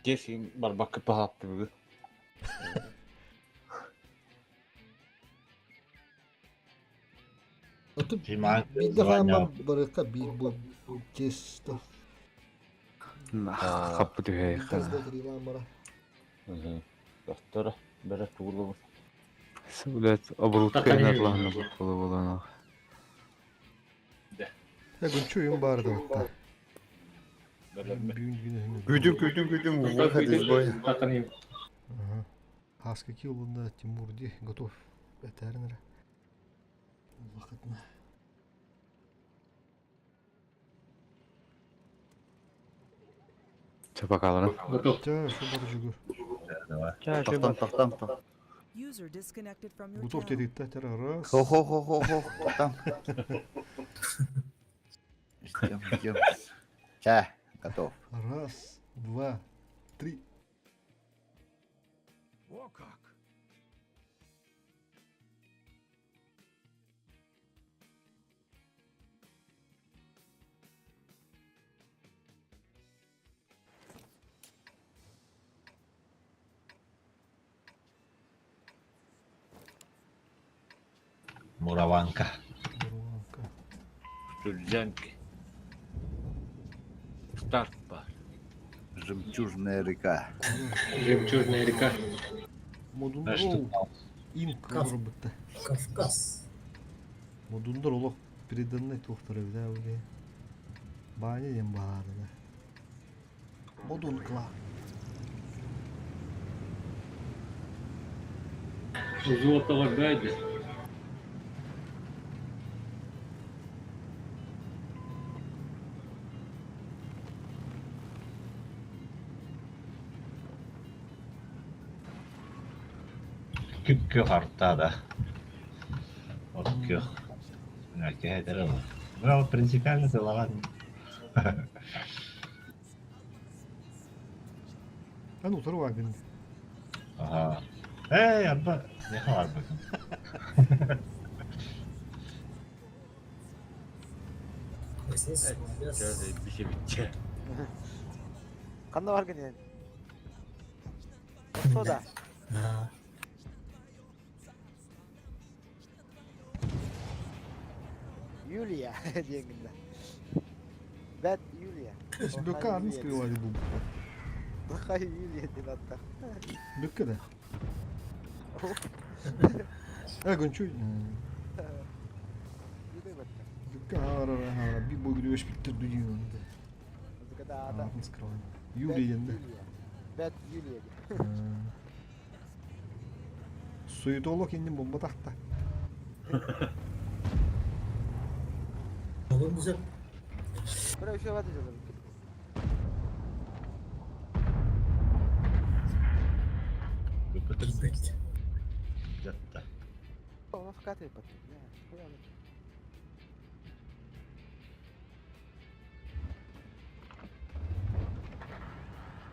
Десин барбакка пахапты бүгү. Оту биирдэ хааман барыахха биир бу чисто. Хаппыт үһэ. Казда трилаан бара. Доктора, бэрэ туулубут. Блядь, оборудка инатлаһына буолла буолана. Я гүнчү юм баар да бутта. Күтүн күтүн күтүн выход из боя. Хаска килбында Тимур ди готов. Этәрнер. Вакытна. Чапакаларын. Готов. Ча, шу бар жүгүр. Тохтон тохтон тохтон. User disconnected from your Готов channel. дедикте тер раз. Хо хо хо хо хо тохтон. Ждем, ждем. Ча, готов. Раз, два, три. О как! Мураванка. Мураванка. Студентки. Старт бар. Жемчужная река. Жемчужная река. Модундар А что ол инк робытта. Кавказ. Модундар олох переданный туохтара бida уле. Баня дем баары да. Модун кла. Золотого гайда. Күп-күөх артта да. От күөх. Кэһэтэр ылар. Бу принципиально тылаган. Ан утары вагын. Ага. Эй, арба. Не арба. Биши битче. Ханна бар гын Сода. Юлия диэн гынна. Бэт Юлия. Бөкка арын скрывали бу. Плохая Юлия диэн аттах. Бүккэ да. Э, гүнчүй. Бүккэ хаара би бу күрүөш биттер дүнүйөнде. Атын скрывай. Юлия енді. Бэт Юлия. Суетолог иннин бомба тахта. Olur mu sen? Бра еще ваты жазар. Бит. Жатта. Оны вкатывай потом.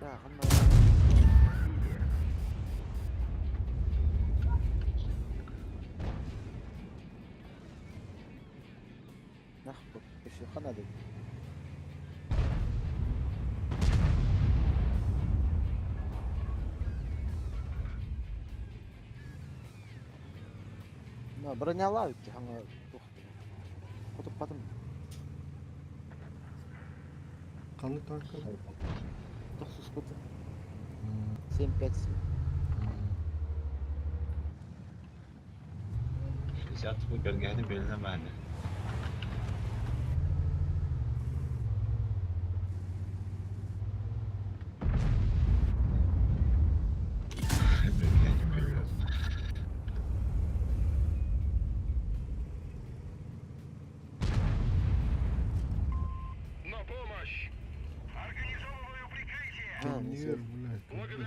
Да, Нахуй, еще хана дед. На, бронялают, хана Хотуп потом. Канны танка. Тохсус куту. 7-5. 60 bu gölgeni belirlemedi. Bölgeni biliyorum. Кеннир, блядь.